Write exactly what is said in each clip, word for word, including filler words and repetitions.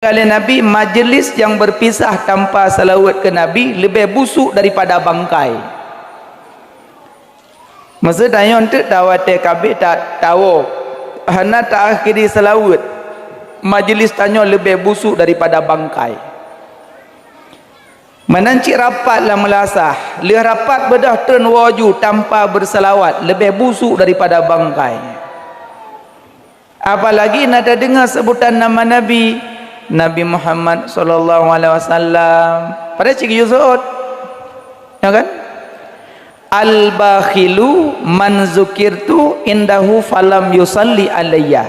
Kali Nabi, majlis yang berpisah tanpa salawat ke Nabi lebih busuk daripada bangkai. Masa tanyoe teuk tawa teh kabeh ta-, tawoe, hana taakhiri salawat, majlis tanyoe leubeh busuk daripada bangkai. Meunan cit rapat lam meulasah, lheueh rapat beudôh treun woe ju tanpa beusalawat, leubeh busuk daripada bangkai. Apalagi na tadeungoe seubutan nama Nabi, Nabi Muhammad sallallahu alaihi wasallam. Padahai cit geuyue seuôt. Ya kan? "Al-bakhilu man zukirtu indahu falam yusalli alayya."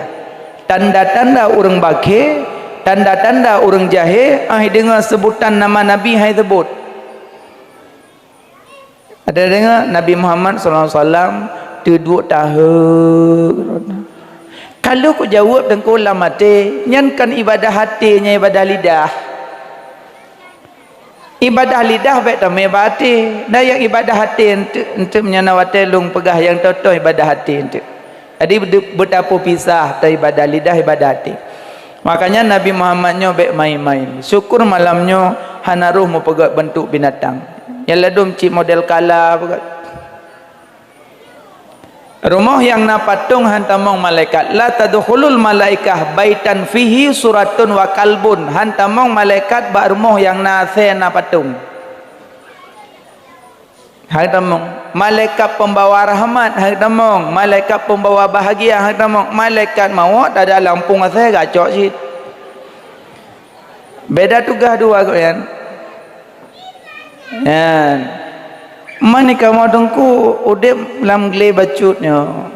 Tanda-tanda ureuëng bakhé, tanda-tanda ureuëng jahé, ai deungoe seubutan nama Nabi hai seubut. Ada deungoe Nabi Muhammad sallallahu alaihi wasallam teuduek tahe. Kalau kujaweueb teungku lam até, nyan kan ibadah até, nyan ibadah lidah. Ibadah lidah bék tamé bak até. Dan nyang ibadah até enteuk, enteuk meunyoe na watée lôn peugah nyang toe-toe ibadah até enteuk. Jadi, beu-, beutapeupisah antara ibadah lidah, ibadah até. Makanya Nabi Muhammad nyoe bék main-main. Syukur malam nyoe hana roh meupeugét beuntuk binatang. Nyang ladôm cit model kala peugét. Rumoh nyang na patong han tamong malaikat. "La tadkhulul malaikah baitan fihi suratun wa kalbun." Han tamong malaikat bak rumoh nyang na asée na patong. Hai tamong, malaikat pembawa rahmat, hai tamong, malaikat pembawa bahagia, hai tamong, malaikat mawöt ada lam pueng asée gacok cit. Beda tugaih dua gobnyan. Nyan. Mani kamoe teungku udeb lam glé bacut nyoe.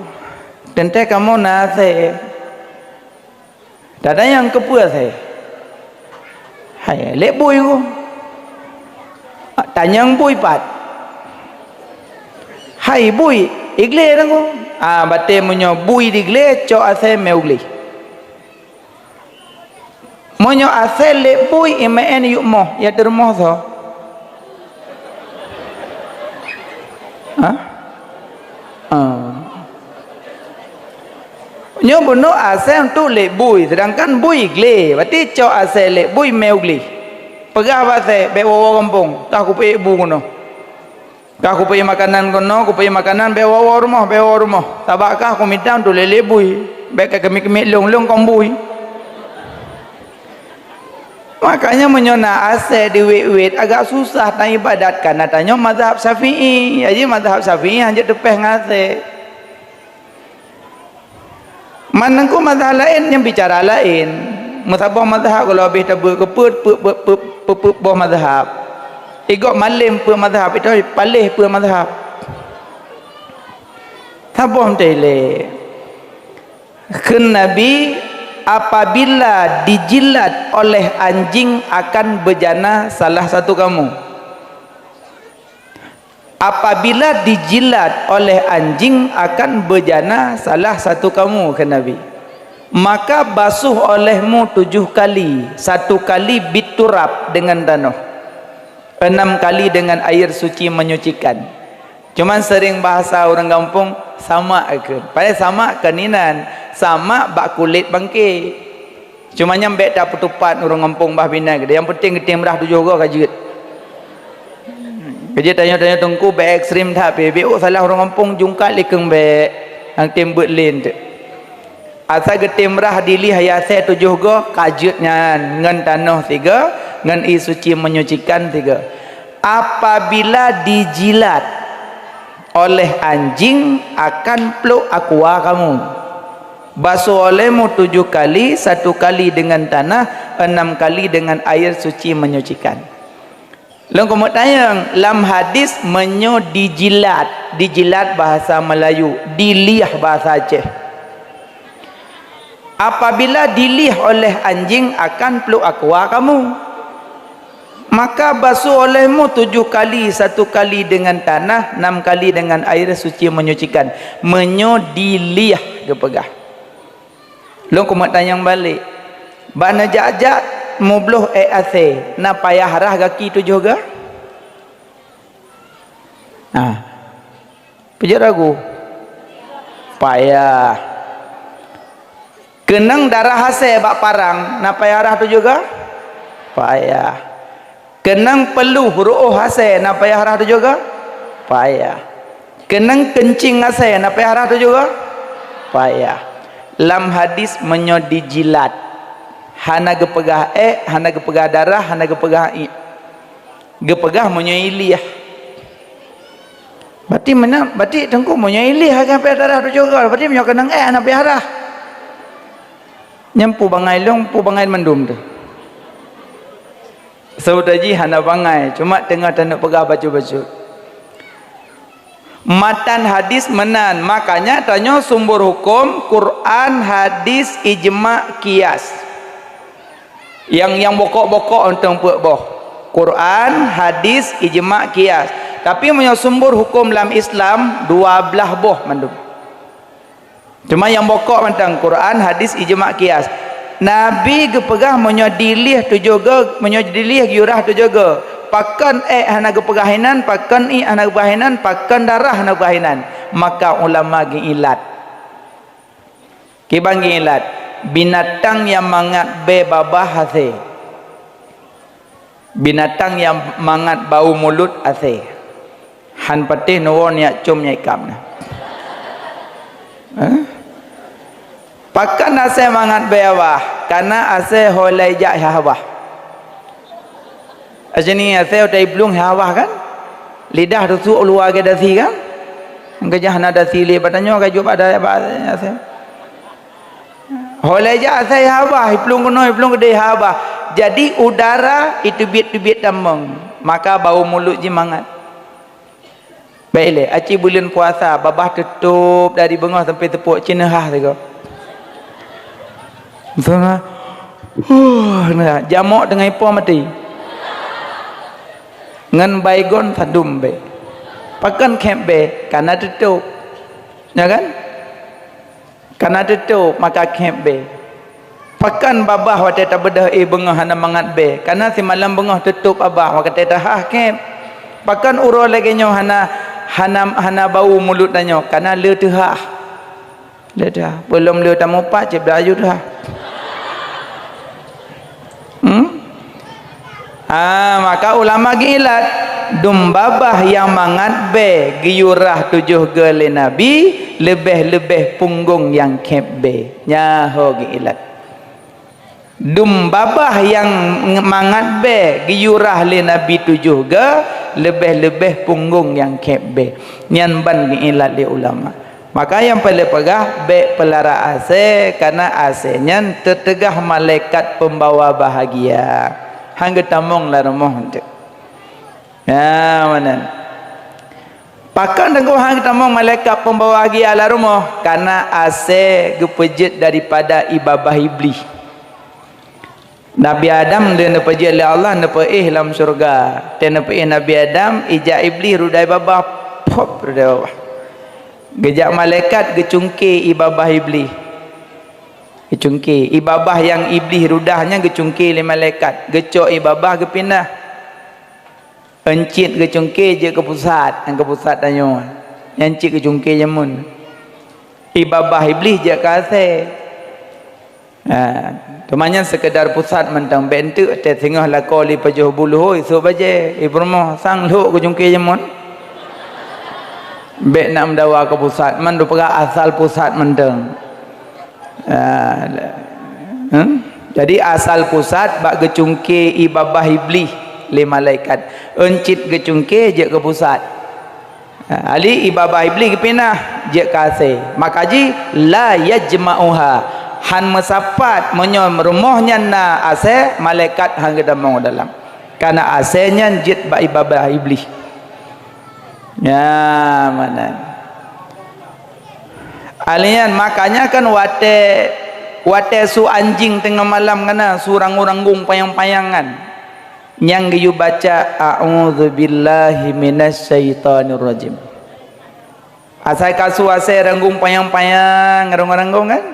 Teuntée kamoe na asée. Tatanyong keupeue asée? Hai, lé bui ku. Tanyong bui pat? Hai bui, iglé nangku. Ah, batée meunyoe bui di glé, cok asée mé u glé. Meunyoe asée lé bui, imeu'en yue moh, ya teurumoh soe? Hah? Ah. Nyoe bunoe asée untuk lé bui, sedangkan bui glé. Berarti cok asée lé bui mé u glé. Peugah bak asée, bék woe-woe gampông, kah kupeuék bu keunoe. Kah kupeuék makanan keunoe, kupeuék makanan, bék woe-woe rumoh, bék woe rumoh. Sabab kah kumita untuk lé-lé bui. Bék ka keumik-keumik lôn, lôn kon bui. Makanya meunyoe na asée di wét-wét, agak susah taibadat, karena tanyoe mazhab Syafi'i. Jadi mazhab Syafi'i hana jeuet teupéh ngon asée. Man teungku mazhab laén nyan bicara laén. Meusaboh mazhab kalau habéh tabeuet keu peuet, peuet, peuet, peuet, peuet, peuet boh mazhab. Igob malém peuet mazhab, itu paléh peuet mazhab. Saboh meutai lé. Kheun Nabi, "Apabila dijilat oleh anjing akan bejana salah satu kamu." "Apabila dijilat oleh anjing akan bejana salah satu kamu," kheun Nabi, "maka basuh olehmu tujuh kali, satu kali biturab dengan tanoh, enam kali dengan air suci menyucikan." Cuman sering bahasa ureuëng gampông, samak kheun. Padahai samak kheun inan, samak bak kulét bangké. Cuma nyan bék tapeutupat ureuëng gampông bah binéh geude. Nyang peunteng geutem rhah tujoh goe ka jeuet. Ka jeuet tanyoe-tanyoe teungku bék ekstrem that pih. Bék oh salah ureuëng gampông jungkat likeng bék. Nyang tem beuet lén teuk. Asai geutem rhah dilih ayah asée tujoh goe ka jeuet nyan ngon tanoh sigoe, ngon ie suci menyucikan sigoe. Apabila dijilat oleh anjing akan plôk aqua kamu. Basuh olehmu tujuh kali, satu kali dengan tanah, enam kali dengan air suci menyucikan. Lôn keumeuk tanyong, lam hadis meunyoe dijilat, dijilat bahasa Melayu, diliah bahasa Aceh. Apabila diliah oleh anjing akan plôk aqua kamu. Maka basuh olehmu tujuh kali, satu kali dengan tanah, enam kali dengan air suci menyucikan. Meunyoe diliah geupeugah. Lôn keumeuk tanyong balek. Bak neujak-jak mubloh ék asée, na payah rhah gaki tujoh goe? Nah. Peujeuet ragu? Payah. Keunong darah asée bak parang, na payah rhah tujoh goe? Payah. Keunong peuluh ruoh asée, na payah rhah tujoh goe? Payah. Keunong keuncing asée, na payah rhah tujoh goe? Payah. Lam hadis, meunyoe dijilat, hana geupeugah ék, hana geupeugah darah, hana geupeugah iek. Geupeugah meunyoe ilieh. Berarti meunan, berarti Teungku meunyoe ilieh hana payah rhah tujoh goe, berarti meunyoe keunong ék hana payah rhah. Nyan peue bangai lôn, peue bangai mandum teuh. Saboh jih hana bangai, cuma teungoh taneuk peugah bacut-bacut. Matan hadis meunan, makanya tanyoe sumber huköm Quran, hadis, ijma, qiyas. Nyang, nyang bokok-bokok mantong peuet boh. Quran, hadis, ijma, qiyas. Tapi meunyoe sumber huköm lam Islam, dua blaih boh mandum. Cuma nyang bokok mantong Quran, hadis, ijma, qiyas. Nabi geupeugah meunyoe diilieh tujoh goe, meunyoe diilieh geuyue rhah tujoh goe, pakon ék hana geupeugah inan, pakon iek hana geupeugah inan, pakon darah hana geupeugah inan, maka ulama geuilat. Kiban geuilat, binatang nyang mangat bée babah asée. Binatang nyang mangat bau mulut asée. Han patéh neuwoe neujak com nyan ié kab na. Hah? Pakon asée mangat bée babah? Kareuna asée ho ilée jak hawah. Asée ni asée utai plueng hawah kan? Lidah teusuek luwa lagée dasi kan? Keujah na dasi lé bak tanyoe ka jok bak dayah bak asée. Ho ilée jak asée hawah, iplueng keunoe, iplueng keudeh hawah. Jadi udara iteubiet-teubiet tamong, maka bau mulut jih mangat. Bék ilée, aci buleuen puasa, babah teutôb dari beungoh sampoe teupok, ci neuhah sigoe. Misalnya, huh, neuhah, jamok teungoh ipo maté. Ngon Baygon sadum bée. Pakon khép bée, kareuna teutôb. Ya kan? Kareuna teutôb, maka khép bée. Pakon babah watée tabeudôh éh beungoh hana mangat bée? Kareuna simalam beungoh teutôb babah, watée tahah khép. Pakon uroe lagée nyoe hana, hana, hana bau mulut tanyoe? Kareuna le teuhah. Le teuhah. Peulom le tamupat, cit beu aju teuhah. Hmm? Ah, maka ulama geuilat, dum babah nyang mangat bée geuyue rhah tujoh goe lé Nabi, leubeh-leubeh punggong nyang khép bée. Nyan ho geuilat. Dum babah nyang mangat bée geuyue rhah lé Nabi tujoh goe, leubeh-leubeh punggong nyang khép bée. Nyan ban geuilat lé ulama. Maka nyang paleng peugah, bék peulara asée, kareuna asée nyan teuteugah malaikat peumbawa bahagia. Han geutamong lam rumoh eunteuk. Ya, meunan. Pakon teungku han geutamong malaikat peumbawa bahagia lam rumoh? Kareuna asée geupeujeuet daripada ié babah Iblih. Nabi Adam lé neupeujeuet lé Allah neupeuéh lam syeuruga. Watée neupeuéh Nabi Adam, ijak Iblih rudai babah, pop, rudai babah. Geujak malaikat geucungké ié babah Iblih. Geucungké. Ié babah nyang Iblih rudah nyan geucungké lé malaikat. Geucok ié babah geupinah. Euncit geucungké jeuet keu pusat, nyang keu pusat tanyoe. Nyan cit geucungké jameun. Ié babah Iblih jeuet keu asée. Ha, teuma nyan seukeudar pusat mantong, bék eunteuk teuh singoh lakoe lé pajoh buluh, isôk bajée, ié peurumoh sang lhok geucungké jameun. Bék na meudawa keu pusat, man dupeugah asal pusat mantong. Ah, hmm? Jadi asal pusat bak geucungké ié babah Iblih lé malaikat. Euncit geucungké jeuet keu pusat. Ah, ali ié babah Iblih geupinah jeuet keu asée. Maka jih la yajma'uha. Han meusapat meunyoe rumoh nyan na asée, malaikat han geutamong dalam. Kareuna asée nyan jeuet bak ié babah Iblih. Nyan meunan. Alian makanya kan watée, watée su anjing teungoh malam kana su ranggong-ranggong panyang-panyang kan. Nyang geuyue baca, "A'udzubillahi minasyaitonirrajim." Asai ka su asée ranggong panyang-panyang, ranggong-ranggong kan?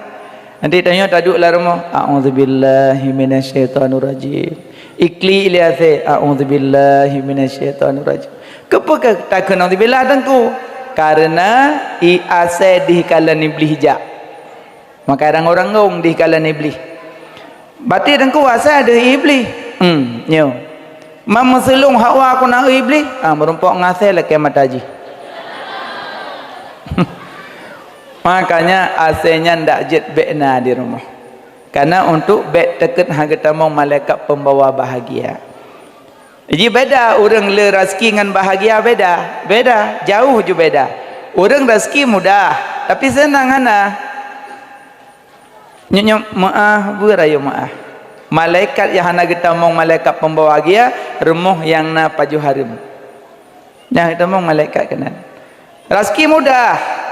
Nanti tanyoe taduek lam rumoh, "A'udzubillahi minasyaitonirrajim." Iklik lé asée, "A'udzubillahi minasyaitonirrajim." Keupeue ka takheun "A'udzubillah" teungku? Kareuna ié asée dih kalon Iblih jak. Maka ureuëng-ureuëng ngong di kalan Iblih. Baté teungku asai deuh Iblih. Hmm, nyo. Mam meuseulông hawa ku na Iblih, ah, meurumpok ngasai lakée mata jih. Makanya asai nyan dak jeuet bék na di rumoh. Karena untuk bék teukeut hana geutamong malaikat pembawa bahagia. Ji beda ureuëng le raseuki ngon bahagia beda. Beda, jauh ju beda. Ureuëng raseuki mudah, tapi seunang hana. Nyoe-nyoe meuáh, beurayeuk meuáh. Malaikat nyang hana geutamong malaikat pembawa bahagia, rumoh nyang na pajoh hareuem. Nyang geutamong malaikat keunan. Raseuki mudah.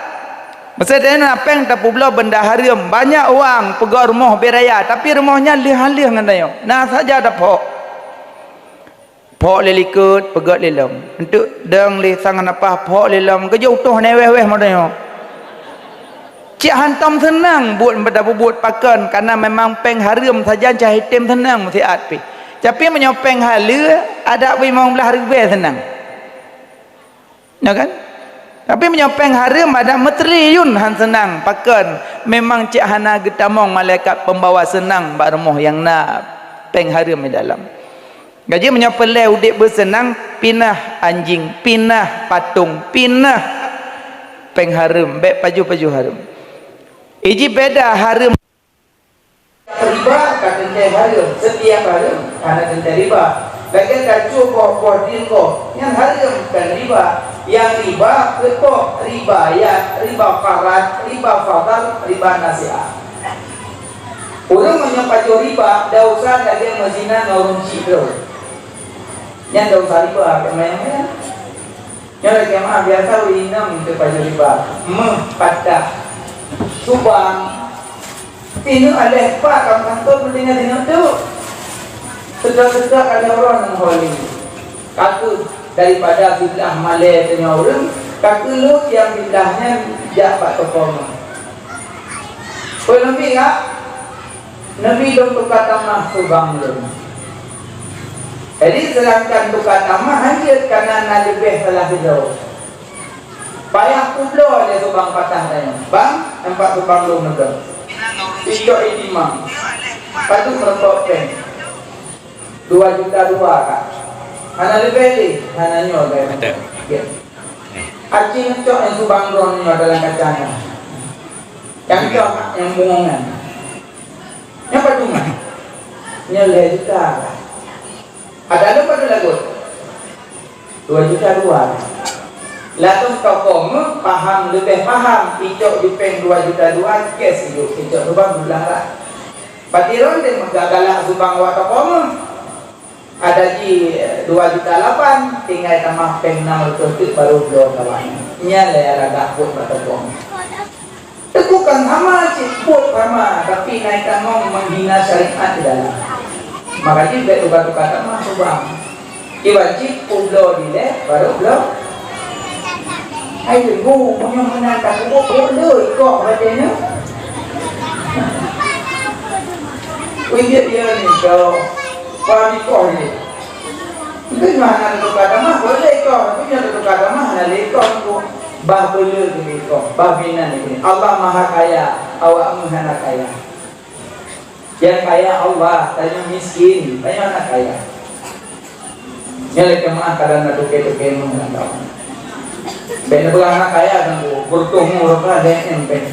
Masa tanyoe na péng tapubloe benda hareuem, banyak uang, peugöt rumoh beu raya, tapi rumoh nyan lheueh-lheueh ngon tanyoe. Na saja taphok. Phok lé likot, peugöt lé lom. Enteuk dong lé sang nafah phok lé lom, geujok utôh nyan wéh-wéh model nyoe. Cit hantom seunang buet meudabu buet pakon, karena memang péng hareuem sajan cah item seunang meusiat pih. Tapi meunyoe péng haleue, adak limong blaih ribèe seunang. Ya kan? Tapi meunyoe péng hareuem adak meutriyun han seunang pakon, memang cit hana geutamong malaikat pembawa seunang bak rumoh nyang na péng hareuem di dalam. Gaji meunyoe peureulée udeb beuseunang, pinah anjing, pinah patong, pinah péng hareuem, bék pajoh-pajoh hareuem. Iji beda hareuem. Riba ka teuntée hareuem, setiap hareuem hana teuntée riba. Lagée ka cue boh-boh dingko nyang hareuem kan riba. Nyang riba keu boh riba ya, riba farat, riba fadal, riba nasiah. Ureuëng meunyoe pajoh riba, desya lagée meuzina ngon ureuëng chik droe. Nyan desya riba, keu manyang-manyang. Nyoe lagée meuah biasa ureuëng inong teupajoh riba. Meuh patah. Subang. Sineuk aleh pat lam kantô meudinga sineuk teuk. Teuka-teuka aleh uroe nang holi. Ka keuh daripada siblah malée teungoh ureuëng, ka keuh lôn nyang siblah nyan jak bak toko meuh. Peue Nabi ngak? Nabi lôn tuka tamah subang lôn. Jadi, seudangkan tuka tamah hanjeuet kana na leubeh salah sidroe. Payah peubloe lé subang patah tanyoe. Bang, nampak subang lôn neuga. Icok itimang. Padub meureumpok péng. Dua juta dua ka. Hana leubeh lé, hana nyoe gaya. Ada. Ya. Aci ngecok nyang subang droe nyoe dalam kaca nyoe. Nyang cok nyang bungong nyan. Nyang padum nyan? Nyoe lhèe juta ka. Ada lom padum lagot? Dua juta dua. Langsung toko meuh paham, leubeh paham, icok jipéng dua juta dua, cash ijok, icok subang bulan rah. Pati ron deh meugalak subang awak toko meuh. Ada ji dua juta lapan, tinggai tamah péng enam ratus teuk baru bloe kawan. Nyan lé ragak buet bak toko meuh. Teungku kan sama cit, buet sama, tapi naik tamong menghina syariat di dalam. Makanya baik tukar-tukar tamah subang. Iban cit publoe dilèe, baru bloe. Hai teungku, meunyoe meunan ka kubu, kubu le ikoh batée nyoe. Ui, dia, dia ni, kalau paham ikoh ni. Itu cuma hana tukar tamah, boleh ikoh. Tapi yang tukar tamah, hana le ikoh, teungku. Bah beuleueh geuh ikoh, bah binan geuh. Allah Maha Kaya, awak meuh hana kaya. Nyang kaya Allah, tanyoe miskin, tanyoe hana kaya. Nyan lé jeumaáh kadang na toke-toke meuh lam kawan. Bèk neupeugah hana kaya, kan, beureutoh meuh, beureutoh lé M, kan.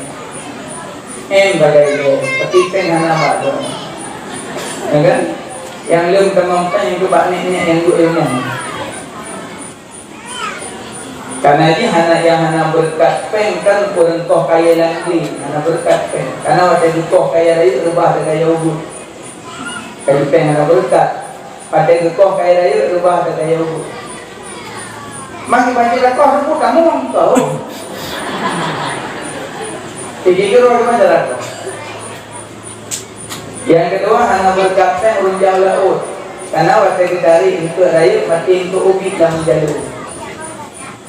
M sagai lé, tapi péng hana bak droe. Ya kan? Nyang lom tamong péng, itu bak nek-nek nyang duek ilmu. Karena jih hana, nyang hana beureukat péng kan ureueng koh kayèe lam glé, hana beureukat péng. Karena watèe geukoh kayèe rayeuk reubah teuh kayèe ubeut. Kayèe péng hana beureukat. Watèe geukoh kayèe rayeuk reubah teuh kayèe ubeut. Makin banyak lakoh, teupeu tamong, tahu. Jadi, keureuh di masyarakat. Nyang keudua, hana beureukat péng ureueng jauh laôt. Karena watèe geutarek eungkôt rayeuk, maté eungkôt ubit lam jalu.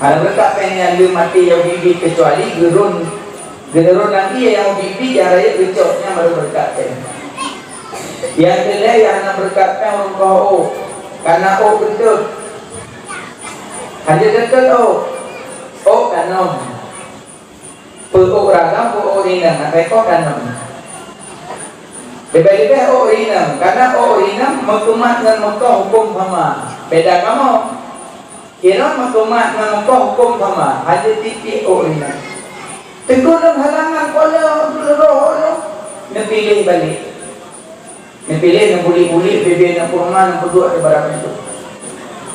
Hana beureukat péng nyang lheueh maté nyang ubit-ubit, keucuali geurôn, geurôn lagi nyang ubit-ubit nyang rayeuk geucok, nyan baru beureukat péng. Nyang keulhèe, nyang hana beureukat péng ureueng koh ôk. Karena ôk beutôt. Hana beutôt ôk. Ôk kanom. Peu ôk ragam, peu ôk rineueng, na teuka taneueng. Leubeh-leubeh ôk rineueng, karena ôk rineueng meukumat ngon meukoh huköm sama. Beda kamoe. Inan meukumat ngon meukoh huköm sama, hana tiep-tiep ôk rineueng. Teungku lôn halangan, kuala lôn roh lôn, neupiléh balek. Neupiléh, neubuliek-buliek bibie, neupeurumoh, neupeuduek di barang pintoe.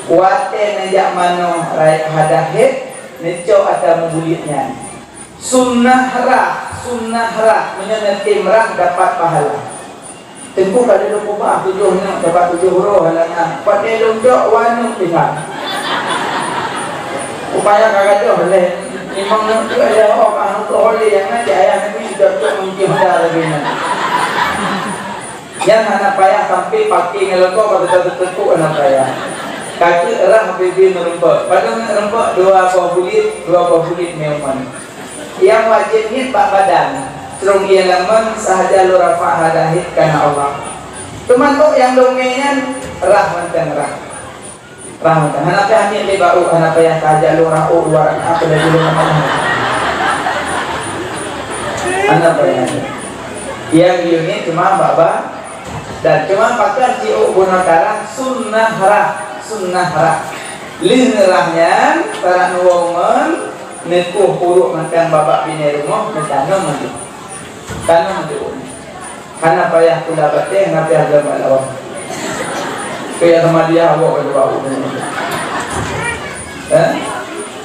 Watée neujak manoe raya hadah hét, neucok atra meubuliek nyan. Sunnah rah, sunnah rah, meunyoe neutem rah dapat pahala. Teungku ka lheueh peubah tujoh neuk, dapat tujoh uroe halangan. Watée lôn cok, dua neuk tinggai. Upaya ka gadôh lé. Limong neuk tu ada awak ka hangko holé nyang na cak ayah Nabi cok-cok mungkin honda lagée nyan. Nyan hana payah sampai paké ngon leuko, ka teuka teutekuk hana payah. Ka keuh rah bibie meurumpok. Padub meurumpok, dua boh buliek, dua boh buliek meuman. Nyang wajéb niet bak badan, trong ie lamon sahaja lôn rafa hadah hét kana Allah. Teuma ôk nyang lôn ngée nyan rah mantong rah. Rah mantong. Hana payah niet lé bak ôk, hana payah tajak lôn rah ôk luwa rakaat, apa laju lôn amal. Hana payah. Nyang yue niet cuma bak ba-, dan cuma pakai si ôk bunoe tarah sunnah rah, sunnah rah. Lheueh neurah nyan, tarak neuwoe ngon Neukoh uruek mantong babah binéh rumoh, neutanom mantong. Tanom mantong. Hana payah pula batée, hana payah geumat lawang. Keu nyang sama dia awak bak bau. Eh?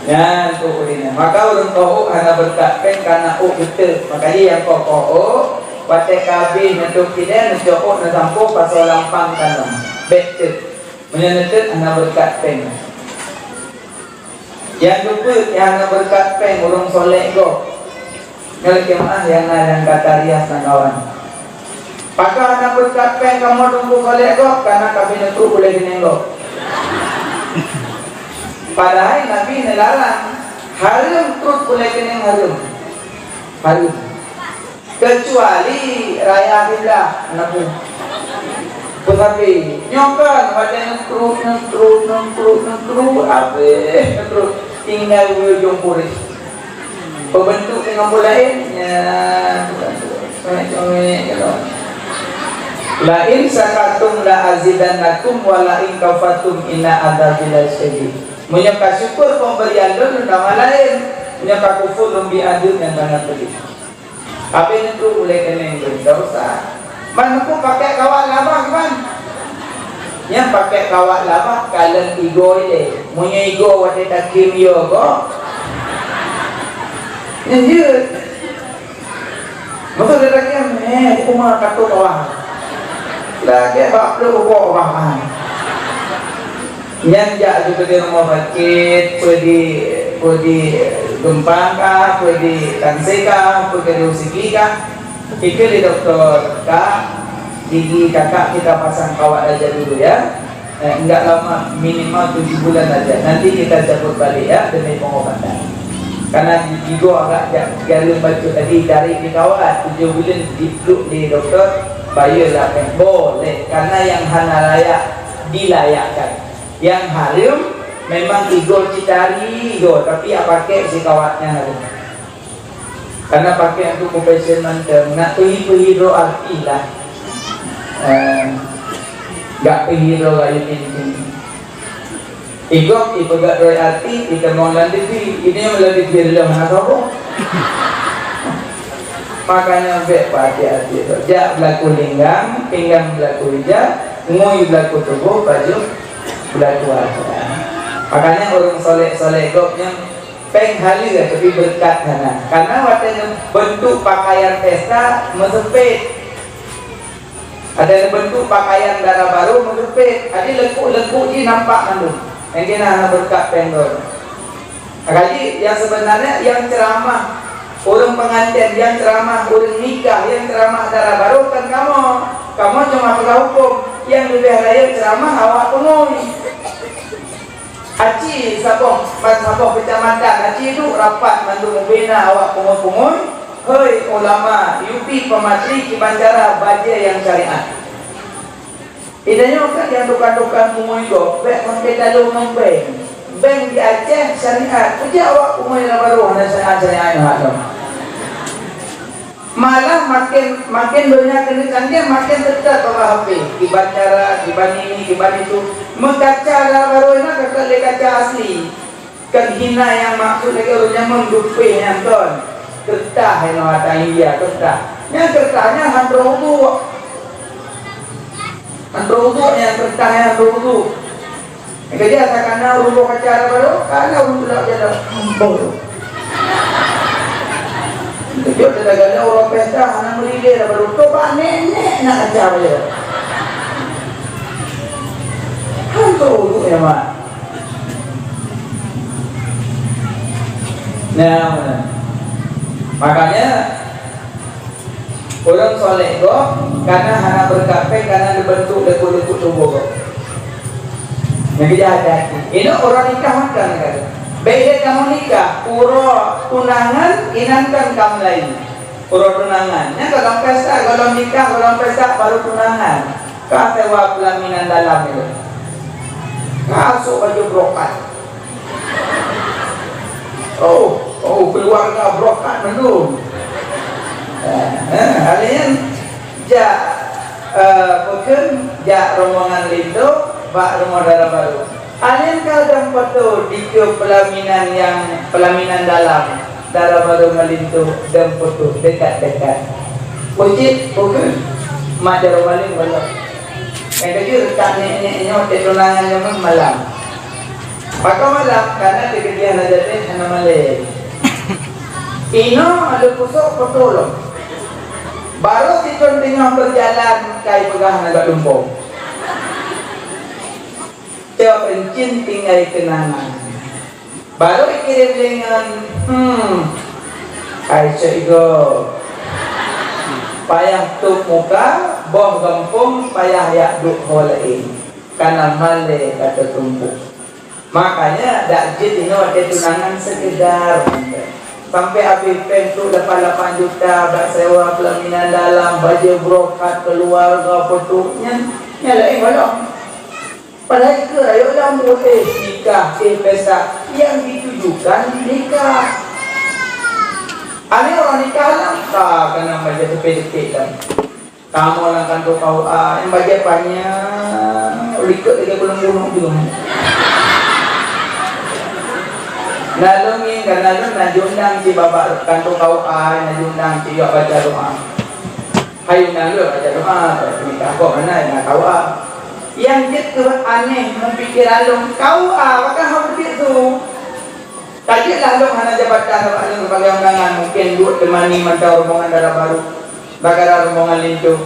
Nyan tu udinnya. Maka ureuëng koh ôk hana beureukat péng kana ôk beutôi. Maka nyang koh-koh ôk, watée ka habéh neutuek kidée, neucok ôk, neusampôh pasoe lampang tanom. Bék teuk. Meunyoe neuteuk hana beureukat péng. Nyang keupeuet nyang hana beureukat péng ureuëng solek gob. Nyoe jeumaáh nyang na nyang gata rias lam kawan. Pakon hana beureukat péng kamoe teungku solek gob, kana ka beuneutruek ulée keuneuk gob. Padahai Nabi neularang, hareuem truek ulée keuneuk hareuem. Hareuem. Keucuali raya kiblah, anakku. Peusabe, nyoe kan watée neutruek, neutruek, neutruek, neutruek, habéh neutruek, tinggai u ujong puréh. Peubeuntuk deungon peue laén, nyan, congék-congék, gitu. "La in syakartum la azidannakum wa la in kafartum inna adzabi lasyadid." Meunyoe ka syukur pemberian lôn, nama laén. Meunyoe ka kufur, lôn bi adeueb nyang sangat peudeh. Habéh neutuek ulée keuneuk lôn, ndak usah. Man neupeu pakai kawat labah, kiban? Nyang pakai kawat labah kalon igoe ilée. Meunyoe igoe watée takiem yo gob, nyan jeuet. Maka gata nyan, eh, uma katong awah. Lagée bak pluek ubok awah. Nyan jak juga di rumah sakit, peue di, peue di gempa kah, peue di kanser kah, peue di U C G kah. Ikeu lé doktor, "Kak, gigi kakak kita pasang kawat aja dulu ya." Eh, enggak lama, minimal tujuh bulan aja. Nanti kita cabut balik ya, demi pengobatan. Karena gigi gua agak ja-, jarum baju tadi dari di kawat, tujuh bulan dipluk di doktor, bayar lah, eh, boleh. Karena yang hana layak, dilayakkan. Yang harum, memang igo citari igo, tapi ya pakai si kawatnya harum. Karena pakai untuk profesional mantong, nak pergi-pergi droe artis lah. Eh, gak pergi droe rayu tinggi. Igok, ipeugah droe artis, itamong lam TV, ini yang lam TV adalah mana kau? Makanya bek hati-hati tu. Jak belaku linggang, pinggang belaku ija, ngui belaku tuboh, baju belaku harta. Makanya ureuëng solek-solek gop nyang Péng haleue, tapi beureukat hana. Karena watée neubeuntuk pakaian pesta, meuseumpét. Ada neubeuntuk pakaian dara barô, meuseumpét. Jadi leukuk-leukuk jih nampak mandum. Nyang keunan hana beureukat péng droe. Jadi, nyang seubeunarnya, nyang ceuramah, ureuëng peunganten, nyang ceuramah, ureuëng nikah, nyang ceuramah dara barô, kan kamoe. Kamoe cuma peugah hukôm. Nyang leubeh rayeuk ceuramah awak peungui. Aci saboh, ban saboh keucamatan, aci duek rapat mandum ubena awak peungui-peungui, hei ulama, yupi peumatri kiban cara bajée nyang syariat. Di tanyoe kan nyang tukang-tukang peungui gob, bék meuntée talo ngon bank. Bank di Aceh syariat, peue jak awak peungui nyang barô hana syariat-syariat nyoe hak nyoe. Malah makin, makin donya keuneuk canggih, makin teutat bak H P. Kiban cara, kiban ini, kiban itu. Meukaca lam barô nyan ka teutat lé kaca asli. Kan hina nyang maksud lagèe ureueng nyaman dupe nyan kon. Keureutah inoe ata India, keureutah. Nyan keureutah nyan han troh uduk. Han troh uduk nyan keureutah nyan han troh uduk. Jadi asa kana ureueng boh kaca ata barô, kana ureueng tulak jalan. Ampôn. Kejut ata gana ureueng pesta hana meurideh ata barô. Toh bak nek-nek na kaca barô. Han troh uduk nyan, Mak. Nah, makanya ureueng soleh gob kana hana beureukat péng, kana neubeuntuk lé peuet-peuet tuboh gob. Nyang keu hati-hati. Inoe uroe nikah mantong ka. Bèk lé kamoe nikah, uroe tunangan inan kan ka meulayeue. Uroe tunangan. Nyan gohlom pesta, gohlom nikah, gohlom pesta, baru tunangan. Ka sewa pelaminan dalam nyoe. Ka sôk baju brokat. Oh, oh, keluarga brokat mandum. Eh, eh, hal nyan jak, eh, peue kheun, jak rombongan linto bak rumoh dara barô. Hal nyan ka dong foto dikeue pelaminan nyang, pelaminan dalam. Dara barô ngon linto dong foto dekat-dekat. Peue cit, peue kheun, mak jaroe malém gohlom. Nyang keujeuet ka nek-nek nyoe teuh tunangan nyoe malam. Pakon malam? Karena teukeudi hana jadi, hana malèe. Inoe lôn pusok foto lom. Barô sithôn teungoh beujalan, ka ipeugah hana gak lumpông. Cok euncien tinggai keunangan. Barô ikirém lé ngon, hmm, ai cok igo. Payah tôb muka, boh gampông, payah yak duek ho laén. Kana malèe ka teutumpôk. Makanya dak jeuet inoe watèe tunangan sekedar. Sampai habéh péng tu lapan lapan juta bak sewa pelaminan dalam, bajèe brokat keluarga, peue tu nyan, nyan laén gohlom. Padahai keu rayeuk lam buet, eh, nikah, eh, pesta yang ditujukan nikah. Aneh orang nikah lah, ka kena bajèe teupèk-teupèk kan. Kamoe lam kantor K U A, nyang bajèe panyang, likot lagèe bulong-bulong tu. Naleueng ngieng ka naleueng na jiundang cit bak kantor K U A, na jiundang cit jak baca doa. Hai undang lôn baca doa, minta kok mana na K U A. Nyang jeuet keu aneh meupiké lalong, K U A, pakon hana beutôi tu? Ka jeuet lah lôn hana jabatan, sabab lôn sebagai undangan, mungkin duek teumani mantong rombongan dara barô, bagara rombongan linto,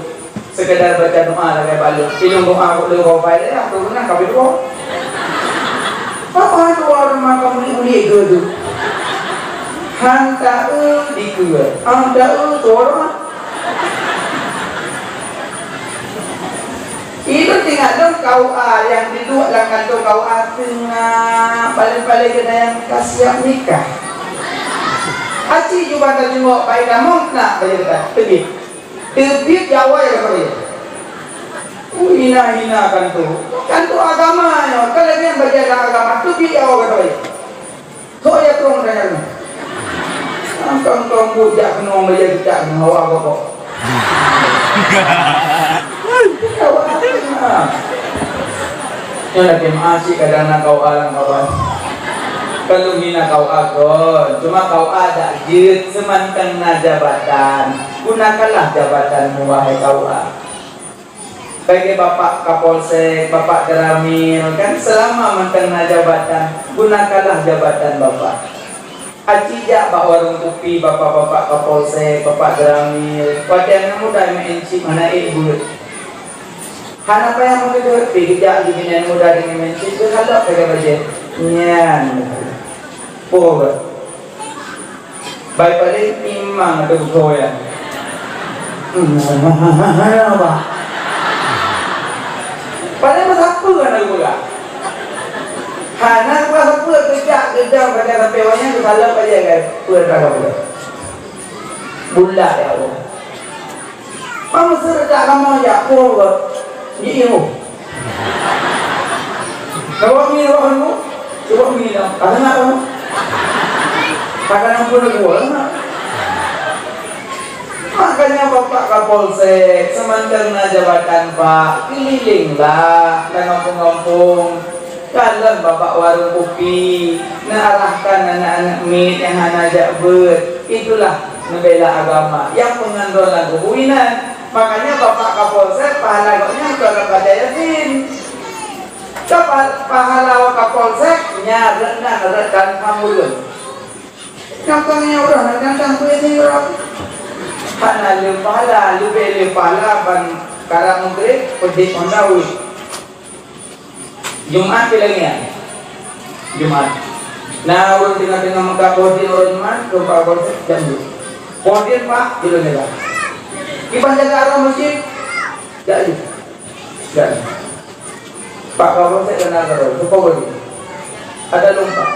sekedar baca doa lagèe bak lôn. Ilôn doa kok lôn bawa pai dayah, tu beuna ka beudua. Apa doa rumah kamu ni ulik ke tu? Han taeu dikeue, han taeu suara. Ilôn teuingat lôn K U A nyang diduek lam kantor K U A teungoh paléng-paléng geutanyoe ka siap nikah. Aci jubah tajungok bai tamong keunak bajèe geutanyoe teubiet. Teubiet di awai geutanyoe. Hina-hina kantor. Kantor agama nyoe, ka lagèe nyan bajèe lam agama, teubiet di awai geutanyoe. Sok ya trong tanya nyoe. Angkang-kang buet jak keunoe meujak geucak ngon hawa gobok. Hawa gobok. Nyoe lagèe meu'ah cit kadang na K U A lam kawan. Ka lôn hina K U A kon, cuma K U A dak jeuet seumantong na jabatan. Gunakanlah jabatanmu, wahai K U A. Bagi Bapak Kapolsek, Bapak Danramil, kan selama mantong na jabatan, gunakanlah jabatan Bapak. Aci jak bak warong kupi Bapak-bapak Kapolsek, Bapak Danramil, watèe aneuk muda meu'en chip hana ék beuet. Hana payah meugeudeh pih geujak lé binian muda deungon meu'en chip, geukalon sagai bajèe. Nyan. Poh beuet. Bai paléng imang ateueh beuko nyan. Bah. Padahai meusapeue hana geupeugah. Hana meusapeue geujak geudang bajèe sampai awaknyan geukalon bajèe, peue atra ka peugah. Bulat ya Allah. Bang Mesir dak kamoe jak, peue buet? Ji ié. Kawa mi roh lu, coba mi dah. Ada nak kamu? Ada nak pun aku lah nak. Makanya Bapak Kapolsek, seumantong na jabatan, Pak, keulilinglah lam gampông-gampông, kalon bak warong kupi, neuarahkan aneuk-aneuk miet nyang hana jak beuet. Itulah neubela agama nyang peungon droe lam kubu inan. Makanya Bapak Kapolsek pahala gobnyan kon baca Yasin. Ka pa-, pahala Kapolsek nyan rot nan rot dan pangulun. Gampang nyoe uroe na gantang peue nyoe uroe. Hana lé pahala, leubeh lé pahala ban karab Maghrib, peudeh ngon daweueh. Jumat pih lagèe nyan. Jumat. Na ureueng teungoh-teungoh meukat boh dien uroe Jumat, keu Pak Kapolsek, jak jeuet. Boh dien, Pak, jeuet lôn jaga. Kiban jaga arah masjid, jak jeuet. Jak jeuet. Pak Kapolsek kana keudroe, teupeue bodi. Ada lôn, Pak.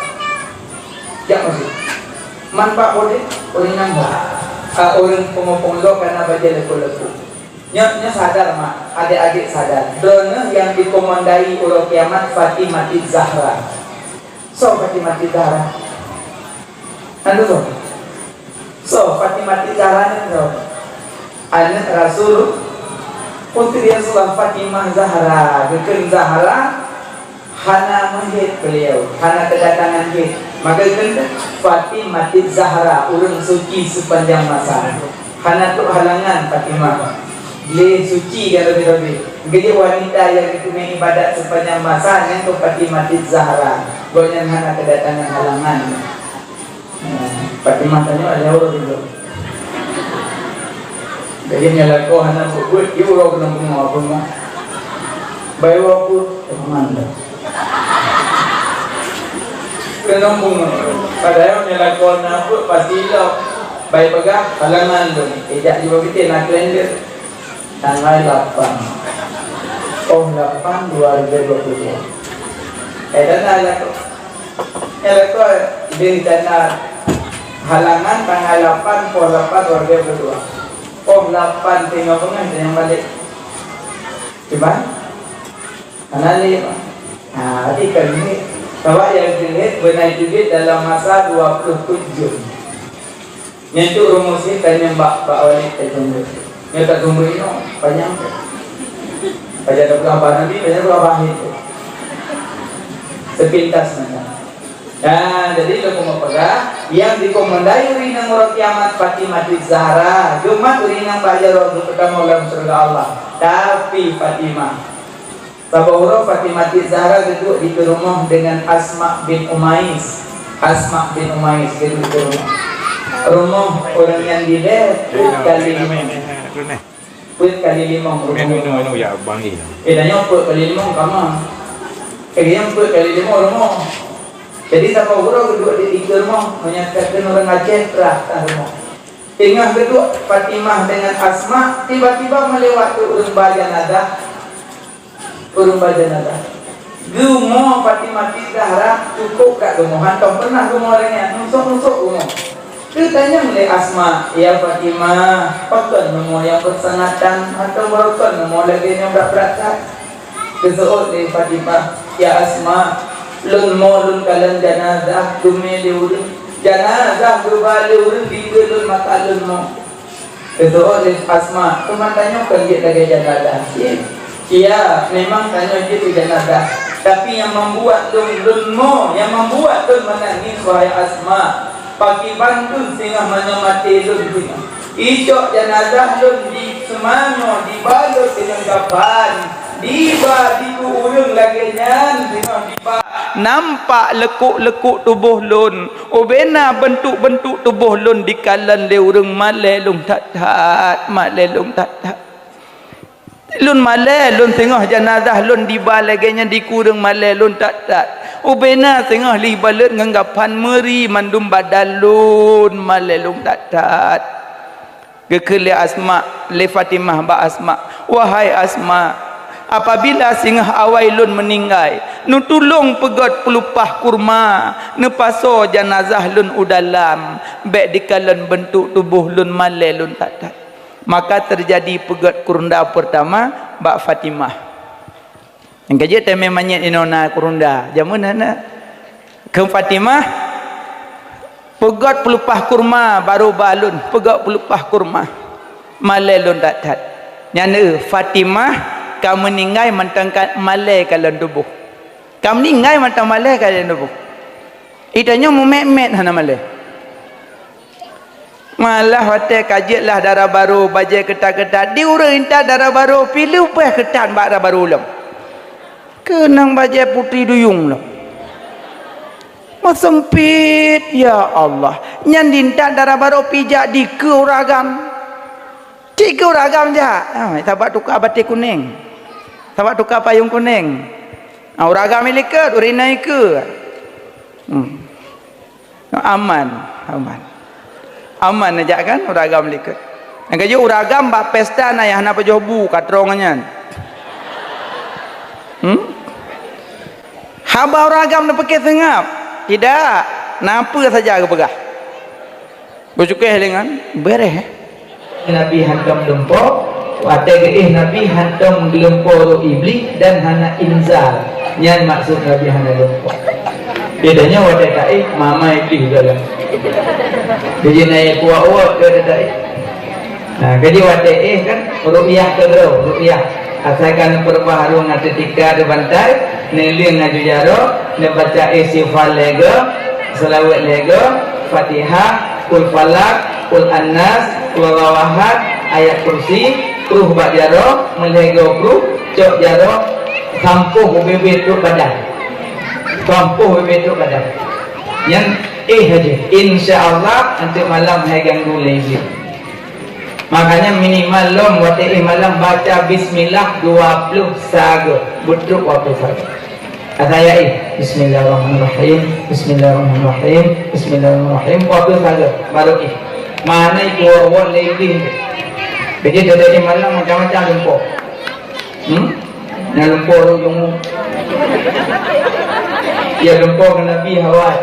Jak masjid. Man Pak bodi, ureueng nyang ba. Ah, ureueng peungoh-peungoh kana bajèe leupeu-leupeu. Nyoe, nyoe sadar, mak. Adék-adék sadar. Droeneuh nyang dikomandai uroe kiamat Fatimah Zahra. Soe Fatimah Zahra? Anu soe? Soe Fatimah Zahra nyan soe? Aneuk Rasul, putri Rasulullah Fatimah Zahra. Geukheun Zahra hana meuhét beliau, hana keudatangan hét. Maka geukheun Fatimah Zahra, ureueng suci sepanjang masa. Hana trok halangan Fatimah. Lé suci dan rabi-rabi. Geujak wanita nyang geuteumé ibadat sepanjang masa nyan keuh Fatimah Zahra. Gobnyan hana keudatangan halangan. Fatimah tanyoe ada ureueng tu. Jadi nyan lakoe hana buet-buet, di uroe keuneuk bungoh, bungoh. Bayi waktu, teman dah. Keuneuk bungoh. Padahai nyan lakoe na buet pasti ilok. Bayi peugah, halangan tu. Eh, jak jiba bitin, na kalender. Tanggai lapan. Oh, lapan dua ribu dua puluh dua. Eh, dan ada tu. Ya, betul. Di rencana halangan tanggal lapan, poh lapan, dua ribu dua puluh dua. Poh lapan, tengah pengah, tengah balik. Cuba. Mana ni, Pak? Ha, tadi kan ni. Sebab yang dilihat, benar dilihat dalam masa dua puluh tujuh. Nyan tu rumoh sih tanyong bak, bak Walid tanyong. Nyoe tak tunggu inoe, panyang tu. Panyang tu apa Nabi, panyang tu apa Akhir tu. Sepintas macam. Nah, jadi tu kamu peugah, yang dikomandai ureueng inong uroe kiamat Fatimah Zahra, Jumat ureueng inong bak jaroe geupeutamu lam syurga Allah. Tapi Fatimah, saboh uroe Fatimah Zahra geuduek dikeue rumoh dengan Asma bin Umais. Asma bin Umais geuduek dikeue rumoh. Rumoh ureueng nyang dilèe peuet kali limong. Peuet kali limong rumoh. Eh, tanyoe peuet kali limong kamar. Eh, nyang peuet kali limong rumoh. Jadi, saboh uroe geuduek di dikeue rumoh, meunyoe takheun ureueng Aceh, rah tan rumoh. Teungoh geuduek Fatimah dengan Asma, tiba-tiba meulewat tu ureueng ba janazah. Ureueng ba janazah. Geumo Fatimah Zahra cukôp that geumo, hantom pernah geumo lagèe nyan, nusok-nusok geumo. Geutanyong lé Asma, "Ya Fatimah, pakon neumo nyang beusangatan atau pakon neumo lagèe nyoe brat-brat that?" Geuseuôt lé Fatimah, "Ya Asma, lôn mo lôn kalon janazah geumè lé ureueng. Janazah geuba lé ureueng dikeue lôn mata lôn mo." Geuseuôt lé Asma, "Teuma tanyoe kon jeuet lagèe janazah?" "Iya, memang tanyoe jeuet keu janazah. Tapi nyang membuat lôn, lôn mo, nyang membuat lôn menangis, wahai Asma, pakiban lôn singoh meunyoe maté lôn singoh. Icok janazah lôn di seumanyoe, dibalot deungon kapan, diba dikeue ureueng lagèe nyan singoh diba. Nampak leukok-leukok tuboh lôn, ubena beuntuk-beuntuk tuboh lôn dikalon lé ureueng malèe lôn that-that, malèe lôn that-that. Lôn malèe, lôn singoh janazah lôn diba lagèe nyan dikeue ureueng malèe lôn that-that. Ubena singoh lheuh balot ngon kapan meuri mandum badan lôn, malèe lôn that-that." Geukheun lé Asma, lé Fatimah bak Asma, "Wahai Asma, apabila singoh awai lôn meuninggai, neutulông peugöt peulupah kurma, neupasoe janazah lôn u dalam, bèk dikalon beuntuk tuboh lôn malèe lôn that-that." Maka teujadi peugöt kurma peurtama bak Fatimah. Nyang keujeuet teumé manyét inoe na kurma, jameun hana. Kheun Fatimah, "Peugöt peulupah kurma, barô ba lôn, peugöt peulupah kurma." Malée lôn that-that. Nyan, eh, Fatimah ka meuninggai mantong ka malée ka lôn tuboh. Ka meuninggai mantong malée ka lôn tuboh. Ita nyoe mumet-met hana malée. Malah watée ka jeuet lah dara barô, bajée keutat-keutat, di ureuëng intat dara barô, pileupah keutat bak dara barô lom. Keunong bajée putri duyueng lom. Meuseumpit, ya Allah. Nyan di intat dara barô pijak dikeue ureuëng agam. Cit keu ureuëng agam jak. Ha, sabat tuka baté kunéng. Sabat tuka payong kunéng. Ha, ureuëng agam ilikot, ureuëng inong ikeue. Hmm. Aman, aman. Aman neujak kan ureuëng agam likot. Nyang keujeuet ureuëng agam bak pesta na nyang hana pajoh bu ka trong nyan. Hmm? Haba ureuëng agam neupiké seungab. Tidak, na peue saja geupeugah. Beucukéh lé ngon beureh, eh? Nabi hantom lumpoe, watée geuéh Nabi hantom geulumpoe roh Iblih dan hana inzal. Nyan maksud Nabi hana lumpoe. Bedanya watée taéh, mama Iblih dalam. Jadi naik kuat-kuat ke taéh. Nah, jadi watée éh kan ru'yah keudroe, ru'yah. Asai ka neupeureubaharu ngon teutika di bantai, neuleueng aju jaroe, neubaca istighfar lhée goe, seulaweuet lhée goe, Fatihah, Qul Falaq, Qul Annas, Qul Huwallahu Ahad, Ayat Kursi, pruh bak jaroe, meulhée goe pruh, cok jaroe, sampôh ubé-bé trok badan. Sampôh ubé-bé trok badan. Nyan éh aja. Insya Allah, anteuk malam hai ganggu lé jih. Makanya minimal lom watée éh malam baca bismillah dua ploh sagoe, beutrok dua ploh sagoe. Asai éh, bismillahirrahmanirrahim, bismillahirrahmanirrahim, bismillahirrahmanirrahim, dua ploh sagoe, baru éh. Mana itu wot-wot lé Iblih. Jadi, dari malam macam-macam lumpoe. Hmm? Nyang lumpoe ureuëng. Ya lumpoe ngon Nabi awai.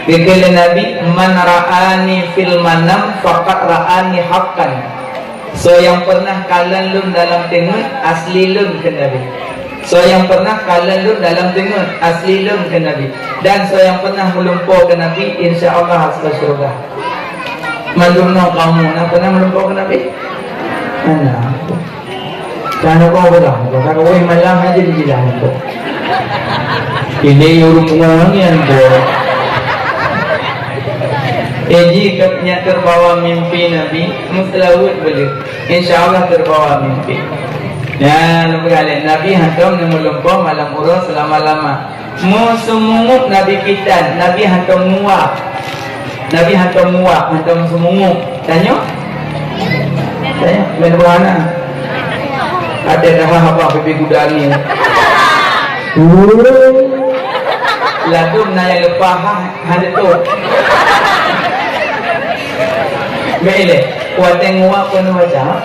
Geukheun lé Nabi, "Man ra'ani fil manam faqad ra'ani haqqan." Soe nyang pernah kalon lôn dalam teungeut, asli lôn kheun Nabi. Soe nyang pernah kalon lôn dalam teungeut, asli lôn kheun Nabi. Dan soe nyang pernah meulumpoe keu Nabi, insya Allah masuk syurga. Mandum nyoe kamoe na pernah meulumpoe keu Nabi? Hana. Karena kau pegang, kau kan weh malam aja dibilang tu. Ini urung pengulangan tu. Eh, jika nyak terbawa mimpi Nabi, meuseulaweuet boleh. Insya Allah terbawa mimpi. Ya, Nabi Khalid, Nabi hantom meulumpoe malam uroe selama-lama. Meuseumeungup Nabi pih tan, Nabi hantom nguap. Nabi hantom nguap, hantom meuseumeungup. Tanyoe? Tanyoe, main bola na. Ada dah haba pipi kuda ni. Ladum na nyang leupah ha, hana tu. Baik leh, watée nguap pun baca.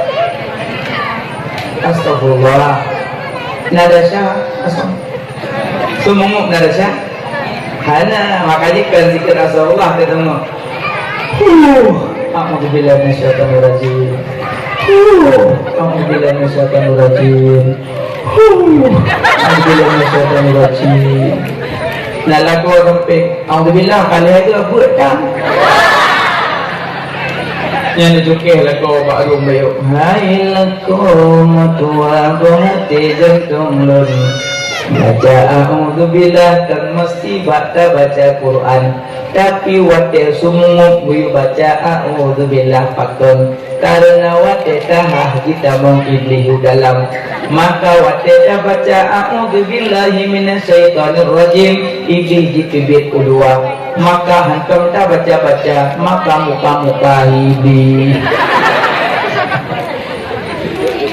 Astagfirullah. Nada syah, astagfirullah. Seumeungup na rasa? Hana, makanya kan zikir Rasulullah keu teungoh. Huh, a'udzubillahi minasyaitonirrajim. Huh, a'udzubillahi minasyaitonirrajim. Huh, a'udzubillahi minasyaitonirrajim. Nah, lagu sampai a'udzubillah kali aja buat kan. Nyan neucukéh lakoe bak rhueng bayeue. Hai lakoe meutuah boh até jantông lôn. Baca a'udzubillah kan meusti bak tabaca Quran. Tapi watée seumeungup geuyue baca a'udzubillah pakon. Kareuna watée tahah jitamong Iblih u dalam. Maka watée tabaca a'udzubillahi minasyaitonirrajim, Iblih jiteubiet u luwa. Maka hantom tabaca-baca maka muka-muka hibi.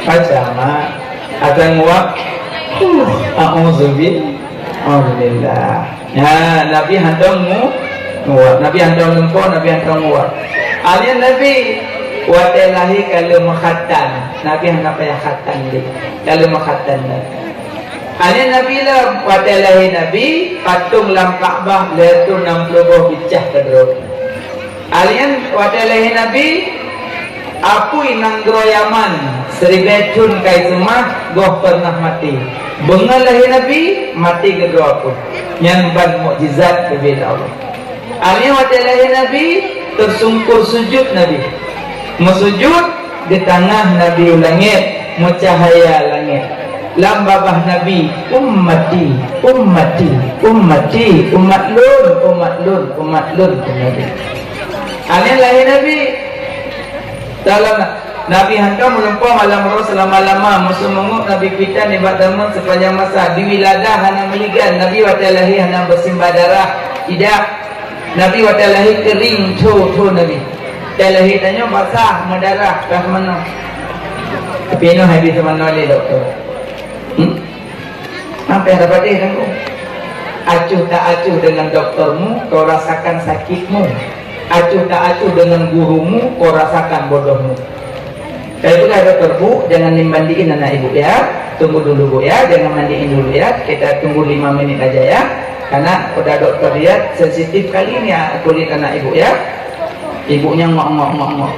Baca mak. Akan nguap. A'udzubil-, a'udzubillah. Ya, Nabi hantom ngu-, nguap. Nabi hantom lumpoe, Nabi hantom nguap. Akhirnya Nabi watée lahé ka lheueh meukhatan. Nabi hana payah khatan lé. Ka lheueh meukhatan Nabi. Aneuk Nabi lom, watée lahé Nabi, patong lam Ka'bah lhée reutôh nam ploh boh bicah keudroe. Alien watée lahé Nabi, apui nanggroe Yaman, siribée thon kai seumah, goh peureunah maté. Beungoh lahé Nabi, maté keudroe apui. Nyan ban mukjizat geubri lé Allah. Alien watée lahé Nabi, teusungkur sujut Nabi. Meusujut di tangah Nabi u langét, meucahya langét. Lam babah Nabi, "Ummati, ummati, ummati, umat lôn, umat lôn, umat lôn," kheun Nabi. Aneuëk lahé Nabi. Dalam Nabi hantom meulumpoe malam uroe seulama-lama, meuseumeunguek Nabi pih tan nibak dameun sepanjang masa. Di wiladah hana meuligan, Nabi watée lahé hana beusimbah darah. Tidak. Nabi watée lahé keuring, tho-tho Nabi. Watée lahé tanyoe basah, meudarah, ka seumanoe. Tapi nyoe hai bi seumanoe lé dokto. Hmm? Sampai dapat deh tanggung. Acuh tak acuh dengan doktermu, kau rasakan sakitmu. Acuh tak acuh dengan gurumu, kau rasakan bodohmu. Saya peugah dokter, "Bu, jangan dimandiin anak ibu ya. Tunggu dulu Bu ya, jangan mandiin dulu ya. Kita tunggu lima menit aja ya. Karena udah dokter lihat sensitif kali ni, ah, kulit anak ibu ya." Ibu nyan ngok, ngok, ngok, ngok.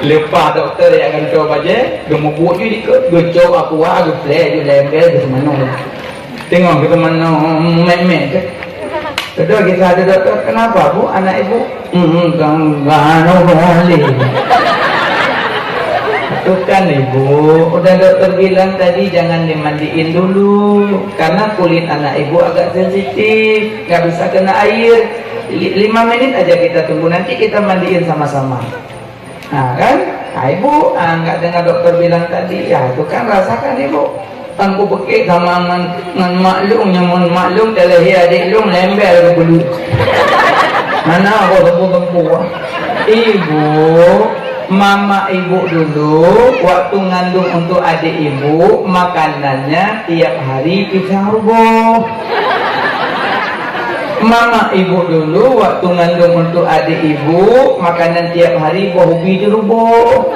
Leupah dokter jak gantoe bajée, geumubuet ju dikeue, geucok aqua, geupleh ju lembel, geuseumanong. Teungoh geuseumanong, meh-meh. Keudua kisah ada dokter, "Kenapa, Bu, anak ibu?" "Hmm, kan, kan, oh, boleh." Tuh kan, Ibu, udah dokter bilang tadi jangan dimandiin dulu, karena kulit anak ibu agak sensitif, nggak bisa kena air. Li-, lima menit aja kita tunggu, nanti kita mandiin sama-sama. Ha, kan? Ha, Ibu, ha, nggak dengar dokter bilang tadi. Ya, itu kan rasakan, Ibu. Kan ku pekik sama ngan, ngan mak lôn, nyamun mak lôn, teulehi adik lôn, lembel ke bulu. Mana aku gempu-gempu? Ibu, mama ibu dulu, waktu ngandung untuk adik ibu, makanannya tiap hari pisang ruboh. Mama ibu dulu waktu ngandung untuk adik ibu, makanan tiap hari boh ubi diruboh.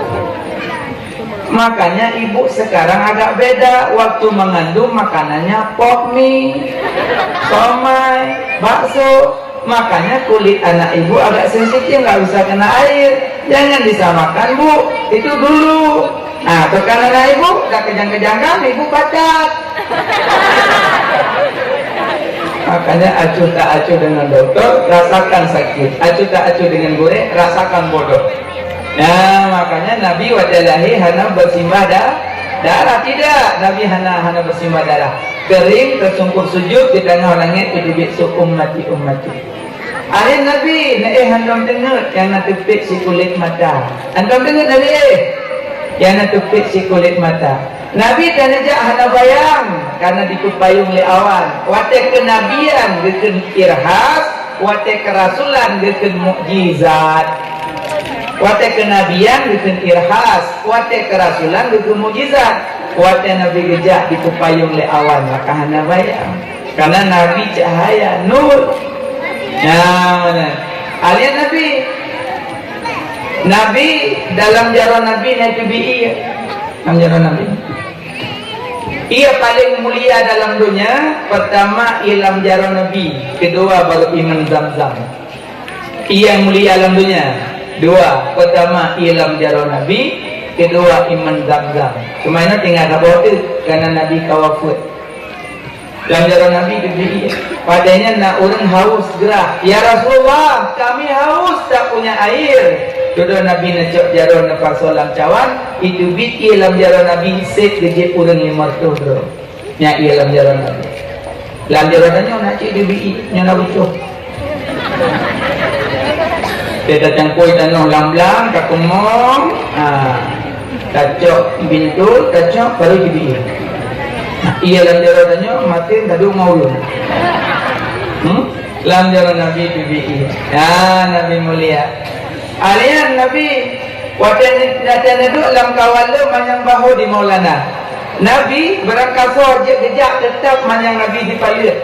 Makanya ibu sekarang agak beda, waktu mengandung makanannya pop mie, somai, bakso. Makanya kulit anak ibu agak sensitif, nggak bisa kena air. Jangan disamakan, Bu. Itu dulu. Nah, teukan anak ibu, dah kejang-kejang kan, ibu pacat. Makanya acuh tak acuh dengan doktor, rasakan sakit. Acuh tak acuh dengan gurée, rasakan bodoh. Nah, makanya Nabi watée lahé hana beusimbah da-, darah. Tidak, Nabi hana, hana beusimbah darah. Keuring, teusungkôh sujut di tangah langét, teubiet su ummati, ummati. Akhé Nabi neuéh hantom teungeut nyang na teupit sikulét mata. Hantom teungeut Nabi éh, nyang na teupit sikulét mata. Nabi tanejak hana bayang, karena dipeupayong lé awan. Watée keunabian geukheun irhas, watée keurasulan geukheun mukjizat. Watée keunabian geukheun irhas, watée keurasulan geukheun mukjizat. Watée Nabi geujak dipeupayong lé awan, maka hana bayang. Karena Nabi cahaya, nur. Nah, mana? Alian Nabi. Nabi, dalam jaroe Nabi na teubiet ié. Dalam jaroe Nabi. Ié paléng mulia dalam donya, pertama ié lam jaroe Nabi, keudua baru iman Zamzam. Ié nyang mulia lam donya, dua, pertama ié lam jaroe Nabi, keudua iman Zamzam. Cuma nyoe tinggai saboh teuk, karena Nabi ka wafeuet. Lam jaroe Nabi teubiet ié. Padahai nyan na ureuëng haus grah, "Ya Rasulullah, kami haus, tak punya air." Dudoe Nabi neucok jaroe neupasoe lam cawan, iteubiet ié lam jaroe Nabi, sép geujép ureuëng limong reutôh droe. Nyan ié lam jaroe Nabi. Lam jaroe tanyoe na cit teubiet ié, nyoe na bucoh. Teuka tacangkôi tanoh lam blang, takeumong, ha, tacok bintul, tacok, baru teubiet ié. Ié lam jaroe tanyoe, maté taduek ngon ureuëng. Hmm? Lam jaroe Nabi teubiet ié. Ha, Nabi mulia. Alian Nabi, watée, watée neuduek lam kawan lôn manyang bahô di Maulana. Nabi beurangkasoe jeuet geujak, teutap manyang Nabi sipaleuet.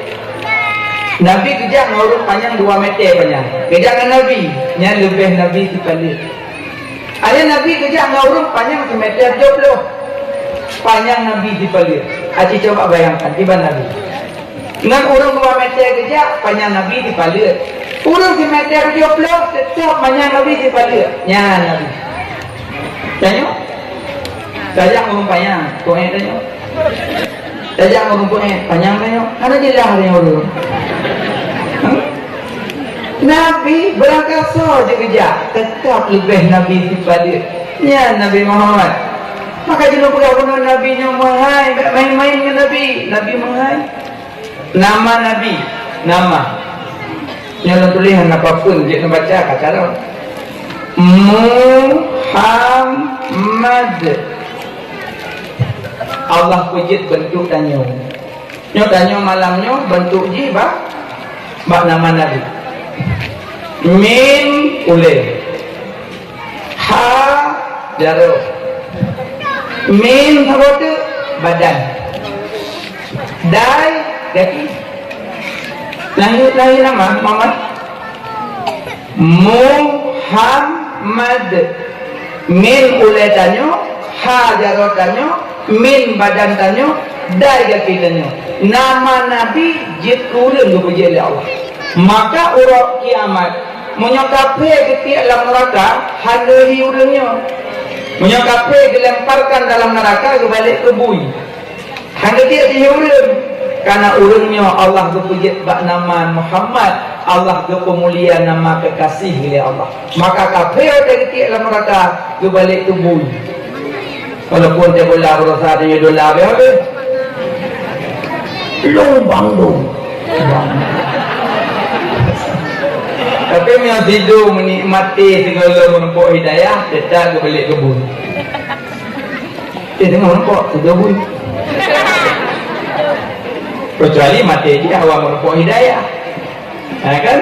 Nabi geujak ngon ureuëng panyang dua meter panyang. Geujak ngon Nabi, nyan leubeh Nabi sipaleuet. Akhé Nabi geujak ngon ureuëng panyang simeter tujoh ploh. Panyang Nabi sipaleuet. Aci coba bayangkan, kiban Nabi. Ngon ureuëng dua meter geujak, panyang Nabi sipaleuet. Ureuëng simeter tujoh ploh, teutap manyang Nabi sipaleuet. Nyan Nabi. Tanyoe? Tajak ureuëng panyang, kok tanyoe? Tajak ureuëng panyang, panyang tanyoe? Hana jeulaih tanyoe ureuëng. Hmm? Nabi beurangkasoe jeuet geujak, teutap leubeh Nabi sipadeue. Nyan Nabi Muhammad. Maka jinoe peugah bunoe Nabi nyoe meuhai, bék main-main ngon Nabi. Nabi meuhai. Nama Nabi, nama. Nyoe lôn tuléh hana papeuen, jeuet neubaca ka carông. Muhammad. Allah peujeuet beuntuk tanyoe. Nyoe tanyoe malam nyoe beuntuk jih bak, bak nama Nabi. Mim ulée. Ha jaroe. Mim saboh teuk badan. Dai gaki. Lahé, lahé nama Muhammad. Muhammad. Mim ulée tanyoe, ha jaroe tanyoe, mim badan tanyoe, dai gaki tanyoe. Nama Nabi jeuet keu ureuëng geupeujeuet lé Allah. Maka uroe kiamat, meunyoe kafé geutiek lam neuraka, hana hi ureuëng nyoe. Meunyoe kafé geulemparkan dalam neuraka, geubalek keu bui. Hana tiek jih ureuëng, karena ureuëng nyoe Allah geupeujeuet bak nama Muhammad, Allah geupeumulia nama kekasih lé Allah. Maka kafé watée geutiek lam neuraka geubalek keu bui. Walaupun teubola berusaha tanyoe dola habéh-habéh. Lubang dong. Tapi meunyoe sidroe meunikmati segala meurumpok hidayah, tetap geubalek keu bui. Eh, tengok nampak tu gabui. Kecuali maté dia awak merupakan hidayah. Ha, kan?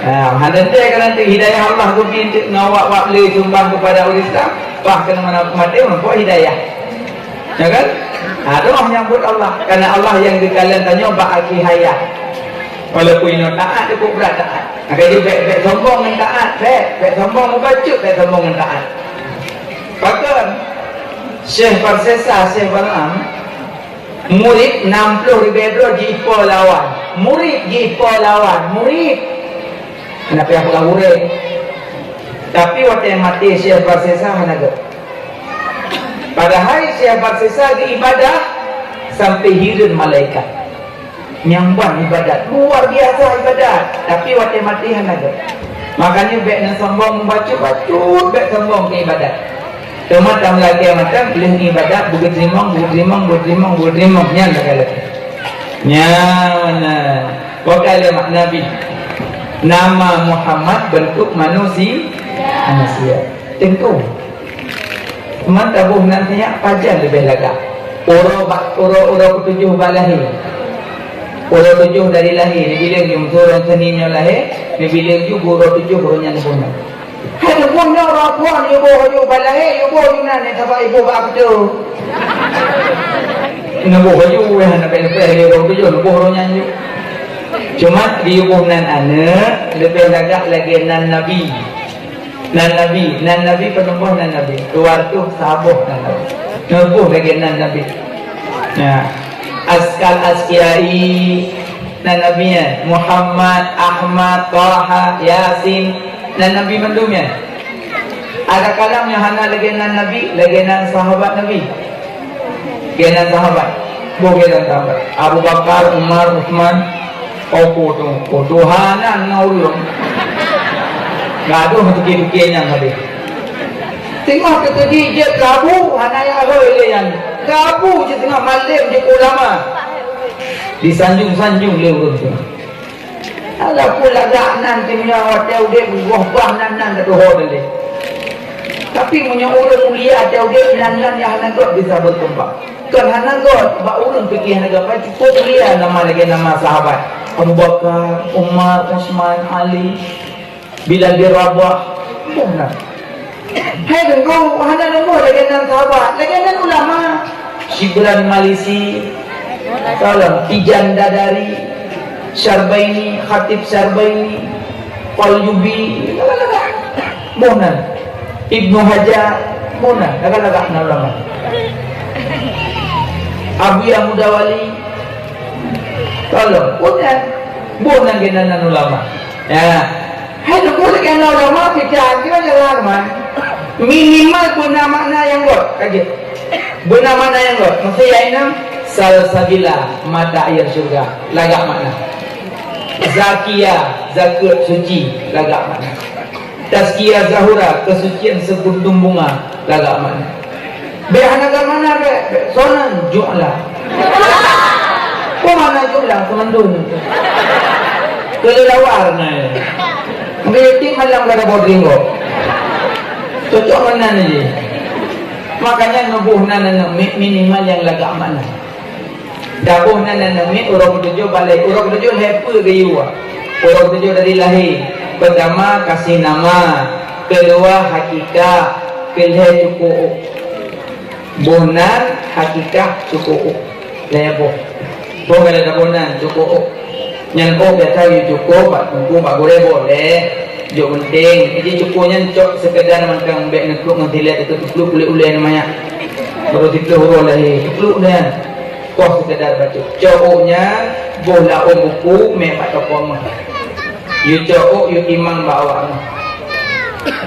Ha, hana teuka nanti hidayah Allah tu pintu ngawak wak le sumbang kepada orang Islam, bah kena mana maté merupakan hidayah. Ya kan? Ha, doa menyambut Allah. Karena Allah yang dikalian tanya bak akhir hayat. Walaupun ino taat, cukup berat taat. Maka dia baik-baik sombong dengan taat, baik, baik sombong membaca, baik sombong dengan taat. Pakon Syekh Barsesa, Syekh Balaam, murit enam puluh ribèe droe jipo lawan. Murit jipo lawan, murit. Kenapa yang pulang murid? Tapi watèe maté Syekh Barsesa hana gèt. Padahai Syekh Barsesa geuibadah sampai hireuen malaikat. Nyang ban ibadat, luar biasa ibadat, tapi watèe maté hana gèt. Makanya bèk neusombong bacut-bacut, bèk sombong keu ibadat. Teuma tam lakèe mantong lheueh ibadat, beugeurimong, beugeurimong, beugeurimong, beugeurimong, nyan lakèe-lakèe. Nyan, bukan lemak Nabi. Nama Muhammad bentuk manusia, manusia. Tengku. Teuma taboh nan sinyak pajan leubeh lagak. Uroe ba-, uroe, uroe ketujoh bak lahé. Uroe tujoh dari lahé, neubilang ju, meuseu ureueng seni nyoe lahé, neubilang ju uroe tujoh uroe nyan neuboh nyoe. Hai neuboh nyoe uroe phôn, neuboh ju bak lahé, neuboh ju nan, sabab iboh bak aku tu. Neuboh ju, weh, hana payah-payah lé uroe tujoh, neuboh uroe nyan ju. Cuma di uboh nan aneuk, leubeh lagak lagèe nan Nabi. Nan Nabi, nan Nabi, peuneuboh nan Nabi. Dua reutôh saboh nan Nabi. Neuboh lagèe nan Nabi. Nah, Askal Askiyai, nan Nabi nyan. Muhammad, Ahmad, Taha, Yasin, nan Nabi mandum nyan. Ada kalam nyang hana lagèe nan Nabi, lagèe nan sahabat Nabi. Geunan sahabat. Boh geunan sahabat. Abu Bakar, Umar, Utsman. Oh, po tu. Oh, Tuhan nan na ureueng. Gadoh pikir-pikir nyan tadi. Teungoh teukeudi jeuet keu Abu, hana jak rhoi lé nyan. Keu Abu jeuet teungoh malém jeuet ulama. Disanjung-sanjung lé ureueng tu. Walaupun lagak nan, teuma watèe udép goh bah nan, nan tatuho tadi. Tapi meunyoe ureueng mulia watèe udép, nan, nan nyang hana gèt bisa berkembang. Kon hana gèt, bak ureueng pike hana gèt, cukôp mulia nama lagèe nama sahabat. Abu Bakar, Umar, Utsman, Ali, Bilal bin Rabah. Boh nan. Hai deungoe, hana deungoe lagèe nan sahabat, lagèe nan ulama. Syibran Malisi, tolong, Tijan Dadari, Syarbaini, Khatib Syarbaini, Qalyubi, lagak-lagak. Boh nan. Ibnu Hajar, boh nan, lagak-lagak nan ulama. Abu Yahya Mudawali, tolong, boh nan. Boh nan geunan nan ulama. Ya. Hai, teupeue lagèe na ulama, pih hati jalan, man. Minimal beuna makna nyang gèt, ka jeuet. Beuna makna nyang gèt. Maksud nyang inong, salsabila, mata air syurga. Lagak makna. Zakia, zakeuet suci, lagak makna. Tazkia zahura, keusucian seuguntung bunga, lagak makna. Bék hana gak makna bék, bék sonan, ju'la. Peue makna ju'la? Keumandum. Keuleuwar na. Mungkin yatim malam kada bodri kok. Cocok makna ni. Makanya neuboh nan aneuk miet minimal nyang lagak makna. Taboh nan aneuk miet uroe keutujôh balek, uroe keutujôh lhèe peue geuyue. Uroe keutujôh dari lahé, peutama kasih nama, keudua hakikah, keulhèe cuko ôk. Boh nan hakikah cuko ôk. Lhèe boh. Boh kada taboh nan cuko ôk. Nyan ôk biasa yue cuko bak teungku bak gurèe boleh. Jok geunteng. Jadi cuko nyan cok seukedar mantong bèk neuklok ngon silèt, teuklok ulèe-ulèe nyan manyak. Baru siplôh uroe lahé, teuklok nyan. Poh seukedar bacut. Cok ôk nyan, boh laôn buku, mè bak toko meuh. Yue cok ôk, yue timang bak awak meuh.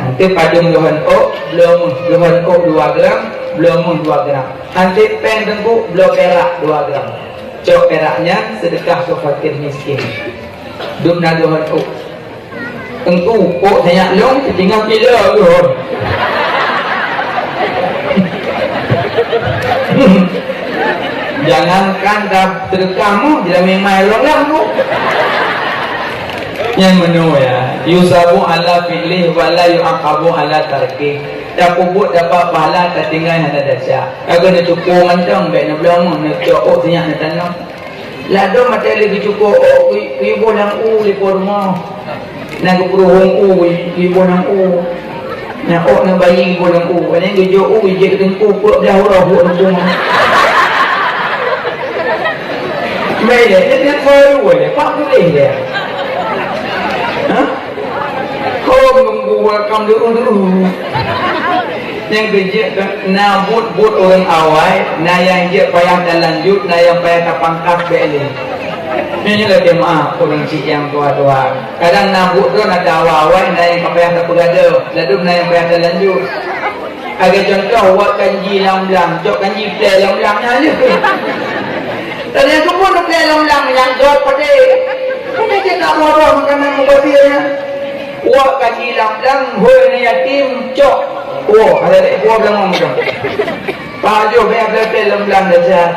Nanti padum geuhon ôk, bloe meuh. Geuhon ôk dua gram, bloe meuh dua gram. Hanté péng teungku, bloe pirak dua gram. Cok pirak nyan seudeukah keu fakir miskin. Dum na geuhon ôk. Teungku, ôk tanyak lôn, teutinggai pila geuhon. Jangankan ka seudeukah meuh, jilamé mai lôn lam tu. Nyan meunoe ya, yusabu ala fi'lih wa la yu'aqabu ala tarkih. Tapeubuet dapat pahala, tatinggai hana desya. Ka keuneuk cuko mantong, bèk neubloe meuh, neucok ôk sinyak neutanom. Ladôm maté lé geucuko ôk, geu-, geuboh lam u lé po rumoh. Na geupeuruhông u, geuboh lam u. Na ôk na bayi geuboh lam u. Kadang geujok u, geujek teungku, peuet blah uroe buet teungku. Baik deh, dia, dia khawalu deh, pak boleh deh. Ha? Hom nunggu welcome dulu dulu. Nyang keujeuet na buet-buet ureueng awai, na nyang jeuet payah talanjut, na nyang payah tapangkas bèk lé. Nyoe lagèe maaf ureueng syiek nyang tuha-tuha. Kadang na buet droe na ta awai-awai, na nyang ka payah tapeugadôh, ladôm na nyang payah talanjut. Lagèe cuntoh, wot kanji lam blang, cok kanji plè lam blang nyan lé. Dan nyang keupeue plè lam blang nyang göt padé. Kan cit tak buah-buah makanan mubazir nyan. Wot kanji lam blang, hôi aneuk yatim, cok. Woe, ada dek buah blang ngom tu. Pajoh banyak plè lam blang dah sihat.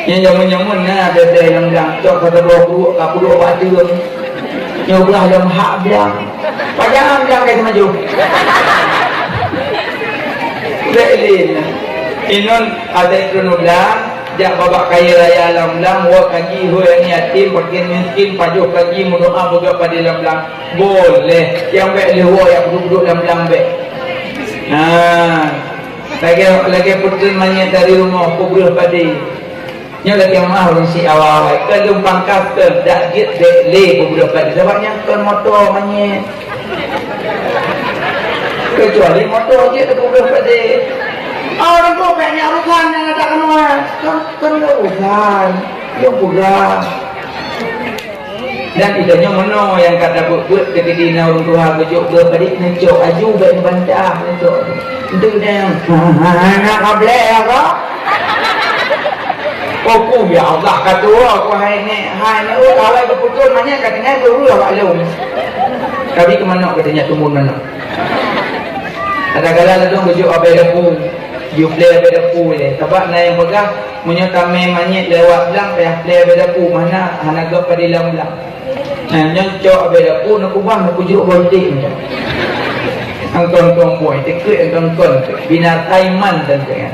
Nyang jameun-jameun na bèe-bèe nyang blang, cok ka keudroe pruet, ka peuduek bak ateueng. Nyoe blah lom hak blang. Pajan blang ka teumaju. Bèk lé na. Inong asai keunoe blang, jak babah kayèe raya lam blang, wot kanji, hôi aneuk yatim, fakir miskin, pajoh kanji, meudoa, beugöt padé lam blang. Boleh. Nyang bèk lé woe, nyang peuduek-peuduek lam blang bèk. Nah. Lagèe, lagèe peutreun manyét dari rumoh peubreuh padé. Nyoe lagèe meu'ah ureueng syiek awai-awai. Kon lôn pangkas keu dak jeuet bèk lé peubreuh padé. Sabab nyan kon moto manyét. Keucuali moto jeuet peubreuh padé. Ah, ureueng tu bèk nyan urusan nyang ada keunoe. Kon, kon lôn urusan. Lôn peugah. Dan geutanyoe meunoe nyang ka tabeuet-beuet keu geutanyoe ureueng tuha geujok beuet padé, neucok aju bèk neubantah, neucok. Enteuk neuh, "Hana ka blèe ya, Kak?" Oh, ku, ya Allah, ka tuwoe ku hai nèk, hai nèk, oh, awai geupeutrön manyét ka tinggai beureueh bak lôn. Tapi keumanok geutanyoe tumbon manok. Kadang-kadang ladôm geujok abèe dapu, jeuet plè abèe dapu lé. Sabab na nyang peugah, Meunyoe tamè manyét lewat blang, payah plè abèe dapu, mana hana göt padé lam blang. Nah, nyan cok abèe dapu, neukeubah, neukeujruk bonték nyan. Angkon-kon buai, teukeuk angkon-kon, binatang iman dan dengan.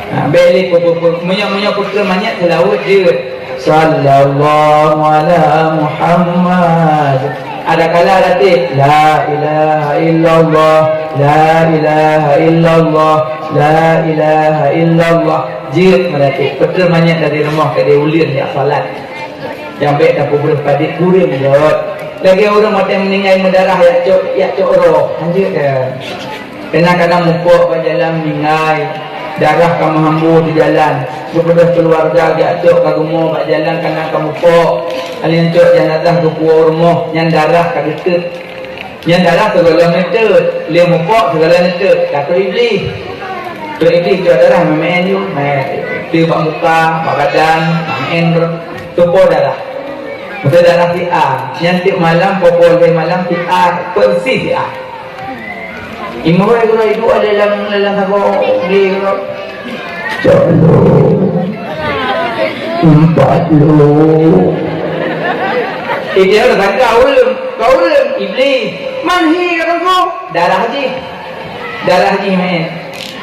Ha, bèk lé pe-, pe-, pe-, meunyoe, meunyoe peutreun manyét seulaweuet jeuet. Sallallahu ala Muhammad. Ada kala ratéb, la ilaha illallah, la ilaha illallah, la ilaha illallah. Jeuet meuratéb, peutreun manyét dari rumoh keudéh uleuen jak salat. Nyang bèk tapeubeuet padé kureueng göt. Lagèe ureueng watèe meuninggai meudarah jak cok, jak cok roh. Hanjeuet kan? Keunan kadang mupok bak jalan meuninggai. Darah ka meuhambo di jalan. Geupeudeh keuluwarga jak cok ka geumo bak jalan keunan ka mupok. Alèh cok janazah geupuwoe u rumoh, nyan darah ka geuteut. Nyan darah sigohlom neuteut, lheueh mupok sigohlom neuteut, ka trok Iblih. Trok Iblih cok darah meu'en yue, meu'en. Teuk bak muka, bak badan, meu'en, teupo darah. Masa darah si A, nyan tiep malam, poh-poh lhèe malam si A, persis si A. Imoe keudroe iduek lé lam, lé lam sagoe lé keudroe. Cok lôn. Empat lôn. Eh, dia dah sangka ureueng. Ka ureueng, Iblis. Man hi ka teungku? Darah jih. Darah jih meu'en.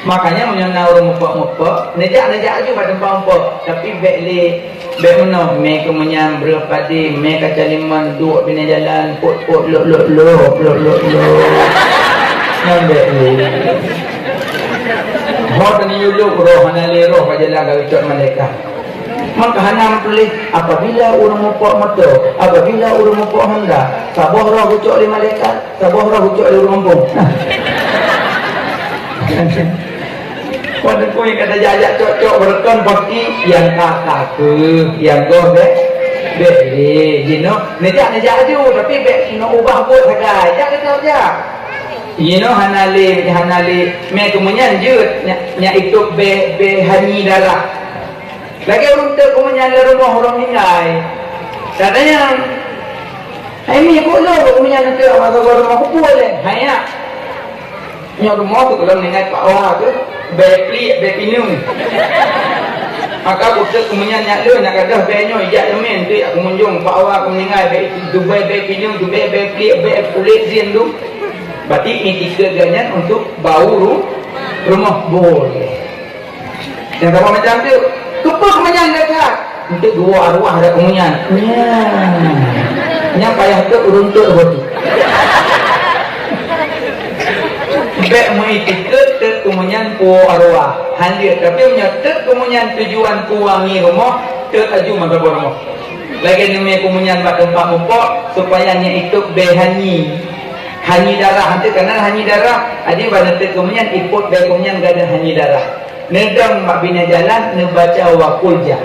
Makanya meunyoe na ureueng mupok-mupok, neujak-neujak aju bak teumpat mupok. Tapi bèk lé Bèk meunoe, mè keumeunyan breueh padé, mè kaca limon, duek binéh jalan, pot-pot, lok-lok, lok-lok, lok-lok. Nyan bèk lé. Ho teuniyueb lok roh, hana lé roh bak jalan ka geucok malaikat. Maka hana meutuléh, apabila ureueng mupok moto, apabila ureueng mupok honda, saboh roh geucok lé malaikat, saboh roh geucok lé ureueng gampông. Nah. Pada kui kata jajak cok-cok beureukan pasti nyang ka-ka keuh, nyang goh bèk, bèk lé. Jinoe neujak, neujak aju, tapi bèk jinoe ubah buet sagai. Jak, jak, jak. Jinoe hana lé, hana lé. Mè keumeunyan jeuet, nyak, nyak itôb bè, bè hanyi darah. Lagèe ureueng teuk keumeunyan lam rumoh ureueng ninggai. Kadang-kadang, "Hai mi, kok lôn keumeunyan teuk masa goh rumoh kupeue lé?" Hai nyak. Nyoe rumoh teuh gohlom ninggai Pak Wa teuh, bèe pliek, bèe pineung. Maka kuteuek keumeunyan nyak lôn, nyak gadôh bèe nyoe ijak leumen teuh jak keumunjông Pak Wa keu meuninggai, bèe tubèe bèe pineung, tubèe bèe pliek, bèe kulét zien tu. Berarti itikeuet geuh nyan untuk bau ru-, rumoh. Boleh. Nyang saboh macam tu, keupeue keumeunyan that? Untuk dua arwah ada keumeunyan. Nya. Nyang payah tu ureueng tu betul. Bèk meuitikeuet teuk keumeunyan puwoe arwah. Hanjeuet, tapi meunyoe teuk keumeunyan tujuan puwangi rumoh, teuk aju meusaboh rumoh. Lagèe neumè keumeunyan bak teumpat mupok, supaya nyan itôb bèe hanyi. Hanyi darah, nanti keunan hanyi darah, jadi bak teuk keumeunyan ipot bèe keumeunyan gadôh hanyi darah. Neudong bak binéh jalan neubaca wa qul ja.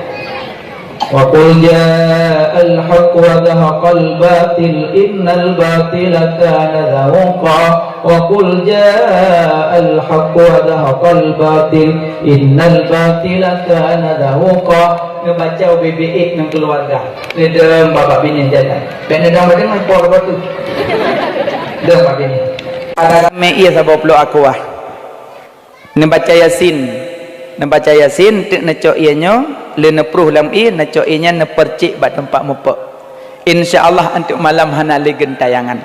Wa qul ja'al haqq wa zahaqal batil innal batila kana zahuqa. Wa qul ja'al haqq wa zahaqal batil innal batila kana zahuqa. Neubaca ubé-bé ék ngon keuluwarga. Neudong bak binéh jalan. Bèk neudong bak deungon po bak tu. Dong bak binéh. Ada ramè ie saboh ploh aqua. Neubaca Yasin. Neubaca Yasin, teuk neucok ie nyoe, lé neuproh lam ie, neucok ie nyan neupercék bak teumpat mupok. Insya Allah, untuk malam hana lé geuntayangan.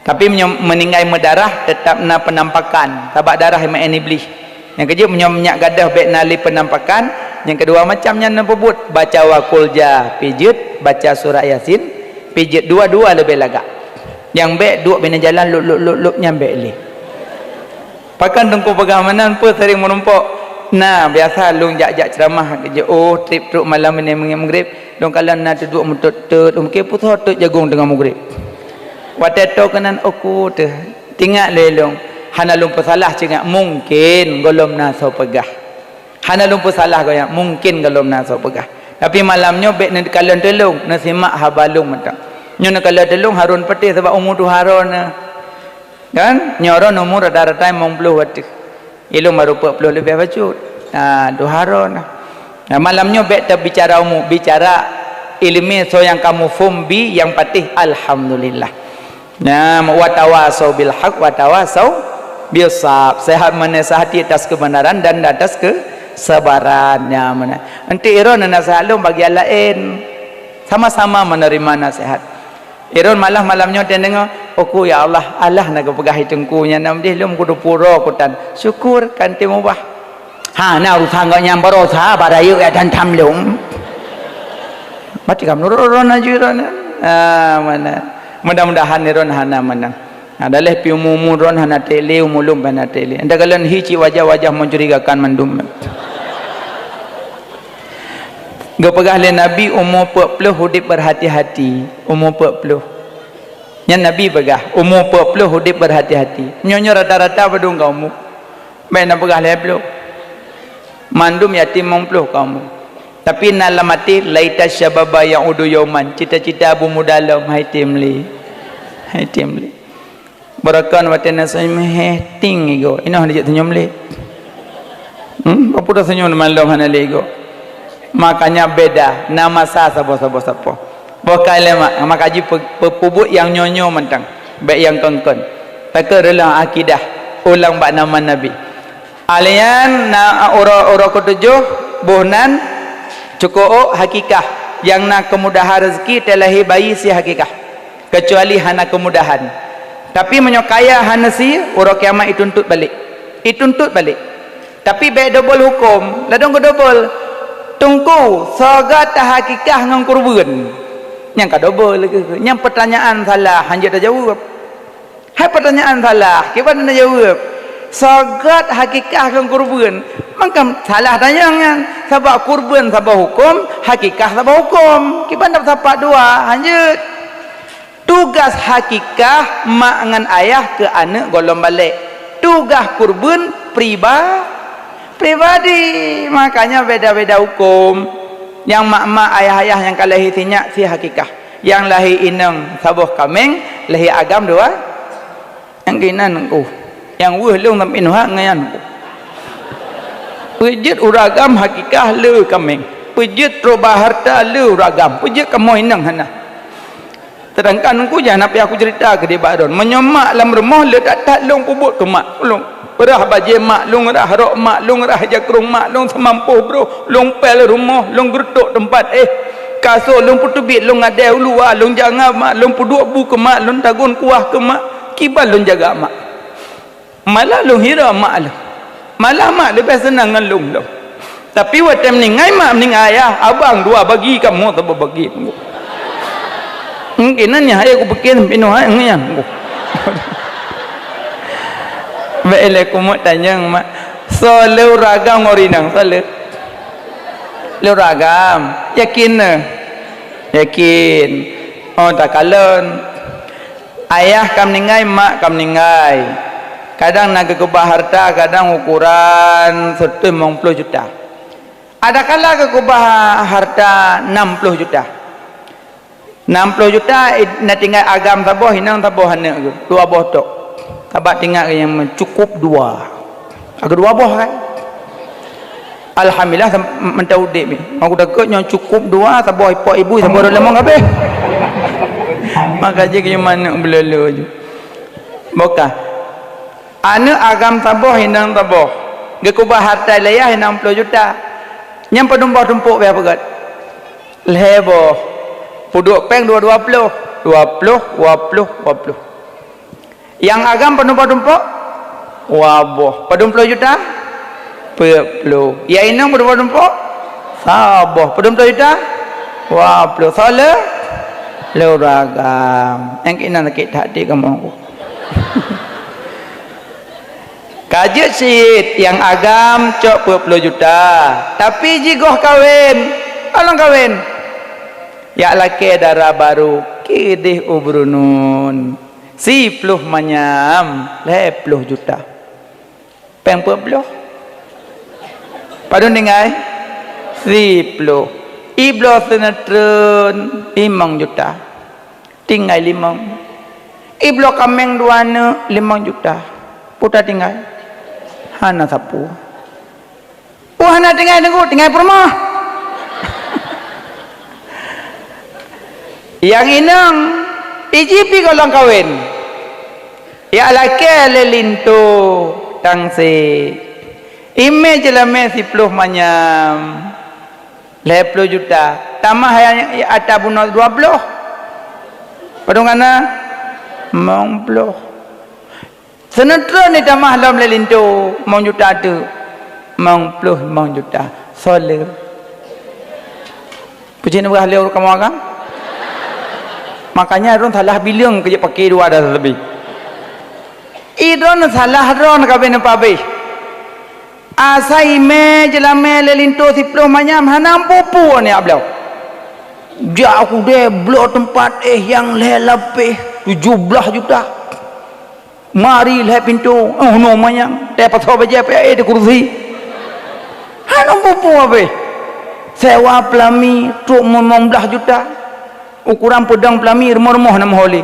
Tapi meunyoe meuninggai meudarah, teutap na peunampakan, sabab darah meu'en Iblih. Nyang keujeuet, meunyoe nyak gadôh bèk na lé peunampakan, nyang keudua macam nyan neupeubuet, baca wa qul ja, pijeuet, baca surat Yasin, pijeuet dua-dua leubeh lagak. Nyang bèk duek binéh jalan lop, lop, lop, lop, nyan bèk lé. Pakon Teungku peugah meunan, peue sering meurumpok? Nah, biasa lôn jak-jak ceuramah, jiôh trép trok malam binéh meungieng meugreb, lôn kalon na teuduek meutot-tot, mungken peusoe tot jagong teungoh meugreb. Watèe toe keunan, "Oh, ku teuh, tingat lé lôn, hana lôn peusalah ceungat, mungken gohlom na soe peugah." Hana lôn peusalah gobnyan, mungken gohlom na soe peugah. Tapi malam nyoe bèk neukalon teulông, neusimak haba lôn mantong. Nyoe neukalon teulông harôn patéh sabab umu tuha droeneuh. Kan? Nyoe droeneuh umu rata-rata limong ploh ateueh. Ilôn baru peuet ploh leubeh bacut. Ha, tuha droeneuh. Nah, malam nyoe bèk tabicara umu, bicara ileumèe soe nyang ka muphom bi nyang patéh alhamdulillah. Nah, wa tawasau bil haq, wa tawasau bis sab. Sehat menasihati atas kebenaran dan atas kesabaran. Nah, mana? Enti iron nasihat lôn bagian laén. Sama-sama menerima nasihat. Iron malah malam nyoe teudeungoe, "Oku ya Allah, Allah na geupeugah i teungku nyan nam deh lôn kudu pura kutan." Syukur kan teumeubah. Hana urusan gobnyan barosa, bak rayeuk jak tantam lom. Berarti ka meunurot droeneuh aju droeneuh. Ah, mana? Mudah-mudahan droeneuh hana meunan. Nah, daleh pi umu-umu droeneuh hana teuh lé, umu lôn pih hana teuh lé. Enta kalon hi cit wajah-wajah mencurigakan mandum. Geupeugah lé Nabi, umu peuet ploh udeb berhati-hati. Umu peuet ploh. Nyan Nabi peugah, umu peuet ploh udeb berhati-hati. Nyoe-nyoe rata-rata padum ka umu. Bèk na peugah lhèe ploh. Mandum yatim limong ploh ka umu. Tapi na lam até, "Laita syababa ya'udu yauman." Cita-cita abu muda lom, hai tem lé. Hai tem lé. Beureukan watèe na senyum heh ting igoe. Inoe hana jeuet senyum lé. Hmm, peue dah senyum mandum hana lé igoe. Makanya beda, na masa saboh-saboh sapoh. Boh ka lé mak, maka jih pe-, pe-, peubuet nyang nyoe-nyoe mantong, bék nyang kon-kon. Takot reuloh akidah ulang bak nama Nabi. Alian na uroe-uroe ketujoh, boh nan cukôp hakikah, nyang na keumudahan rezeki teulahé bayi si hakikah, keucuali hana keumudahan. Tapi meunyoe kaya hana si, uroe kiamat ituntut balek. Ituntut balek. Tapi bék dobol huköm, ladôm keudobol. Teungku, soe göt tahakikah ngon kurbeuen? Nyang ka dobol lagèe, nyang peutanyaan salah, hanjeuet tajaweueb. Hai peutanyaan salah, kiban na jaweueb? Soe göt hakikah ngon kurbeuen? Mangkam salah tanyong nyan, sabab kurbeuen saboh huköm, hakikah saboh huköm. Kiban na sapat dua, hanjeuet. Tugaih hakikah mak ngon ayah keu aneuk gohlom balek. Tugaih kurbeuen priba-, pribadi. Makanya beda-beda huköm. Nyang mak-mak, ayah-ayah nyang ka lahé sinyak si hakikah. Nyang lahé inong saboh kaméng, lahé agam dua. Nyang keunan ku. Nyang weueh lôn sampoe nyoe nyan ku. Peujeuet ureueng agam hakikah le kaméng. Peujeuet troh ba harta le ureueng agam. Peujeuet kamoe inong hana. Sedangkan ku jan apa aku cerita keu di Bak Ron. Meunyoe mak lam rumoh le that-that lôn peubuet keu mak lôn. Rhah bajée mak lôn, rhah rok mak lôn, rhah jakrong mak lôn, seumampôh broh lôn pel rumoh, lôn geurutok teumpat éh. Kasô lôn peuteubiet, lôn ngadée u luwa, lôn jangab mak, lôn peuduek bu keu mak, lôn tagun kuah keu mak, kiban lôn jaga mak. Malah lôn hirau mak lôn. Malah mak leubeh seunang ngon lôn lom. Tapi watée meuninggai mak, meuninggai ayah, abang dua bagi, kamoe saboh bagi. Mungkin nyan hai kupikir pinuh hai nyan. Bék lé kumeuet tanyong mak. Soe le ureueng agam ngon inong, soe le? Le ureueng agam. Yakin na? Yakin. Oh, takalon. Ayah ka meuninggai, mak ka meuninggai. Kadang na geukeubah harta, kadang ukoran seuteun limong ploh juta. Adakala geukeubah harta nam ploh juta. Nam ploh juta, na tinggai agam saboh, inong saboh aneuk geuh, dua boh tok. Sabab tinggai nyang cukup dua. Agak dua boh kan? Alhamdulillah, sam-, mantong udép ni. Aku takot nyang cukup dua, saboh ipok ibu, saboh ureueng limong habéh. Maka jih keu manok beulolo ju. Bokah. Aneuk agam saboh, inong saboh. Geukeubah harta lé ayah nam ploh juta. Nyang padum boh tumpok beh peugét. Lhée boh. Peuduek péng dua, dua ploh. Dua ploh, dua ploh, dua ploh. Nyang agam padum boh tumpok? Dua boh. Padum ploh juta? Peuet ploh. Nyang inong padum boh tumpok? Saboh. Padum ploh juta? Dua ploh. Soe le? Le ureueng agam. Nyang keunan sakét that di kamoe. Ka jeuet cit nyang agam cok peuet ploh juta, tapi jigoh kawen. Along kawen. Jak lakée dara barô keudeh u Brunun. Siploh manyam lhée ploh juta. Péng peuet ploh. Padum tinggai? Siploh. Ibloe seuneutreun limong juta. Tinggai limong. Ibloe kaméng dua aneuk limong juta. Peue tatinggai? Hana sapeue. Peue hana tinggai teungku, tinggai peurumoh. Nyang inong, iji pi gohlom kawen. Jak lakée lé linto tang sép. Imé jeulamé siploh manyam. Lhée ploh juta. Tamah nyang ata bunoe dua ploh. Padum kana? Limong ploh. Seuneutreun jitamah lom lé linto, limong juta teuk. Limong ploh limong juta. Soe le? Puji neubeurah lé ureueng kamoe agam? Makanya droen salah bileueng keu jipake dua dara leubeh. I droen salah droen ka beuneupabeh. Asai imé jeulamé lé linto siploh manyam hana meupeue-peue nyak bloe. Jak keudeh bloe teumpat éh nyang lhée lapéh tujoh blaih juta. Mari lhée pintoe, oh, no manyam, teupasoe bajée peuéh di kursi. Hana meupeue-peue habéh. Sewa peulami trok limong blaih juta. Ukoran peudong peulami rumoh-rumoh na meuhôi lé.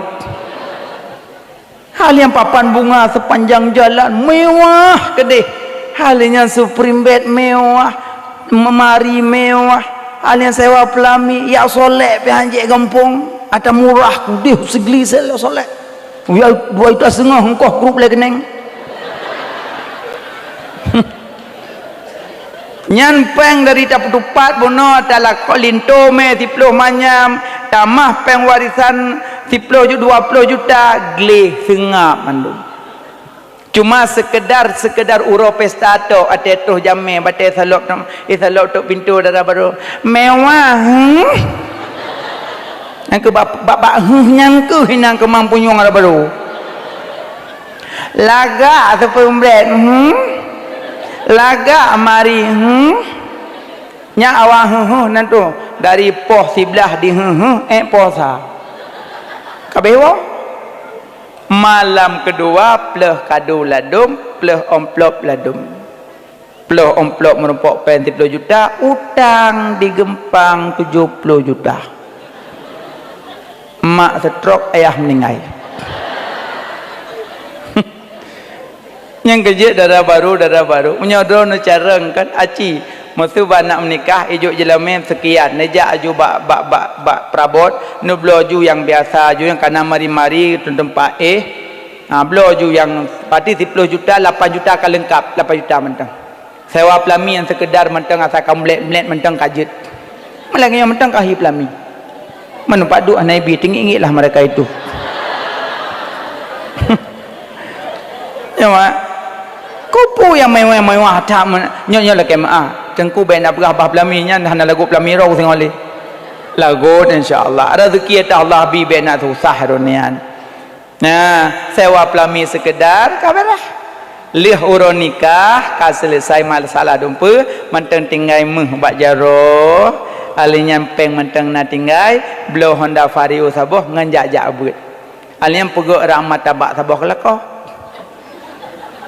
Hal nyang papan bunga sepanjang jalan mewah keudeh. Hal nyang Supreme Bed mewah, lemari mewah. Alien sewa peulami, ya solek pih hanjeuet gampông, ata murah kudeh sigli sel ya solek. Ya dua juta setengah engkoh grup lé keuneng. Nyan péng dari tapeutupat bunoe talakoe linto mé siploh manyam, tamah péng warisan siploh ju-, dua ploh juta, gleh seungab mandum. Cuma sekedar, sekedar uroe pesta tok, até troh jamé, batée salop, isalop tok pintoe dara barô. Mewah, hmm? Nyang keu bak, bak, bak, hmm, nyang keuh inang keumang punyueng dara barô. Lagak seupeu brét, hmm? Lagak mari, hmm? Nyan awak, hmm, hmm, nan tu. Dari poh siblaih di, hmm, hmm, ék poh sa. Ka abéh woe. Malam keudua, pleuh kado ladôm, pleuh amplop ladôm. Pleuh amplop meurumpok péng siploh juta, utang di Geumpang tujoh ploh juta. Mak stroke, ayah meuninggai. Nyang keu jeuet dara barô, dara barô. Meunyoe droeneuh carông kan, aci. Meuseu bak nak meunikah, ijok jeulamé seukian. Neujak aju bak, bak, bak, bak peurabot, neubloe ju nyang biasa, ju nyang ka na mari-mari, teumpat éh. Ha, bloe ju nyang pati siploh juta, lapan juta ka leungkab, lapan juta mantong. Sewa peulami nyang seukeudar mantong, asai ka meulet-meulet mantong ka jeuet. Malah nyan mantong ka hi peulami. Meuneumpat duek hana ibi, teungiek-ngiek lah mereka itu. Ya, Mak. Kupu nyang mewah-mewah that men-, nyoe, nyoe lakée meu'ah. Teungku bék na peugah bah peulami nyan hana lagot peulami roh singoh lé. Lagot, insya Allah. Rezeki ateueh Allah bi, bék na susah droeneuh nyan. Nah, sewa peulami seukeudar, ka beureh. Lheueh uroe nikah, ka seuleusai masalah dumpeue, mantong tinggai méuh bak jaroe. Alèh nyan péng mantong na tinggai, bloe Honda Vario saboh ngon jak-jak beuet. Alèh nyan peugöt rang martabak saboh keu lakoe.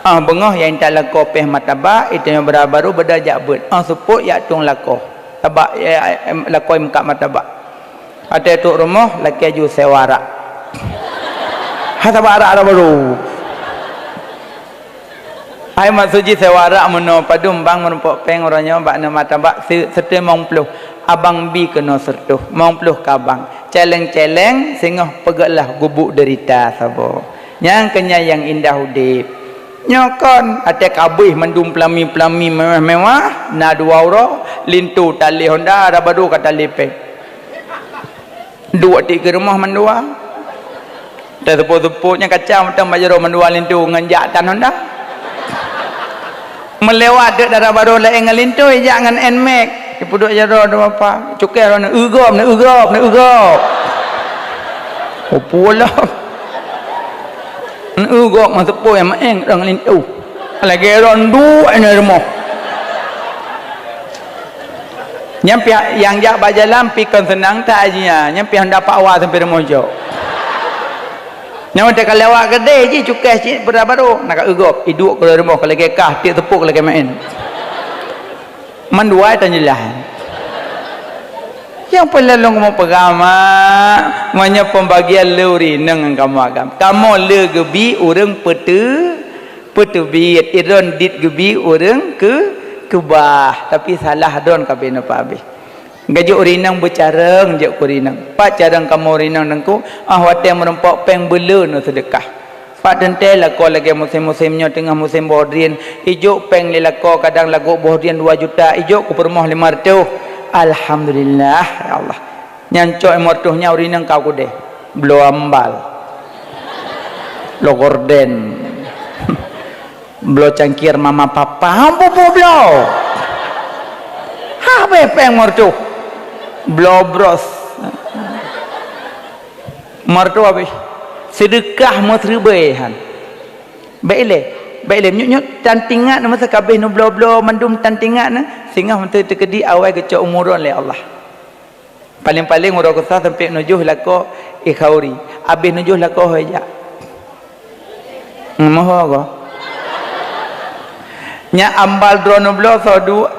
Ah, beungoh nyang intat lakoe péh martabak, iteunyoe beurah barô beudôh jak beuet. Ah, seupôt jak tueng lakoe. Tabak, eh, eh, lakoe meukat martabak. Watèe trôk rumoh, lakèe ju sewa rak. Ha, sewa rak dah baru. Hai, maksud jih sewa rak meunoe padum bang meurumpok péng uroe nyoe bak neuh martabak se-, seutôt limong ploh. Abang bi keunoe seureutoh, limong ploh keu abang. Cèlèng-cèlèng, singoh peugöt lah gubuk deurita saboh. Nyang keu nyan nyang indah udép. Nyoe kon, até kabéh mandum peulami-peulami mewah-mewah, na dua uroe, linto talé Honda, dah baru ka talé péng. Duek tiep keu rumoh mandua. Teuseupôt-seupôt nyan kaca mantong bak jaroe mandua linto ngon jak tan Honda. Meulewat deuk dara barô laén ngon linto, ijak ngon Nmax. Ipeuduek jaroe dua apa. Cukée roh neu-eu gob, neu-eu gob, neu-eu gob. Opo lah. Neu-eu gob meuseupôt nyang maén ngon linto. Lagèe ron duek ngon rumoh. Nyan pih nyang jak bak jalan pih kon seunang that jih nyan. Nyan pih Honda Power sampoe rumoh jok. Nyan watèe ka lewat keudè jih cukée cit peura barô. Na ka eu gob, iduek keu rumoh ka lagèe kah, tiep teupok lagèe maén. Mandua tan jeulaih. Nyang peue lôn kamoe peugah, Mak, meunyoe pembagian le ureueng inong ngon kamoe agam. Kamoe le geubi ureueng peuteu-, peuteubiet, idon dit geubi ureueng keu-, keubah. Tapi salah don ka binoe pabeh. Gajok ureueng inong beucarông, jok keu ureueng inong. Pat carông kamoe ureueng inong Teungku, ah watèe meurumpok péng beuleu neu seudeukah. Pat teuntèe lakoe lagèe musém-musém nyoe teungoh musém boh drien, ijok péng lé lakoe kadang lagot boh drien dua juta, ijok keu peurumoh lima reutôh. Alhamdulillah, ya Allah. Nyan cok lima reutôh nyan ureueng inong ka keudè. Bloe ambal. Bloe gorden. Bloe cangkir mama papa. Ha, bubu bloe. Habéh péng lima reutôh. Bloe bros. Lima reutôh habéh. Seudeukah meuseureubèe han. Bèk ilèe, bèk ilèe. Nyut-nyut tan tingat na masa ka abéh neubloe-bloe mandum tan tingat na, singoh meuteue teukeudi awai geucok umu droen lé Allah. Paleng-paleng uroe keusa sampoe neujôh lakoe i khauri. Abéh neujôh lakoe hôi jak. Moho goe. Nyan ambal droeneuh bloe soe duek.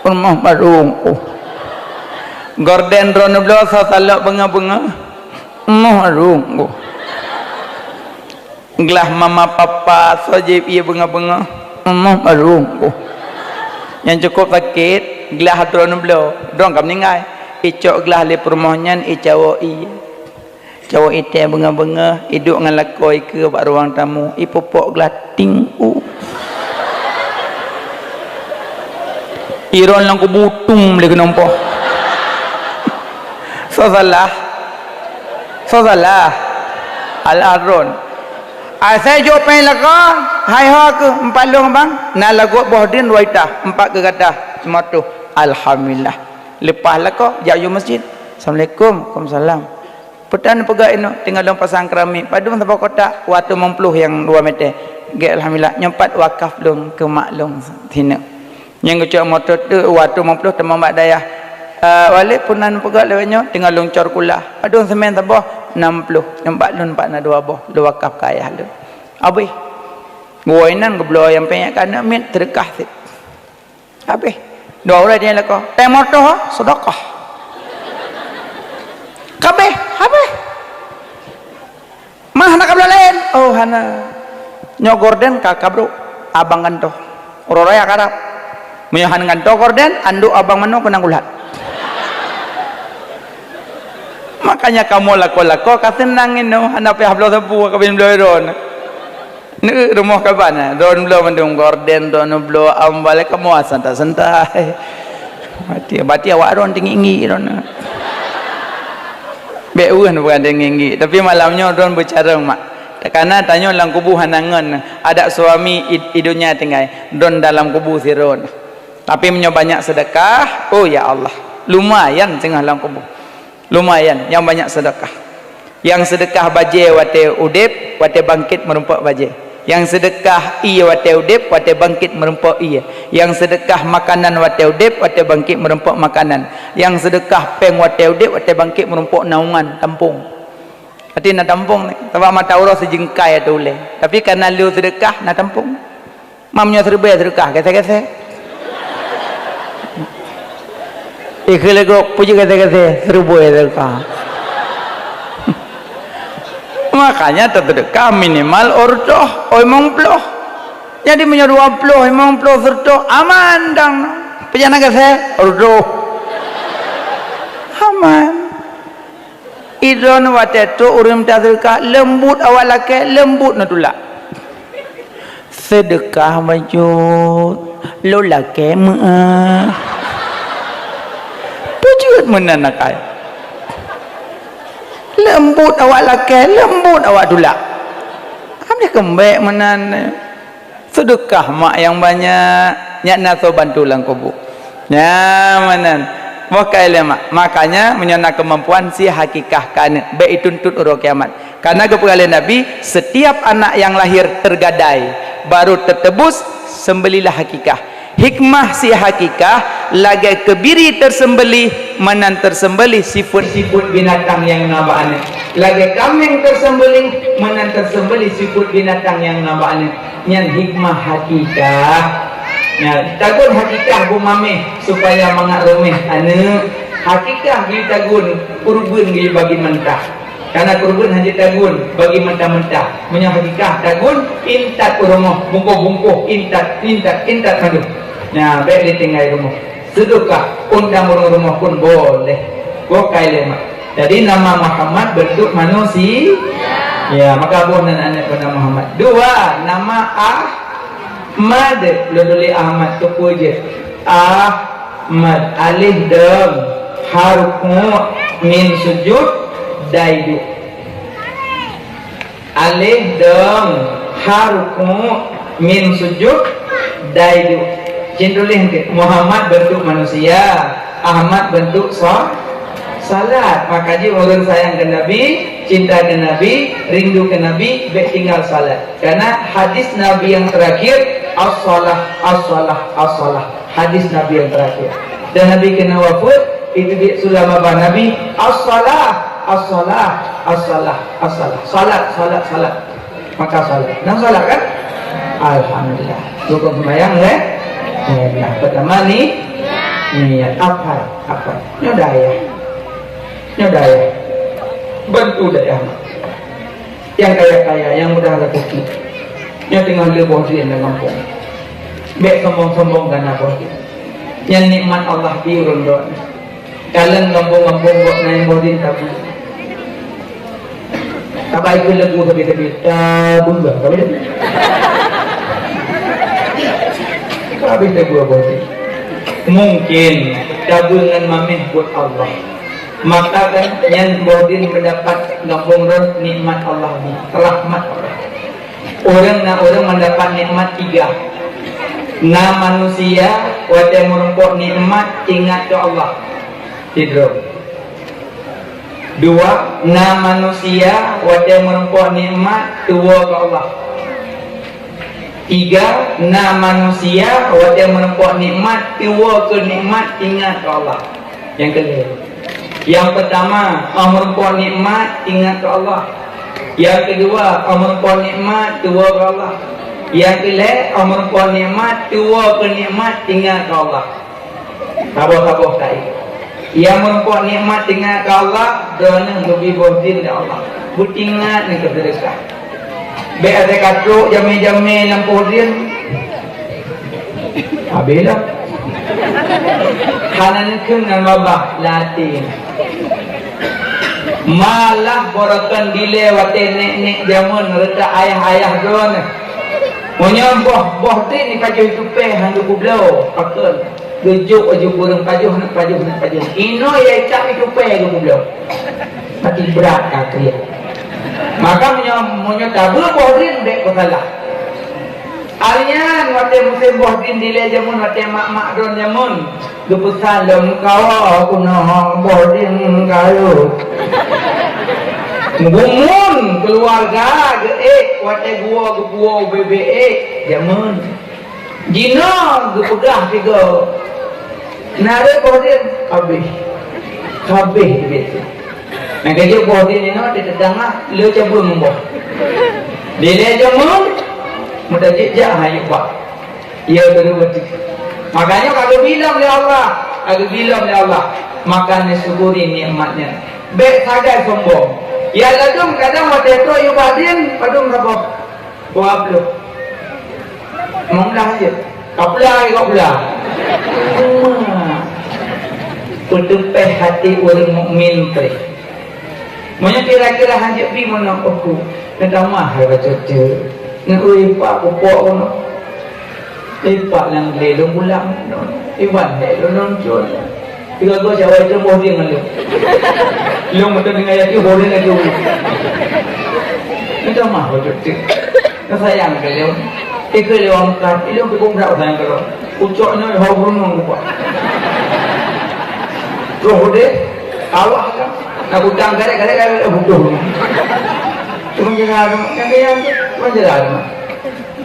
Rumoh barô. Gorden droeneuh bloe soe salop beungoh-beungoh. Rumoh barô. Glah mama papa soe jieb ié beungoh-beungoh. Rumoh barô. Nyang cukôp sakét. Glah droeneuh bloe, droeneuh ka meuninggai. Icok glah lé peurumoh nyan, icawoe ié. Cawoe ié tée beungoh-beungoh, iduek ngon lakoe ikeue bak ruang tamu, ipupok glah ting u. Iron lam kubu tung lé keunoe poh. Soe salah? Soe salah? Al-Harun. Asai jok péng laka, hai ho keuh, empat lôn abang, na lagot boh drin dua juta, empat keu gata, lima reutôh. Alhamdulillah. Leupah lakoe, jak yue masjid. Assalamualaikum. Waalaikumsalam. Peue tan peugah inoe, tinggai lôn pasang keramik. Padum saboh kotak, dua reutôh limong ploh nyang dua meter. Gét alhamdulillah, nyoe pat wakaf lôn keu mak lôn sineuk. Nyang geucok moto teuk dua reutôh limong ploh teuma bak dayah. Eh, Walid peue nan peugah lewat nyoe, tinggai lôn cor kula. Padum semen saboh, enam ploh. Nyoe bak lôn pat na dua boh, lôn wakaf keu ayah lôn. Abéh. Geuwoe inan geubloe nyang panyang ka aneuk miet, seudeukah cit. Habéh. Dua uroe nyan lakoe. Tée moto, seudeukah. Kabéh, habéh. Mah, hana kabloe laén? Oh, hana. Nyoe gorden ka, ka brok. Abang gantoe. Uroe raya karab. Meunyoe hana gantoe gorden, andok abang manoe keunong ulat. Makanya kamoe lakoe-lakoe ka seunang inoe, hana payah bloe sapeue, ka bin bloe droeneuh. Neu rumoh kaban, eh, droeneuh bloe mandum gorden, droeneuh bloe ambal, kamoe santai-santai. Bati, bati awak droeneuh tinggi-tinggi droeneuh. Bék weueh bukan tinggi-tinggi, tapi malam nyoe droeneuh beucarông mak. Takana tanyoe lam kubu hana ngon, adak suami i, i donya tinggai, droeneuh dalam kubu sidroe. Tapi meunyoe banyak sedekah, oh ya Allah, lumayan singoh lam kubu. Lumayan nyang banyak sedekah. Nyang sedekah bajée watée udeb, watée bangkét meurumpok bajée. Nyang sedekah ié watée udeb, watée bangkét meurumpok ié. Nyang sedekah makanan watée udeb, watée bangkét meurumpok makanan. Nyang sedekah péng watée udeb, watée bangkét meurumpok naungan, tampong. Arti na tampong ni, sabab mata uroe sijeungkai ateueh ulée. Tapi kana lheueh sedekah, na tampong. Mam nyoe siribée seudeukah, gesée-gesée. Ikeu lé gob, peue jeuet gesée-gesée, siribée seudeukah. Makanya taseudeukah minimal uroe reutôh, limong ploh. Jadi meunyoe dua ploh, limong ploh, seureutôh, aman dang. Peue jeuet na gesée, uroe reutôh. Aman. Idroeneuh watée trok ureuëng mita seudeukah, leumbot awak lakée, leumbot neutulak. Seudeukah bacut, lôn lakée meuáh. Peue jeuet meunan akai? Leumbot awak lakée, leumbot awak tulak. Amdeh keumbék meunan. Seudeukah mak nyang banyak, nyan na soe bantu lam kubu. Nyan meunan. Boh ka ilée mak. Makanya meunyoe na keumampuan, sie hakikah keu aneuk, bék ituntut uroe kiamat. Karena geupeugah lé Nabi, setiap anak yang lahir tergadai, baru tertebus, sembelilah hakikah. Hikmah sie hakikah, lagée keubiri teuseumbelih, meunan teuseumbelih sifeuet-sifeuet binatang nyang na bak aneuk. Lagée kaméng teuseumbelih, meunan teuseumbelih sifeuet binatang nyang na bak aneuk. Nyan hikmah hakikah. Nyan, tagun hakikah beumaméh supaya mangat roméh aneuk. Hakikah geuyue tagun, kurban geuyue bagi mentah. Karena kurban hana tagun, bagi mentah-mentah. Meunyoe hakikah tagun, intat u rumoh, bungkôh-bungkôh, intat, intat, intat mandum. Nyan, bék ditinggai rumoh. Seudeukah, undang ureuëng rumoh pun boleh. Boh ka ilée mak. Jadi nama Muhammad bentuk manusia. Ya, maka boh nan aneuk bernama Muhammad. Dua, nama Ahmad. Lôn tuléh Ahmad, keupeue jeuet? Ahmad, alif dom, ha ruku', mim sujud, dai duek. Alif dom, ha ruku', mim sujud, dai duek. Cit tuléh engkeuh, Muhammad bentuk manusia, Ahmad bentuk sa-, salat. Maka jih ureuëng sayang keu Nabi, cinta keu Nabi, rindu keu Nabi, bék tinggal salat. Karena hadis Nabi yang terakhir, "As-salah, as-salah, as-salah." Hadis Nabi yang terakhir. Dan Nabi keuneuk wafeuet, itu di sulam babah Nabi, "As-salah, as-salah, as-salah, as-salah." Salat, salat, salat. Maka salat. Nah, salat kan? Alhamdulillah. Rukun sembahyang, eh? Eh, nah, pertama ni, niat. Apa? Apa? Nyoe dayah. Nyoe dayah. Bantu dayah. Nyang kaya-kaya, nyang mudah rezeki. Nyoe teungoh le boh jih lam gampông. Bék sombong-sombong gana boh jih. Nyan nikmat Allah di ureuëng droe. Kalon gampông-gampông buet nyan boh drien tabu. Tabai keu lagu sabe-sabe, tabu bah, tabu. Habis tabu boh drien. Mungkin tabu ngon mameh buet Allah. Maka kan nyan boh drien meudapat gampông rot nikmat Allah ni, rahmat Allah. Ureuëng na ureuëng meudapat nikmat tiga. Na manusia watée meurumpok nikmat ingat keu Allah. Sidroe. Dua, na manusia watée meurumpok nikmat tuwoe keu Allah. Tiga, na manusia watée meurumpok nikmat tuwoe keu nikmat ingat keu Allah. Nyang keulhée, nyang peutama, óh meurumpok nikmat ingat keu Allah. Nyang keudua, óh meurumpok nikmat tuwoe keu Allah. Nyang keulhée, óh meurumpok nikmat tuwoe keu nikmat ingat keu Allah. Saboh-saboh kali. Nyang meurumpok nikmat ingat keu Allah, droeneuh geubi boh drien lé Allah. Beutingat ngon keuseudeukah. Bék asai ka trok jamé-jamé lampôh drien. Habéh lah. Hana neukheun ngon babah, latih. Malah borokan dilée watée nék-nék jameun reutah ayah-ayah droeneuh. Meunyoe boh, boh drien jipajoh tupée han geupubloe, pakon. Geujok laju kureueng pajoh, pajoh, pajoh. Inoe ya itam itu pée geupubloe. Mati brat ka kriet. Maka meunyoe, meunyoe tabeue boh drien bék peusalah. Alnyan watée musém boh drien dilée jameun, watée mak-mak droen jameun, geupeusan lom kawa keunoe boh drien kayu. Gumun keuluwarga geuék watée guwoe geupuwoe ubé-bé ék jameun. Jinoe geupeugah sigoe, "Na rhot boh drien?" "Habéh." Habéh ubé. Nyang ka jeuet boh drien inoe di teutangah, le cabeueng boh. Dilée jameun, meutajak jak hayeu bak. Ia keudua tu. Makanya ka geubi lom lé Allah, ka geubi lom lé Allah. Maka neusyukuri nikmat nyan. Bék sagai sombong. Ya ladôm kadang watée trok yue bak drien, padum saboh. Dua ploh. Meulah jeuet. Kapula lagi kapula. Cuma peutupéh hati ureuëng mukmin teuh. Meunyoe kira-kira hanjeuet bi meunan uku, neutamah hai bacut ceu. Neu-ui pak pupok keunoe. Ipak nyang glé lôn pulang. Iban hek lôn nonton. Tiga go cawa itu boh drien ngon lôn. Lôn beutôi deungon yakin boh drien laju. Neutamah bacut ceu. Neusayang keu lôn. Ikeu lôn angkat. Ilôn peukum brak sayang keu lôn. Ucok nyoe hau gunong lupa. Roh udeh. Awah kan. Nak utang karek-karek, karek butuh. Cuma jalan. Yang dia, cuma jalan.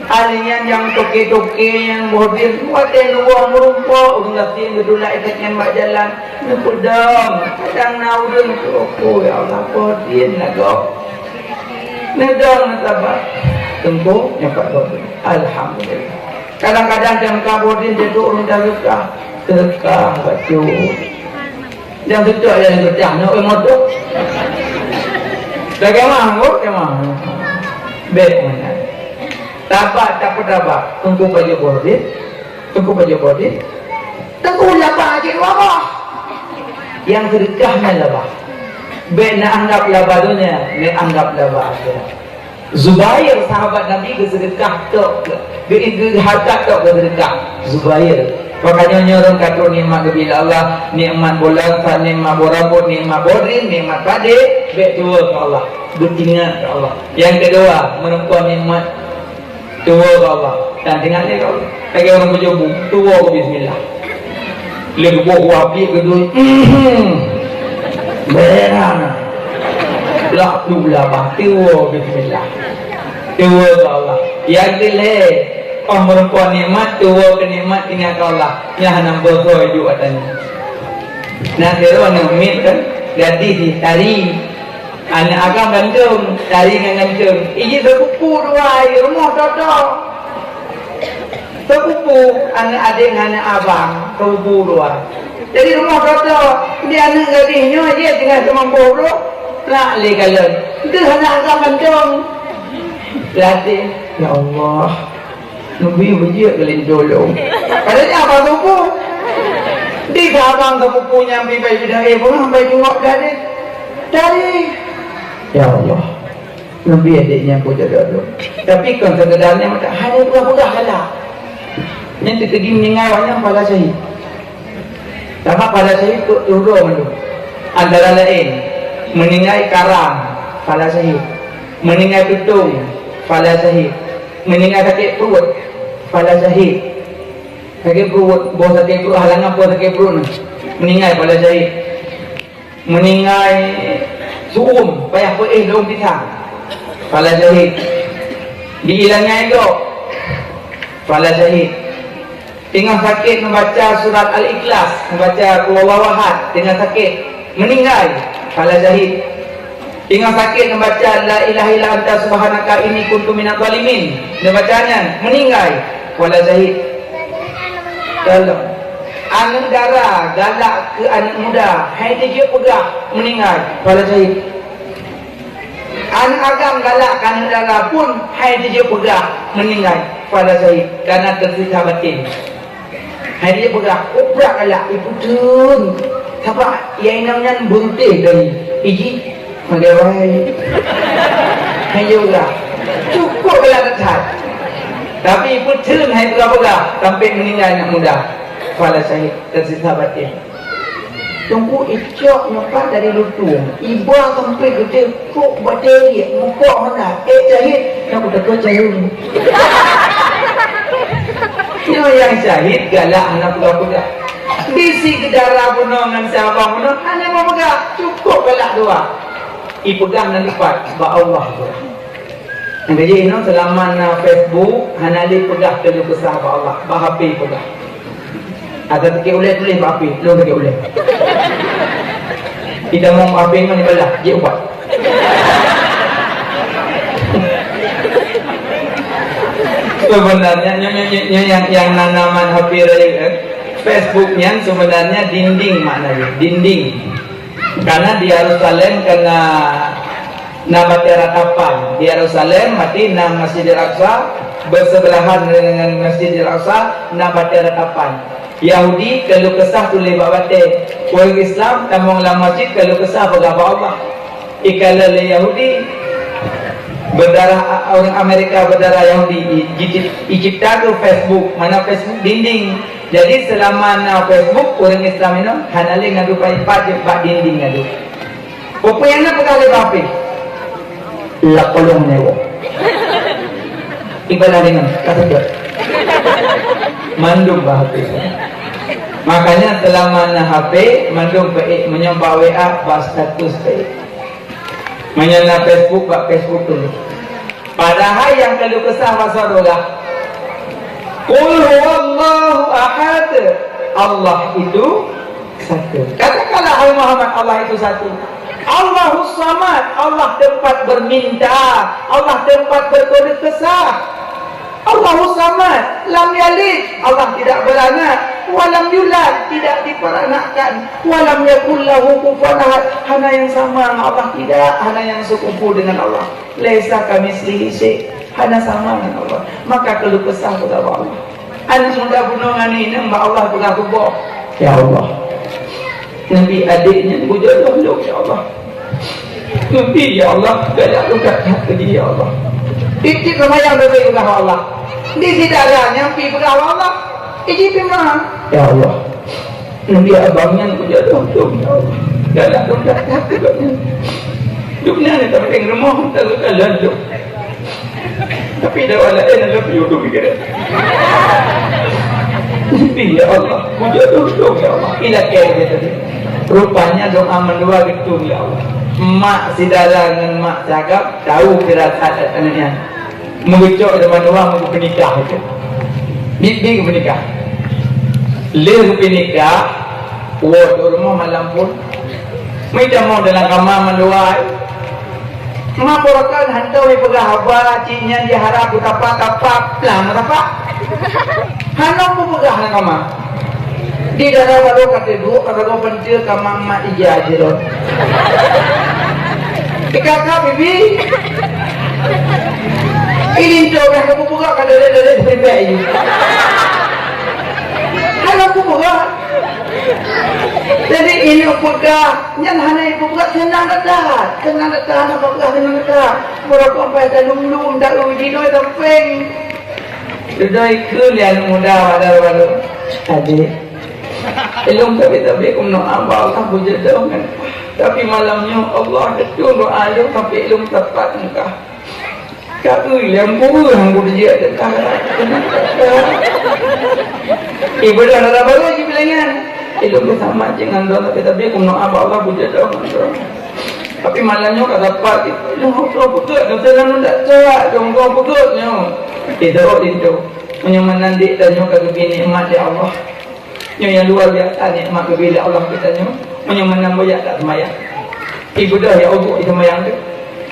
Alèh nyan nyang toke-toke nyang boh drien, watèe neuwoe meurumpok, ureueng gasien geutulak ikat nyan bak jalan, neupeudong. Kadang na ureueng teuropok, "Ya Allah, boh drien lagoe." Neudong, neusaba. Teungku, nyoe pat boh drien. Alhamdulillah. Kadang-kadang nyang ka boh drien, jeuet ureueng teuka. Teuka, bacut. Nyang beutôi nyang geudah nyoe, eh, moto. Bagaimana, Bu? Bagaimana? Bèk meunan. Taba, tapeutaba. Teungku pajoh boh drien. Teungku pajoh boh drien. Teungku laba jeuet dua boh. Nyang seudeukah nyan laba. Bèk neuanggap laba donya, neuanggap laba akhirat. Zubair, sahabat Nabi, geuseudeukah tok, geu-, geu-, hareuta tok geuseudeukah. Zubair. Makanya nyoe ureueng ka trok nikmat geubri lé Allah, nikmat buleuen, sa-, nikmat boh rambôt, nikmat boh drien, nikmat padé, bèk tuwoe keu Allah. Beuingat keu Allah. Nyang keudua, meurumpok nikmat tuwoe keu Allah. Dan ingat lé keu Allah. Lagèe ureueng beujobu, tuwoe keu bismillah. Lé geuboh wapi keudua. Beran. Lah tu lah bah tuwoe bismillah. Tuwoe keu Allah. Nyang keulhèe, oh meurumpok nikmat, tuwoe keu nikmat ingat keu Allah. Nyan hana beusoe idup ata nyan. Nah, sidroe aneuk miet kan, gadih jih tari. Aneuk agam ganteng, tari ngon ganteng. Iji seupupu dua, rumoh toto. Seupupu, aneuk adék ngon aneuk abang, seupupu dua. Jadi rumoh toto, di aneuk gadih nyoe jih teungoh seumampoh brôk, nak lé kalon. Deuh aneuk agam ganteng. Latih, ya Allah. Neubi beujeuet keu linto lôn. Padahai nyan abang seupupu. Abang keu buku nyang pi bai bidang, eh, beungoh bai jaweueb dari. Dari. Ya Allah. Neubi adék nyan keu jodoh lôn. Tapi kon sekedar nyan mata, hana peugah-peugah galak. Nyan teukeudi meuninggai awak nyan pahala syahid. Sabab pahala syahid keu tudoh mandum. Antara laén, meuninggai karam, pahala syahid. Meuninggai tutong, pahala syahid. Meuninggai sakét pruet, pahala syahid. Sakét pruet, boh sakét pruet, halangan boh sakét pruet nyan. Meuninggai pahala syahid. Meuninggai su'um, payah peuéh daun pisang, pahala syahid. Di ilangai gob, pahala syahid. Teungoh sakét neubaca surat Al-Ikhlas, neubaca Qul Huwallahu Ahad, teungoh sakét, meuninggai, pahala syahid. Teungoh sakét neubaca La ilaha illa anta subhanaka inni kuntu minadh dhalimin, neubaca nyan, meuninggai, pahala syahid. Tolong. Aneuk dara galak keu aneuk muda, hai teujeuet peugah, meuninggai, pahala syahid. Aneuk agam galak keu aneuk dara pun, hai teujeuet peugah, meuninggai, pahala syahid, karena teusiksa batin. Hai teujeuet peugah, "Oh, brat galak, ipeuteun." Sabab nyang inong nyan beurutéh dari iji. Magai wahai. Hai juga. Cukup galak that. Tapi peuteun hai peugah-peugah sampai meuninggai aneuk muda. Pahala syahid teusiksa batin. Teungku icok nyoe pat dari lutung. Iba sampai geude kok bateri mukok hana. Eh syahid, nak kuteukot syahid. Nyoe nyang syahid galak hana peugah-peugah. Bisi geudara bunoe ngon sahabat bunoe hana peugah. Cukup galak dua. Ipeugah nan dipat bak Allah tu. Nyang keujih nyoe seulamat na Facebook hana lé peugah keuluh kesah bak Allah, bak H P peugah. Atau tikek ulèe tuléh bak H P, lôn tikek ulèe. Kita mau H P ngon ibalah, jeuet ubat. Sebenarnya nyoe, nyoe, nyoe, nyoe yang, yang nanaman H P tadi, eh, Facebook nyan sebenarnya dinding maknanya, dinding. Karena di Yerusalem kena na batèe ratapan. Di Yerusalem, berarti na Masjidil Aqsa, bersebelahan dengan Masjidil Aqsa, na batèe ratapan. Yahudi keuluh kesah tuléh bak batèe. Ureueng Islam tamong lam masjid keuluh kesah peugah bak Allah. Ikalon lé Yahudi, berdarah, ureueng Amerika berdarah Yahudi, i-, i-, icipta keu Facebook, mana Facebook dinding. Jadi, seulama na Facebook, ureueng Islam inoe hana lé ngadu paih pat bak dinding ngadu. Peue-peue nyang na peugah lé bak H P. Lapolong nyoe. Ibalah deungon, ka seujok. Mandum bak H P. Makanya seulama na H P, mandum peuék, meunyoe bak W A, bak status peuék. Meunyoe na Facebook, bak Facebook tuléh. Padahai nyang keuluh kesah basa dolah. Qul huwallahu ahad. Allah itu satu. Katakanlah, hai Muhammad, Allah itu satu. Allahus samad, Allah tempat berminta, Allah tempat berkeuluh kesah. Allahus samad, lam yalid, Allah tidak beranak, wa lam yulad, tidak diperanakkan, wa lam yakul lahu kufuwan ahad, hana nyang sama ngon Allah, tidak, hana nyang sekufu dengan Allah. Laisa kamitslihi syai', hana sama ngon Allah. Maka keuluh kesah peugah bak Allah. Aneuk muda bunoe ngon inong bak Allah peugah tuboh. Ya Allah. Neubi adék nyan beujodoh lôn, ya Allah. Neubi, ya Allah, galak lôn that-that keu jih, ya Allah. Tiep-tiep seumayang neubi peugah bak Allah. Di sidara nyan pi peugah bak Allah. Iji pi meunan. Ya Allah. Neubi abang nyan beujodoh lôn, ya Allah. Galak lôn that-that keu gobnyan. Gobnyan nyang tapeugah rumoh, tapeugah lôn. Tapi dawa laén adalah peuyuh dum geuret. Tapi, ya Allah, beujodoh lôn, ya Allah. Ilakèe dia tadi. Rupanya doa mandua geutung, ya Allah. Mak sidara ngon mak siagam tahu firasat aneuk nyan. Meugeucok di mandua, meugeunikah itu. Bibi geupeunikah. Lheueh geupeunikah, woe di rumoh malam phôn. Meutamong dalam kama mandua. Ma porokan hantom jipeugah haba, cit nyan jiharab beutapa-tapa, plah meutapa. Hana peupeugah na kama. Di dalam baru kata duek, kata dua pentil kama mat ija jiro. Di kakak bibi. Ini tu dah kau peupeugah kata dia dari pribadi. Hana peupeugah. Jadi, ineuk peugah, nyan hana ipeugah seunang that-that. Seunang that-that, hana peugah seunang that-that. Meurokok pai talum-lum, taeu jinoe tampéng. Dudoe keu lé aneuk muda baru-baru. Adik, ilôn tapi-tapi keunoe abang Allah beujodoh ngon. Tapi malam nyoe Allah geutueng doa lôn sampai ilôn tapat muka. Ka eu nyang kureueng beurijek teuka. Ibadah rara baru jibilangan. Ilôn beusama cit ngon droe, tapi, tapi keunoe abang Allah beujodoh ngon droe. Tapi malam nyoe ka dapat, ilôn hok droe peugöt, nyoe teunan ndak cak, dong droe peugöt nyoe. Idok linto. Meunyoe meunan dik tanyoe ka geubri nikmat lé Allah. Nyoe nyang luar biasa nikmat geubri lé Allah keu tanyoe. Meunyoe meunan boh jak that seumayang. Ibeudôh ya uduk di seumayang tu.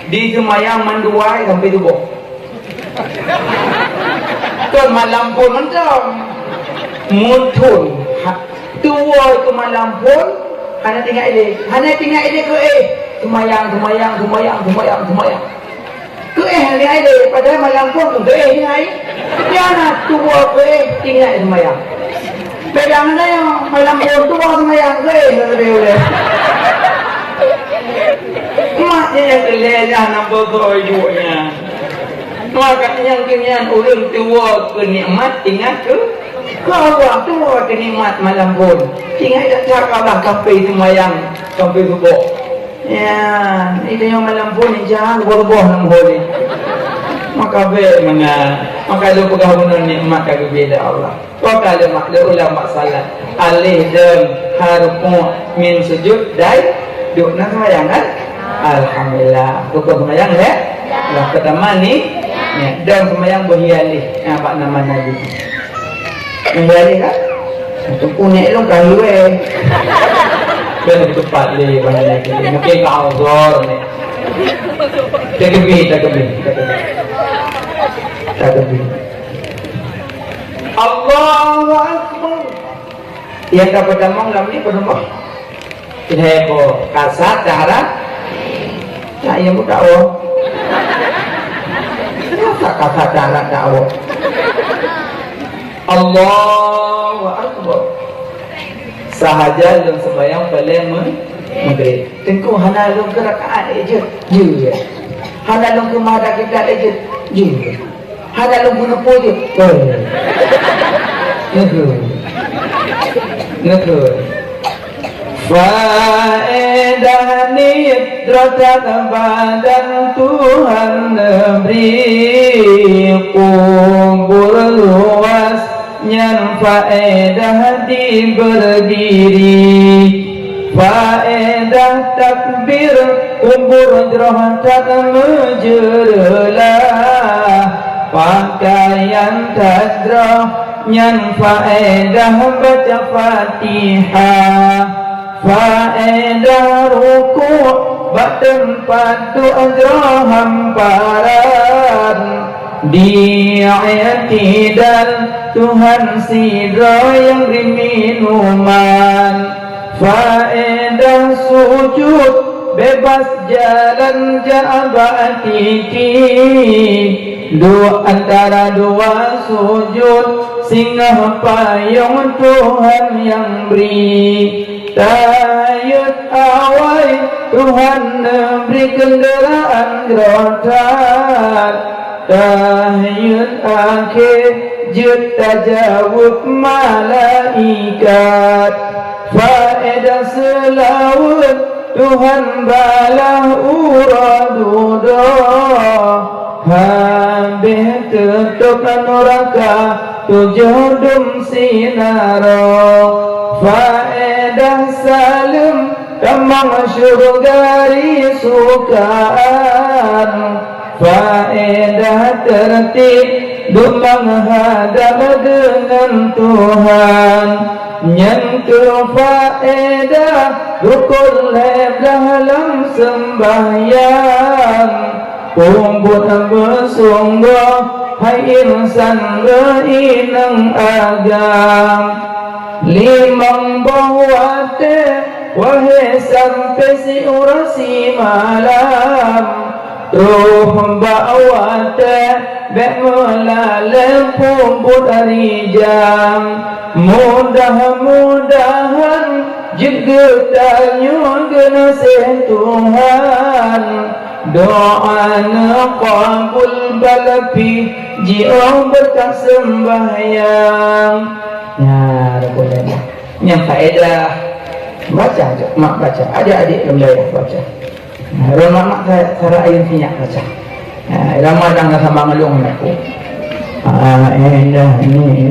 Di seumayang mandua sampai suboh. Kon malam phôn mantong. Muthôn. Ha, tuwoe keu malam phôn, hana teuingat ilée. Hana teuingat ilée keu éh. Seumayang, seumayang, seumayang, seumayang, seumayang. Keu éh hana teuingat ilée, padahai malam phôn keu éh teuingat ilée. Nyan na tuwoe keu éh teuingat seumayang. Beda ngon tanyoe, malam phôn tuwoe seumayang keu éh hana teuingat ilée. Mak nyan nyang keu lhèe nyan, nang bogoe ibu nyan. Maka nyang keu nyan ureueng tuwoe keu nikmat ingat keu, keu Allah, tuwoe keu nikmat malam phôn. Ingat that-that keu Allah sampai seumayang, sampai suboh. Ya, itu nyang malam phôn ni jangan boh-boh lam hol ni. Maka bèk meunan. Maka lôn peugah bunoe nikmat ka geubri lé Allah. Wa qala mak lé ulama salaf, aleh dong hareupoh min sujud dai duek na seumayang kan? Alhamdulillah. Rukun seumayang lé? Lah pertama ni, ni dong seumayang beuhi aleh. Ha, bak nama Nabi. Beuhi aleh kan? Teungku nek lôn ka luwe. Kan tepat lé bahaya lagi. Mungkin ka uzur ni. Takbir, takbir, takbir. Takbir. Allahu Akbar. Nyang ka peutamong lam ni peue teuma? Lhèe boh. Kasat, darat. Nah, nyang buta oh. Masa kasat, darat, dakwah? Allahu Akbar. Sahaja lôn seumayang paleng me-, Maghrib. Teungku hana lôn keu rakaat lé jeuet. Jeuet. Hana lôn keu mada kiblat lé jeuet. Jeuet. Hana lôn peuneupue jeuet. Oh. Neukheun. Neukheun. Faedah nit droe that badan Tuhan neubri kubur luwas. Nyan faedah di berdiri, faedah takbir, kubur jroh that meujeureulah, pakaian that jroh nyan faedah baca Fatihah. Faedah rukuk bak teumpat duek jroh hamparan, di i'tidal Tuhan sidroe nyang bri minuman. Faedah sujud bebas jalan jak bak titi, duek antara dua sujud singoh payong Tuhan nyang bri. Tayeuet awai Tuhan neubri keundeuraan droe that. Tayeuet akhé jeuet tajaweueb malaikat. Faedah seulaweuet Tuhan balaih uroe dudoe. Habéh teutôb nuraka tujoh dum sinaroe. Faedah saleuem tamong syeuruga risukaan. Faedah teurtib duek menghadap deungon Tuhan. Nyan keuh faedah rukon lhèe blah lam seumbahyang. Peubuet beusunggoh hai insan beuinong agam. Limong boh watèe, wahé sampoe siuroe simalam. Troh bak watèe bèk meulalèe peubuet rijang. Mudah-mudahan jeuet geutanyoe geunaséh Tuhan, doa neuqabul balapi jiôh beureukat seumbahyang. Nah, boleh. Nyang faedah, baca, mak baca. Adik-adik lom dayah baca. Nah, lôn mak-mak sa-, sara ayeueng sinyak baca. Nah, Ramadan ka sama ngeulung aku. Ah, eh, dah ni.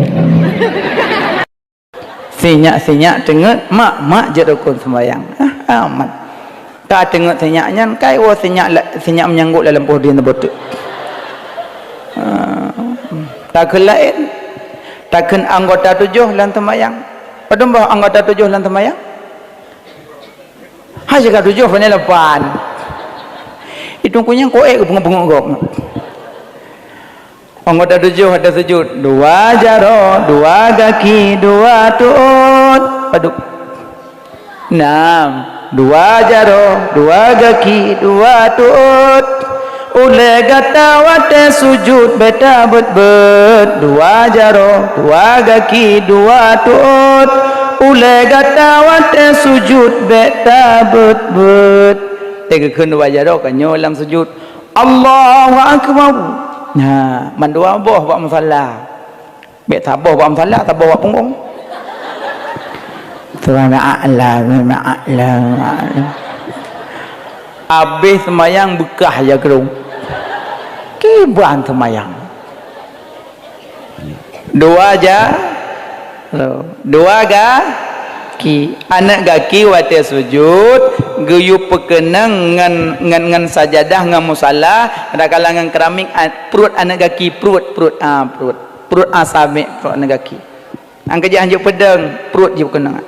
Sinyak-sinyak teungeut, mak-mak jeuet rukon seumbahyang. Ah, aman. Ka teungeut sinyak nyan, kai woe sinyak la-, sinyak meunyanggok lam lampôh dien teubeuteuek. Ah, takheun laén, takheun anggota tujoh lam seumbahyang. Padum boh anggota tujoh lam seumbahyang? Hai, siga tujoh, pane lapan. Itu kunyang koek peungok-peungok gob. Anggota tujoh ada sujud. Dua jaroe, dua gaki, dua tuot. Padub. Nam. Dua jaroe, dua gaki, dua tuot. Ulée gata watée sujud bék tabeuet-beuet. Dua jaroe, dua gaki, dua tuot. Ulée gata watée sujud bék tabeuet-beuet. Teugeukheun dua jaroe ka nyoe lam sujud. Allahu Akbar. Nah, mandua boh bak musala. Bék saboh bak musala, saboh bak punggong. Subhanallah, subhanallah, subhanallah. Abéh seumayang beukah jakrong. Kiban seumayang. Dua ja-, dua gaki. Aneuk gaki watée sujud, geuyue peukeunong ngon, ngon, ngon sajadah, ngon musala, kadang-kadang ngon keramik, a-, pruet aneuk gaki, pruet, pruet, ah, pruet. Pruet asabek, pruet aneuk gaki. Nyang keujih hanjeuet peudong, pruet jih peukeunong.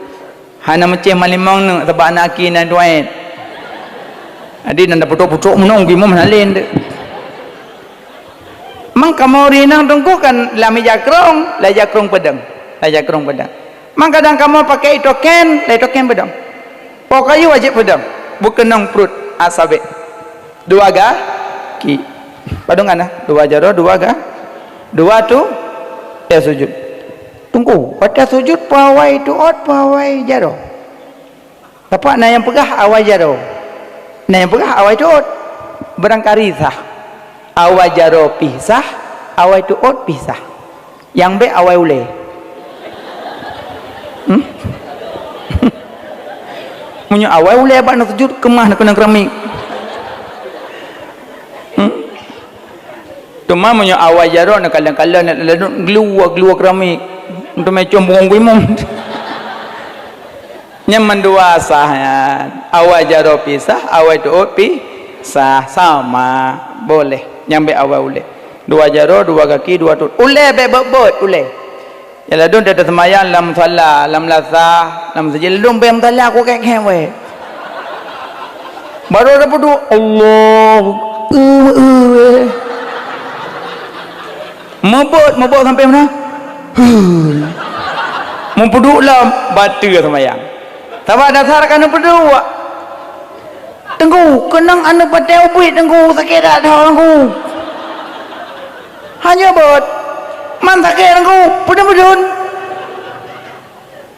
Hana meucéh malimong neuk, sabab aneuk gaki na duet. Jadi, nan taputok-putok meunoe, geumoe meuhalen tu. Mang kamoe rinang teungku kan lam ija krong, lam ija krong peudong. Lam ija krong peudong. Mang kadang kamoe pakai itoken, lam itoken peudong. Po kayu wajéb peudong. Beukeunong pruet asabek. Dua gaki. Padum kana? Dua jaroe, dua ga-, dua tu, ya sujud. Teungku, watée sujud peue awai tuot, peue awai jaroe? Teuma na nyang peugah awai jaroe, na nyang peugah awai tuot. Barangkali sah. Awai jaroe pih sah, awai tuot pih sah. Nyang bék awai ulée. Hmm? Meunyoe awai ulée bak na sujud, keumah na keunong keramik. Hmm? Teuma meunyoe awai jaroe na kalon-kalon na ladom gluwa-gluwa keramik. Untuk meucom bungong guimong. Nyan mandua sah nyan. Awai jaroe pih sah, awai tuot pih sah, sama. Boleh. Nyang bék awai ulée. Dua jaroe, dua gaki, dua tuot. Ulée bék beuet-beuet, ulée. Ya ladom teuh seumayang lam musala, lam lasah, lam masjid, ladom bak musala ku kek-kek weh. Baru ada peuduek, Allah. Meubeut, meubeut sampai mana? Meupeuduek lam, bateue seumayang. Sabab dasar ka neupeuduek. Teungku, keunong aneuk patéh ubit, Teungku, sakét that, that, Teungku. Hana beut. Man sakét, Teungku, peudeueng-peudeueng.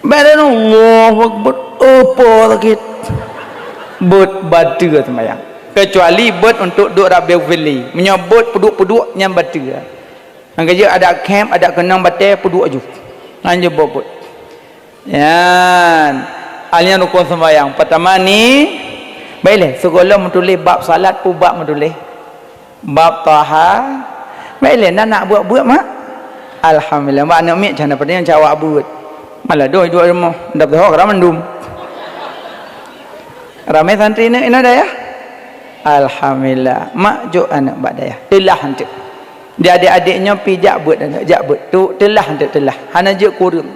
Badan Allahu Akbar, apa sakét? Beut bateue seumayang. Kecuali beut untuk duek Rabbi Firli. Meunyoe beut peuduek-peuduek nyan bateue. Nyang keujeuet adak khém, adak keunong batée peuduek aju. Nyan jeuet beut. Nyan. Hal nyan rukon seumayang. Peutama ni, baiklah, sigohlom meutuléh bab salat peue bab meutuléh. Bab taha-, baiklah, na nak beuet-beuet mak. Alhamdulillah, bak aneuk miet cana peudeh nyang cawak beuet. Malah doi duek rumoh, dap taho kara mandum. Ramé santri neuk inoe dayah. Alhamdulillah, mak jok aneuk bak dayah. Teulah anteuk. Di adék-adék nyoe pi jak beuet aneuk, jak beuet. Tu teulah anteuk teulah. Hana jeuet kureueng.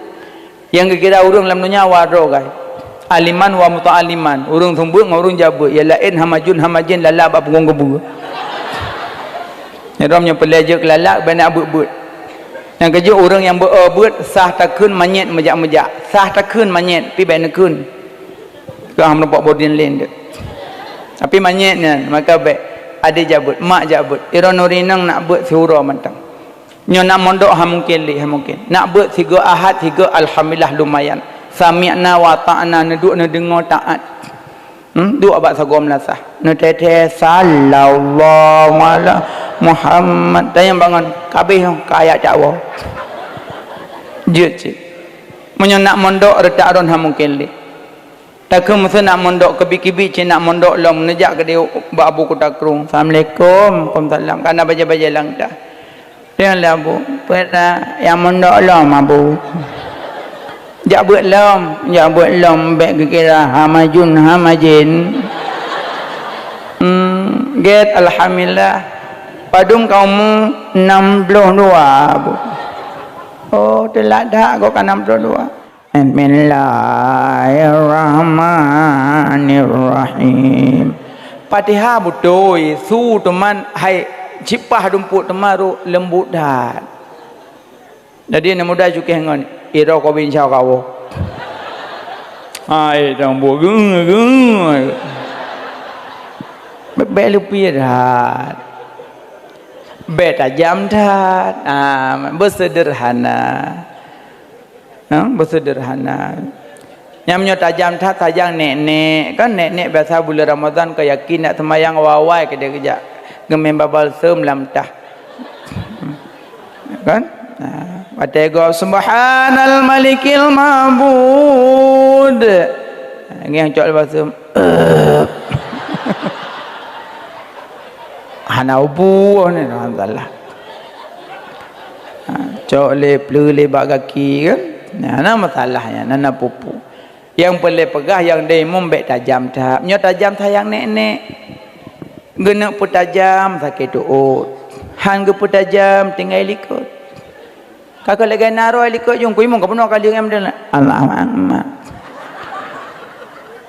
Nyang geukira ureuëng lam donya wa droe gai. Aliman wa muta'aliman. Ureuëng seumeubeuet ngon ureuëng jak beuet. Ya laén hamajun hamajin lala bak punggong keubue. Nyan droe nyoe peureulée jeuet keu lala, bak na beuet-beuet. Nyang keujeuet ureuëng nyang beu-, beuet, sah takheun manyét meujak-meujak. Sah takheun manyét, pi bék neukheun. Keu hana meurumpok bodin lén deuek. Tapi manyét nyan, maka bék adé jak beuet, mak jak beuet. Iroe nuri nang nak beuet siuroe mantong. Nyoe nak mondok ha mungken lé, ha mungken. Nak beuet sigoe Ahad, sigoe Alhamdulillah lumayan. Sami'na wa ata'na, neuduek neudeungoe taat. Hmm, duek bak sagoe meulasah. Neuteuntèe sallallahu ala Muhammad. Tanyong bangon, ka abéh nyoe, ka ayat cak woe. Jeuet cit. Meunyoe nak mondok reutak rhon ha mungken lé. Takheun meuseu nak mondok keubiet-keubiet cit nak mondok lom, neujak keudéh bak Abu Kuta Krueng. Assalamualaikum. Waalaikumsalam. Ka na bajèe-bajèe lam tah. Tanyong lé Abu, "Peue na nyang mondok lom, Abu?" "Jak beuet lom, jak beuet lom, bèk geukira ha majun, ha majén." Hmm, gèt, alhamdulillah. Padum ka umu? "Nam ploh dua, Abu." "Oh, teulat that, gob ka nam ploh dua." Bismillahirrahmanirrahim. Fatihah beutôi, su teuma hai cipah dumpuk teuma ru leumbut that. Jadi aneuk muda cukéh ngon, "Iro ko bin syau kawo." Hai, dang bu geng, geng. Bèk, bèk leupie that. Bèk tajam that. Ah, beuseuderhana. Ha, beuseuderhana. Nyang meunyoe tajam that, tajang nèk-nèk. Kan nèk-nèk biasa buleuen Ramadhan ka yakin nak seumayang awai-awai keudéh geujak geumè babah balsem lam tah. Kan? Ha, watèe gob, "Subhanal Malikil Ma'bud." Ngieng cok balsem. Hana ubu, hana masalah. Ha, cok lé, pleue lé bak gaki kan. Nah, hana masalah nyan, hana peue-peue. Nyang peureulèe peugah nyang di imum bèk tajam that. Nyoe tajam that nyang nèk-nèk. Geuneuk peutajam sakét tuôt. Han geupeutajam tinggai likot. Ka keuh lagèe na roh likot jong ku imum ka peunoh kali ngon Allah Akbar.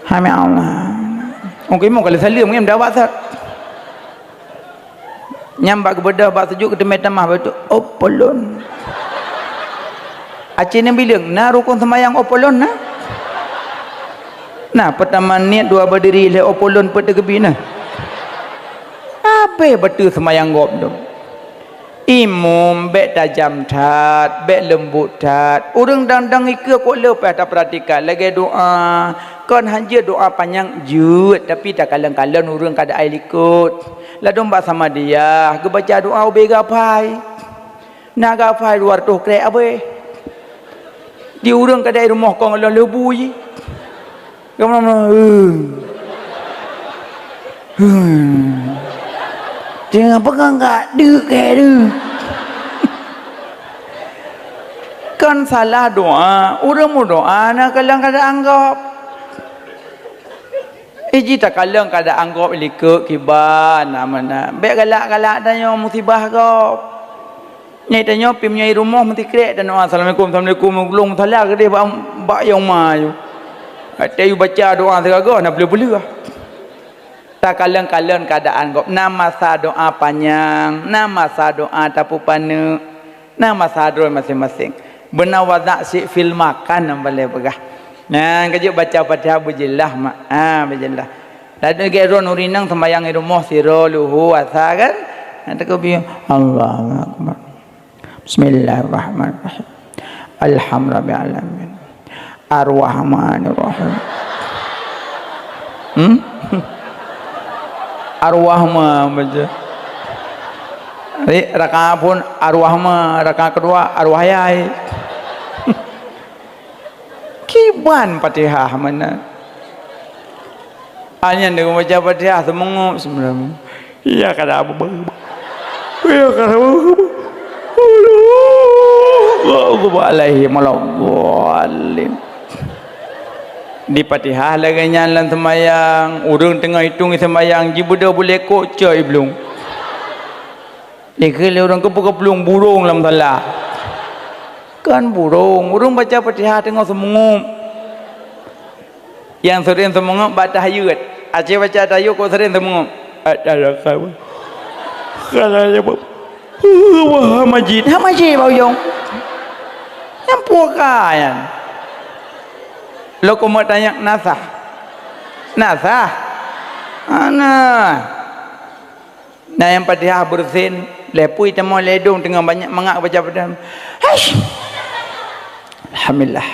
Hami Allah. Ong ku imum ka lheueh saleuem ngon dawat sat. Nyang bak geubeudôh bak sujut geuteumé tamah bak tu, "Opolon." Aci neubileueng, na rukon seumayang opolon na? Na, peutama niet, dua badiri, lhèe opolon peuet teugeubi na. Abéh bateue seumayang gob tu. Imum bèk tajam that, bèk leumbut that. Ureueng dang-dang ikeue kok le payah tapeuratikan lagèe doa. Kon han jeuet doa panyang, jeuet, tapi takalon-kalon ureueng ka da-ai likot. Ladôm bak Samadiyah geubaca doa ubé gapai. Na gapai dua reutôh krek abéh. Di ureueng ka da-ai rumoh kong lôn leubu jih. Kamoe, hmm. Hmm. Jangan pegang kat deuk ke tu. Kan salah doa, ureueng meudoa na kalon kada anggap. Iji takalon kada anggap likot kiban na meunan. Bèk galak-galak tanyoe musibah gob. Nyan tanyoe pih meunyoe i rumoh meusikrek tanoh, "Assalamualaikum, assalamualaikum," ulôn meusalah keudeh bak, bak nyang ma nyoe. Watèe yue baca doa sigoe na peuleueh-peuleueh. Takalon-kalon keuadaan gob, na masa doa panyang, na masa doa tapeupaneuk, na masa droe maséng-maséng. Beuna wadak sik fil makan nyang paleng peugah. Nyan ka jeuet baca Fatihah beujeulaih mak. Ha, beujeulaih. Ladôm lagèe droeneuh ureueng inong seumayang i rumoh sidroe luho asa kan? Nah, teukeubieng, "Allahu Akbar. Bismillahirrahmanirrahim. Alhamdulillahirabbil alamin. Arrahmanirrahim." Hmm? Arwah ma baca. Jadi, rakaat phôn arwah ma, rakaat keudua arwah yai. Kiban Fatihah meunan. Hanya deungon baca Fatihah seumeungob seumeungob. Ya kada apa. Ya kada apa. Allahu Akbar alaihim waladdallin. Di Fatihah lagèe nyan lam seumayang, ureueng teungoh itong i seumayang, jibeudôh bulèe kok cok i blueng. Dikheun lé ureueng, "Keupeue kaplueng burông lam musala?" Kan burông, ureueng baca Fatihah teungoh seumeungob. Nyang seuring seumeungob bak tahayut. Aci baca tahayut kok seuring seumeungob. Ada lakau. Kalau ada apa? Wah, majid. Ha majid bak ujong. Nyang puka nyan. Loko mau tanya nasah. Nasah. Ana. Nah, nyang Fatihah beureusin, Lé pui teuma lé dong teungoh banyak mangat baca peudah. Haish! Alhamdulillah.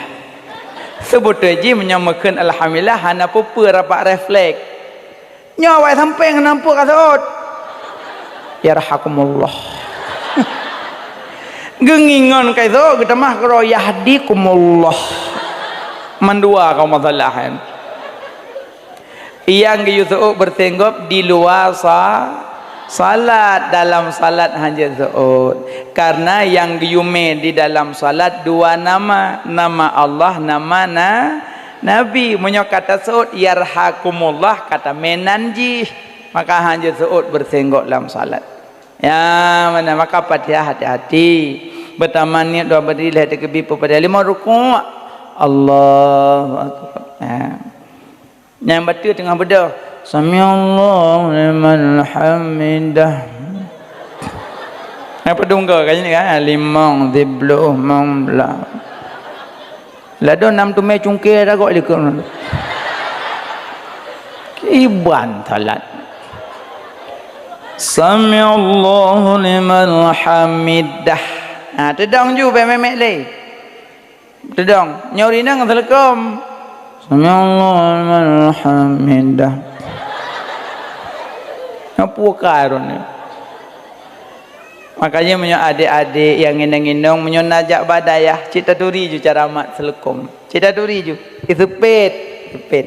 Seubeutoe jih meunyoe meukheun alhamdulillah hana peue-peue rapat refleks. Nyoe awai sampoe ngon ampuk ka seuôt. Yarhakumullah. Geungingon ka seuôt geutamah keudroe yahdikumullah. Mandua kamoe salah, kan? Nyang geuyue seuôt beureusenggop di luwa sa-, salat, dalam salat hana jeuet seuôt. Karena nyang geuyue mé di dalam salat dua nama, nama Allah, nama na-, Nabi. Meunyoe ka taseuôt yarhakumullah, ka tamé nan jih, maka hana jeuet seuôt beureusenggop lam salat. Ya, mana maka Fatihah hati-hati. Beutama niet dua berdiri, lhèe teukeubie, peuet Fatihah, limong rukuk. Allahu Akbar. Ya. Nyang bateue teungoh beudôh, "Samiallahu liman hamidah." Apa dungga ka ni, kan? Limong, sibloh, limong blah. Ladôm nam teumé cungké dah gok likot. Kiban salat. "Samiallahu liman hamidah." Ha, teudong ju bèk mèmèk lé. Teudong, nyoe rinang seuleukom. "Samiallahu liman hamidah." Nyoe peue ka rot nyoe. Makanya meunyoe adék-adék nyang inong-inong, meunyoe na jak bak dayah, cit taturi ju cara mat seuleukom. Cit taturi ju. Iseupet, seupet.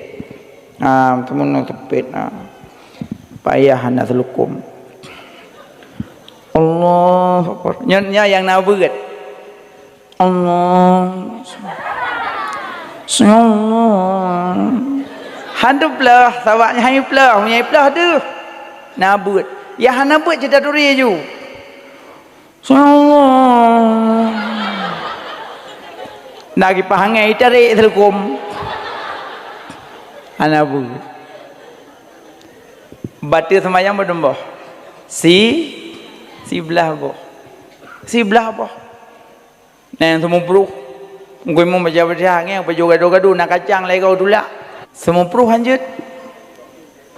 Ah, teumeunoe seupet, ah. Payah hana seuleukom. Allahu Akbar. Nyoe, nyoe nyang na beuet. Allah. Sami Allah. Han teuplôh, sabab nyan han teuplôh, meunyo teuplôh deuh. Na beuet. Ya hana beuet cit taturi ju. Sami Allah. Nak gipah angén, itarek seuleukom. Hana beuet. Bateue seumayang padum boh? Si, siblah boh. Siblah boh. Nyan seumeupruh. Mungken meu baca Fatihah ngieng, pajoh gado-gado, na kacang lagèe tulak. Seumeupruh hanjeuet.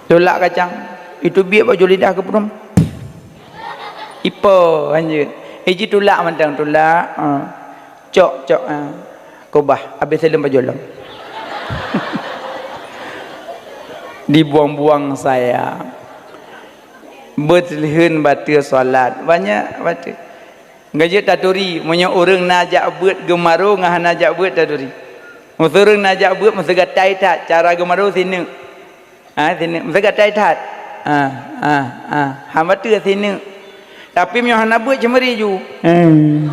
Tulak kacang. Iteubiet bak ujông lidah keupeudum. Ipo hanjeuet. Iji tulak mantong, tulak. Ha. Cok, cok. Ha. Kubah. Abéh saleuem pajoh lom. Dibuang-buang saya. Beuteulheueh bateue salat. Banyak bateue. Ngon jeuet taturi, meunyoe ureueng na jak beuet geumaru ngon hana jak beuet taturi. Meuseu ureueng na jak beuet meuseugatai that, cara geumaru sineuk. Ha, sineuk, meuseugatai that. Ha, ha, ha. Hana bateue sineuk. Tapi meunyoe hana beuet ceumeuri ju. Hmm.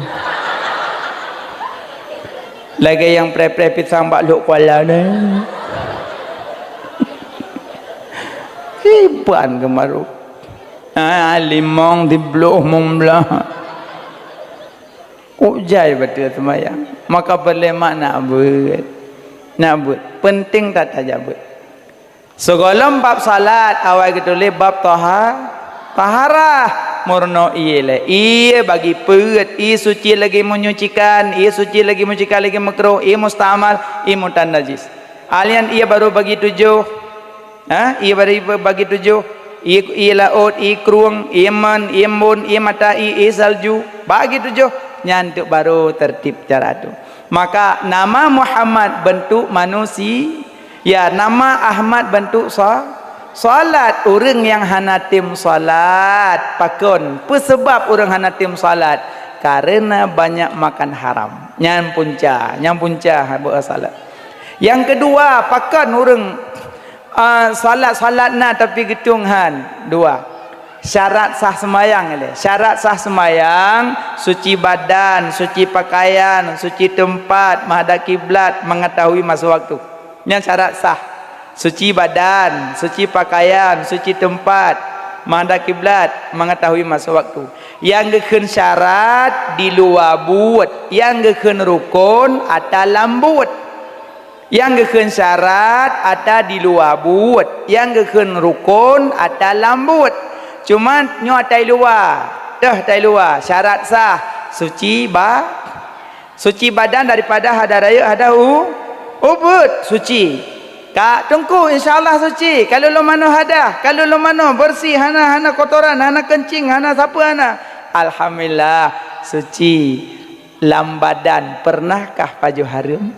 Lagèe nyang preh-preh pisang bak lhok kuala nyan. Kiban geumaru. Ha, limong sibloh, limong blah. Kok jai bateue seumayang. Maka peureulèe mak nak beuet. Nak beuet. Penting that tajak beuet. Sigohlom bab salat, awai geutuléh bab taha-, taharah. Meurunoe ié lé. Ié bagi peuet, ié suci lagi menyucikan, ié suci lagi menyucikan lagi makruh, ié mustamal, ié mutan najis. Alian ié baru bagi tujoh. Ha? Ié bari bagi tujoh, ié, ié laôt, ié krueng, ié man, ié embôn, ié mata ié, ié salju, bagi tujoh, nyan teuk baru tertib cara tu. Maka nama Muhammad bentuk manusi-, ya, nama Ahmad bentuk sa-, salat. Ureueng nyang hana tem salat, pakon? Peusabab ureueng hana tem salat? Karena banyak makan haram. Nyan punca, nyan punca haba salat. Nyang keudua, pakon ureueng Ah, salat-salat na tapi geutueng han. Dua. Syarat sah seumayang ilèe. Syarat sah seumayang, suci badan, suci pakaian, suci teumpat, menghadap kiblat, mengetahui masa waktu. Nyan syarat sah. Suci badan, suci pakaian, suci teumpat, menghadap kiblat, mengetahui masa waktu. Nyang geukheun syarat di luwa buet, nyang geukheun rukon ata lam buet. Nyang geukheun syarat ata di luwa buet, nyang geukheun rukon ata lam buet. Cuma nyoe ata i luwa, teuh ata i luwa, syarat sah, suci ba-, suci badan daripada hadah rayeuk, hadah u-, ubeut, suci. Ka teungku, insya Allah suci. Ka lôn manoe hadah, ka lôn manoe beureusi, hana, hana kotoran, hana keuncing, hana sapeue hana. Alhamdulillah, suci. Lam badan pernahkah pajoh hareuem?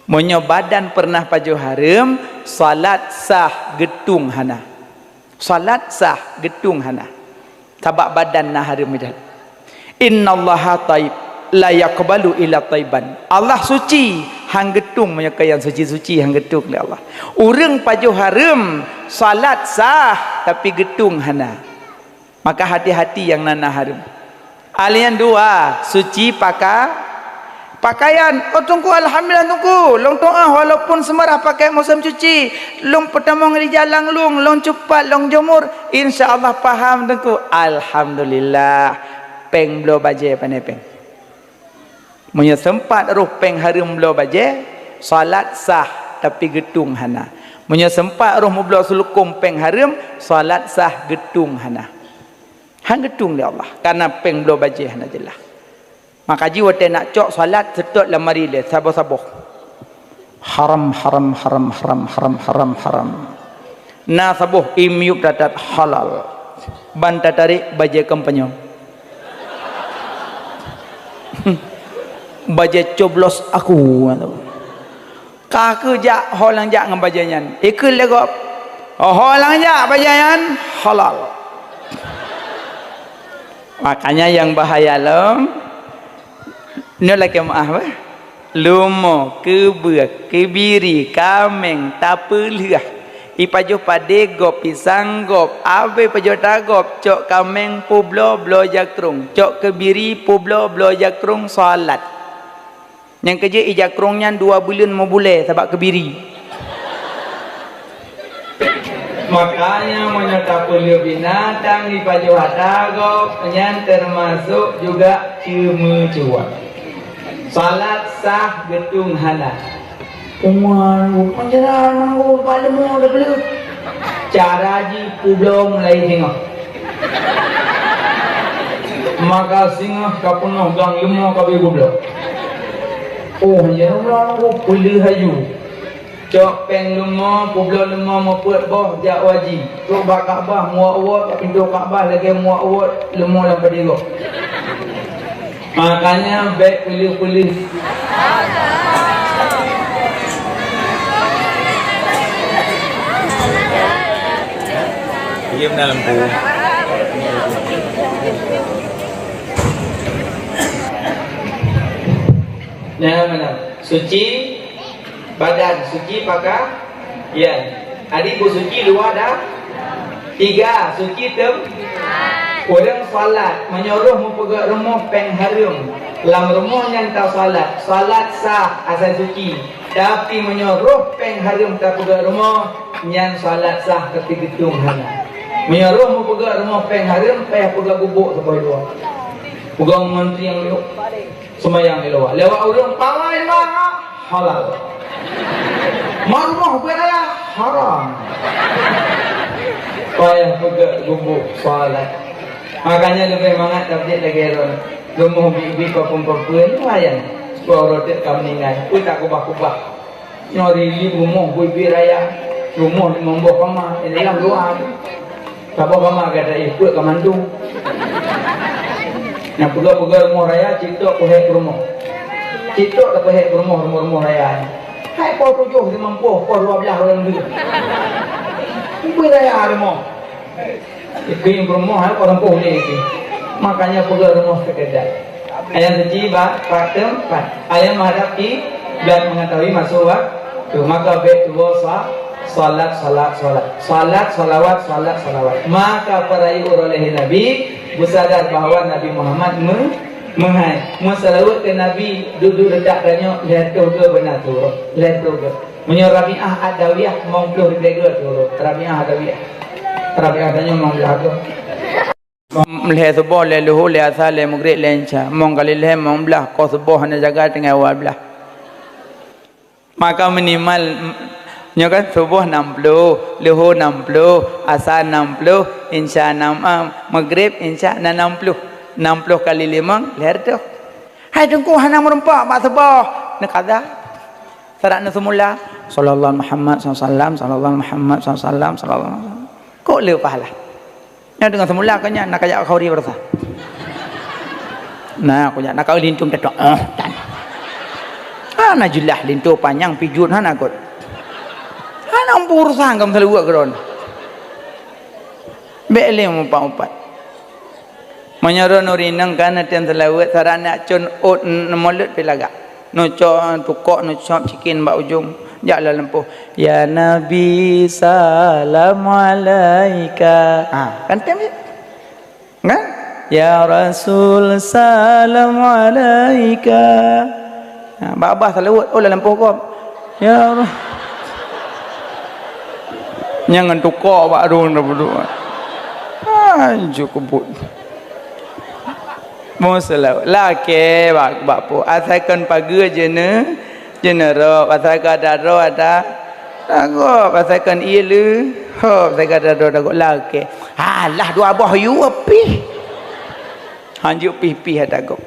Meunyoe badan pernah pajoh hareuem, salat sah, geutueng hana. Salat sah, geutueng hana. Sabab badan na hareuem idat. "Innallaha thayyib, la yaqbalu illa thaiban." Allah suci, han geutueng meunyoe ka nyang suci-suci, han geutueng lé Allah. Ureuëng pajoh hareuem, salat sah, tapi geutueng hana. Maka hati-hati nyang na-na hareuem. Alian dua, suci paka-, pakaian. "Oh, Teungku, alhamdulillah, Teungku. Lôn tu'oh, walaupun seumeurah pakai musém cuci, lôn peutamong rijal lam lueng, lôn cupat, lôn jemur. Insya Allah paham, Teungku." Alhamdulillah. Péng bloe bajée pane péng. Meunyoe seumpat roh péng hareuem bloe bajée, salat sah, tapi geutueng hana. Meunyoe seumpat roh meubloe seulukôm péng hareuem, salat sah, geutueng hana. Han geutueng lé Allah, kareuna péng bloe bajée hana jeulaih. Maka jih watée nak cok salat, seutôt lam ari lé saboh-saboh. Haram, haram, haram, haram, haram, haram, haram. Na saboh i miyueb that-that halal. Ban tatarék bajée kampanye. Bajée coblos aku. Ka keuh jak ho nyang jak ngon bajée nyan. Ikheun lé gob. Ho nyang jak bajée nyan halal. Makanya nyang bahaya lom, nyoe lakée meuáh beh. Leumo, keubeue, keubiri, kaméng, tapeuleueh. Ipajoh padé gob, pisang gob, abée pajoh tagob, cok kaméng peubloe-bloe jakrong, cok keubiri peubloe-bloe jakrong, salat. Nyang keujeuet ija krong nyan dua buleuen meubulée sabab keubiri. Makanya meunyoe tapeuleueh binatang ipajoh ata gob, nyan teumasok juga ceumeucue. Salat sah geutung hana. Uma, panjara nanggu bak leumô tapeuleueh. Cara jih peubloe mulai singoh. Maka singoh ka peunoh gang leumô ka bri peubloe. Oh, ya Allah, oh, peuleueh laju. Cok péng leumô, peubloe leumô meupeuet boh jak waji. Trok bak Ka'bah, muwak uwot bak pintoe Ka'bah lagée muwak uwot leumô lam padé gob. Makanya bék peuleueh-peuleueh. Diam dalam tu. Nah, mana? Suci badan, suci pakaian. Jadi, beusuci luwa dan tiga, suci tem-, ureuëng salat, meunyoe roh meupeugét rumoh péng hareuem, lam rumoh nyan tasalat, salat sah asai suci. Tapi meunyoe roh péng hareuem tapeugét rumoh, nyan salat sah tapi geutung hana. Meunyoe roh meupeugét rumoh péng hareuem, payah peugét gubuk saboh dua. Peugét ngon triang lhok. Seumayang di luwa. Lewat ureuëng pawai luwa, halal. Marumoh beuraya, haram. Payah peugét gubuk salat. Makanya leubeh mangat tabjek lagée droe. Rumoh biet-biet, papeuen-papeuen, lumayan. Dua uroe teuk ka meuninggai. Peue tak kubah-kubah. Nyoe rili rumoh buet-buet raya. Rumoh limong boh kama, di dalam luwa. Saboh kama gata ikot ka mandum. Nyang peugah-peugah rumoh raya, cit tok peuhek rumoh. Cit tok dah peuhek rumoh, rumoh-rumoh raya. Hai poh tujoh, limong poh, poh dua belas ureuëng deuh. Buet raya rumoh. Ikheun peurumoh, hai, ureuëng poh lé itu. Makanya peugah rumoh sekedar. Ayat suci ba, pakem, pat. Ayat menghadap kiblat mengetahui masuk waktu. Maka bék tuwoe sa-, salat, salat, salat. Salat, salawat, salat, salawat. Maka para ibu oleh Nabi bersadar bahwa Nabi Muhammad me-, meuhai. Meusalawat ke Nabi duduk dekat tanyoe, lhèe toh ke beuna turun. Lhèe toh ke. Meunyoe Rabi'ah Adawiyah, mong ploh ribèe geu turun. Rabi'ah Adawiyah. Rabi'ah tanyoe mong ploh geu. Lhèe suboh, lhèe luhu, lhèe asa, lhèe mugreb, lhèe insya. Mong kali lhèe, mong blah. Koh suboh hana jaga, tinggai dua blah. Maka minimal, m-, nyoe kan suboh nam ploh, luhu nam ploh, asa nam ploh, insya nam, ah, mugreb, insya na nam ploh. Nam ploh kali limong, lhèe reutôh. Hai Teungku, hana meureumpok bak suboh. Neukada. Sarat neuseumula. Sallallahu Muhammad sallallahu alaihi wasallam, sallallahu Muhammad sallallahu alaihi wasallam, sallallahu alaihi wasallam. Kok le pahala? Nyan deungon seumula keu nyan, na kajak khauri beurasa. Nah, kujak na kau linto meutetok. Ah, tan. Hana jeulaih linto panyang pijot hana kot. Hana umpung urusan kamoe seulaweuet keudroe. Bék lé meupat-upat. Meunyoe droeneuh rineng kan latihan seulaweuet, saran nak con ot n-, mulod pi lagak. Neucok tukok neucop cikin bak ujong. Jak lam lampôh. Ya Nabi salam alaika. Ha, kan tem je. Kan? Ya Rasul salam alaika. Ha, babah seulaweuet, oh lam lampôh gob. Ya Ra-, nyan ngon tukok bak rung dah buduk. Ha, juk kebut. Mo seulaweuet. Lakée bak, bak po. Asai kon pageue jeuneu, jeuneu rot. Asai kon ada rot, ada rot. Asai kon ié lé, ho, asai kon ada rot, ada rot. Lakée. Alah, dua boh yue pih. Hanjeuet pih-pih ada gob.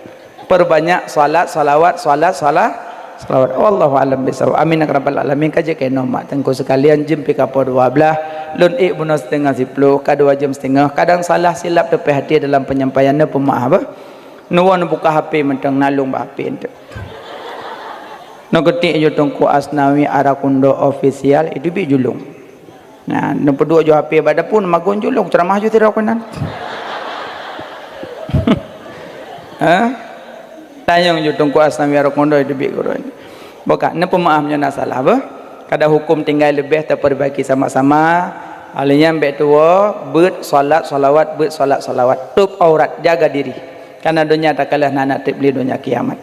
Perbanyak salat, salawat, salat, salat, salawat. Wallahu a'lam bishawab. Amin ya rabbal alamin. Ka jeuet keunoe mak teungku sekalian, jeuem pih ka poh dua blaih. Lôn ék bunoe siteungoh siplôh, ka dua jeuem siteungoh. Kadang salah silap teupeh até dalam penyampaian, neupeumaáh beuh. Neuwoe neubuka H P mantong, na lôn bak H P eunteuk. Neukeutiek ju Teungku Asnawi Arakundo Official, itu bit julong. Nah, neupeuduek ju H P bak dapu, neumagun julong, ceuramah ju sidroe keunan. Ha? Tanyong ju Teungku Asnawi Arakundo, itu bit gurèe. Buka, neupeumaáh meunyoe na salah beuh. Kada huköm tinggai leubeh tapeurbaiki sama-sama. Alèh nyan bèk tuwoe, beuet salat salawat, beuet salat salawat. Tôb aurat, jaga diri. Karena donya takalon hana trép lé donya kiamat.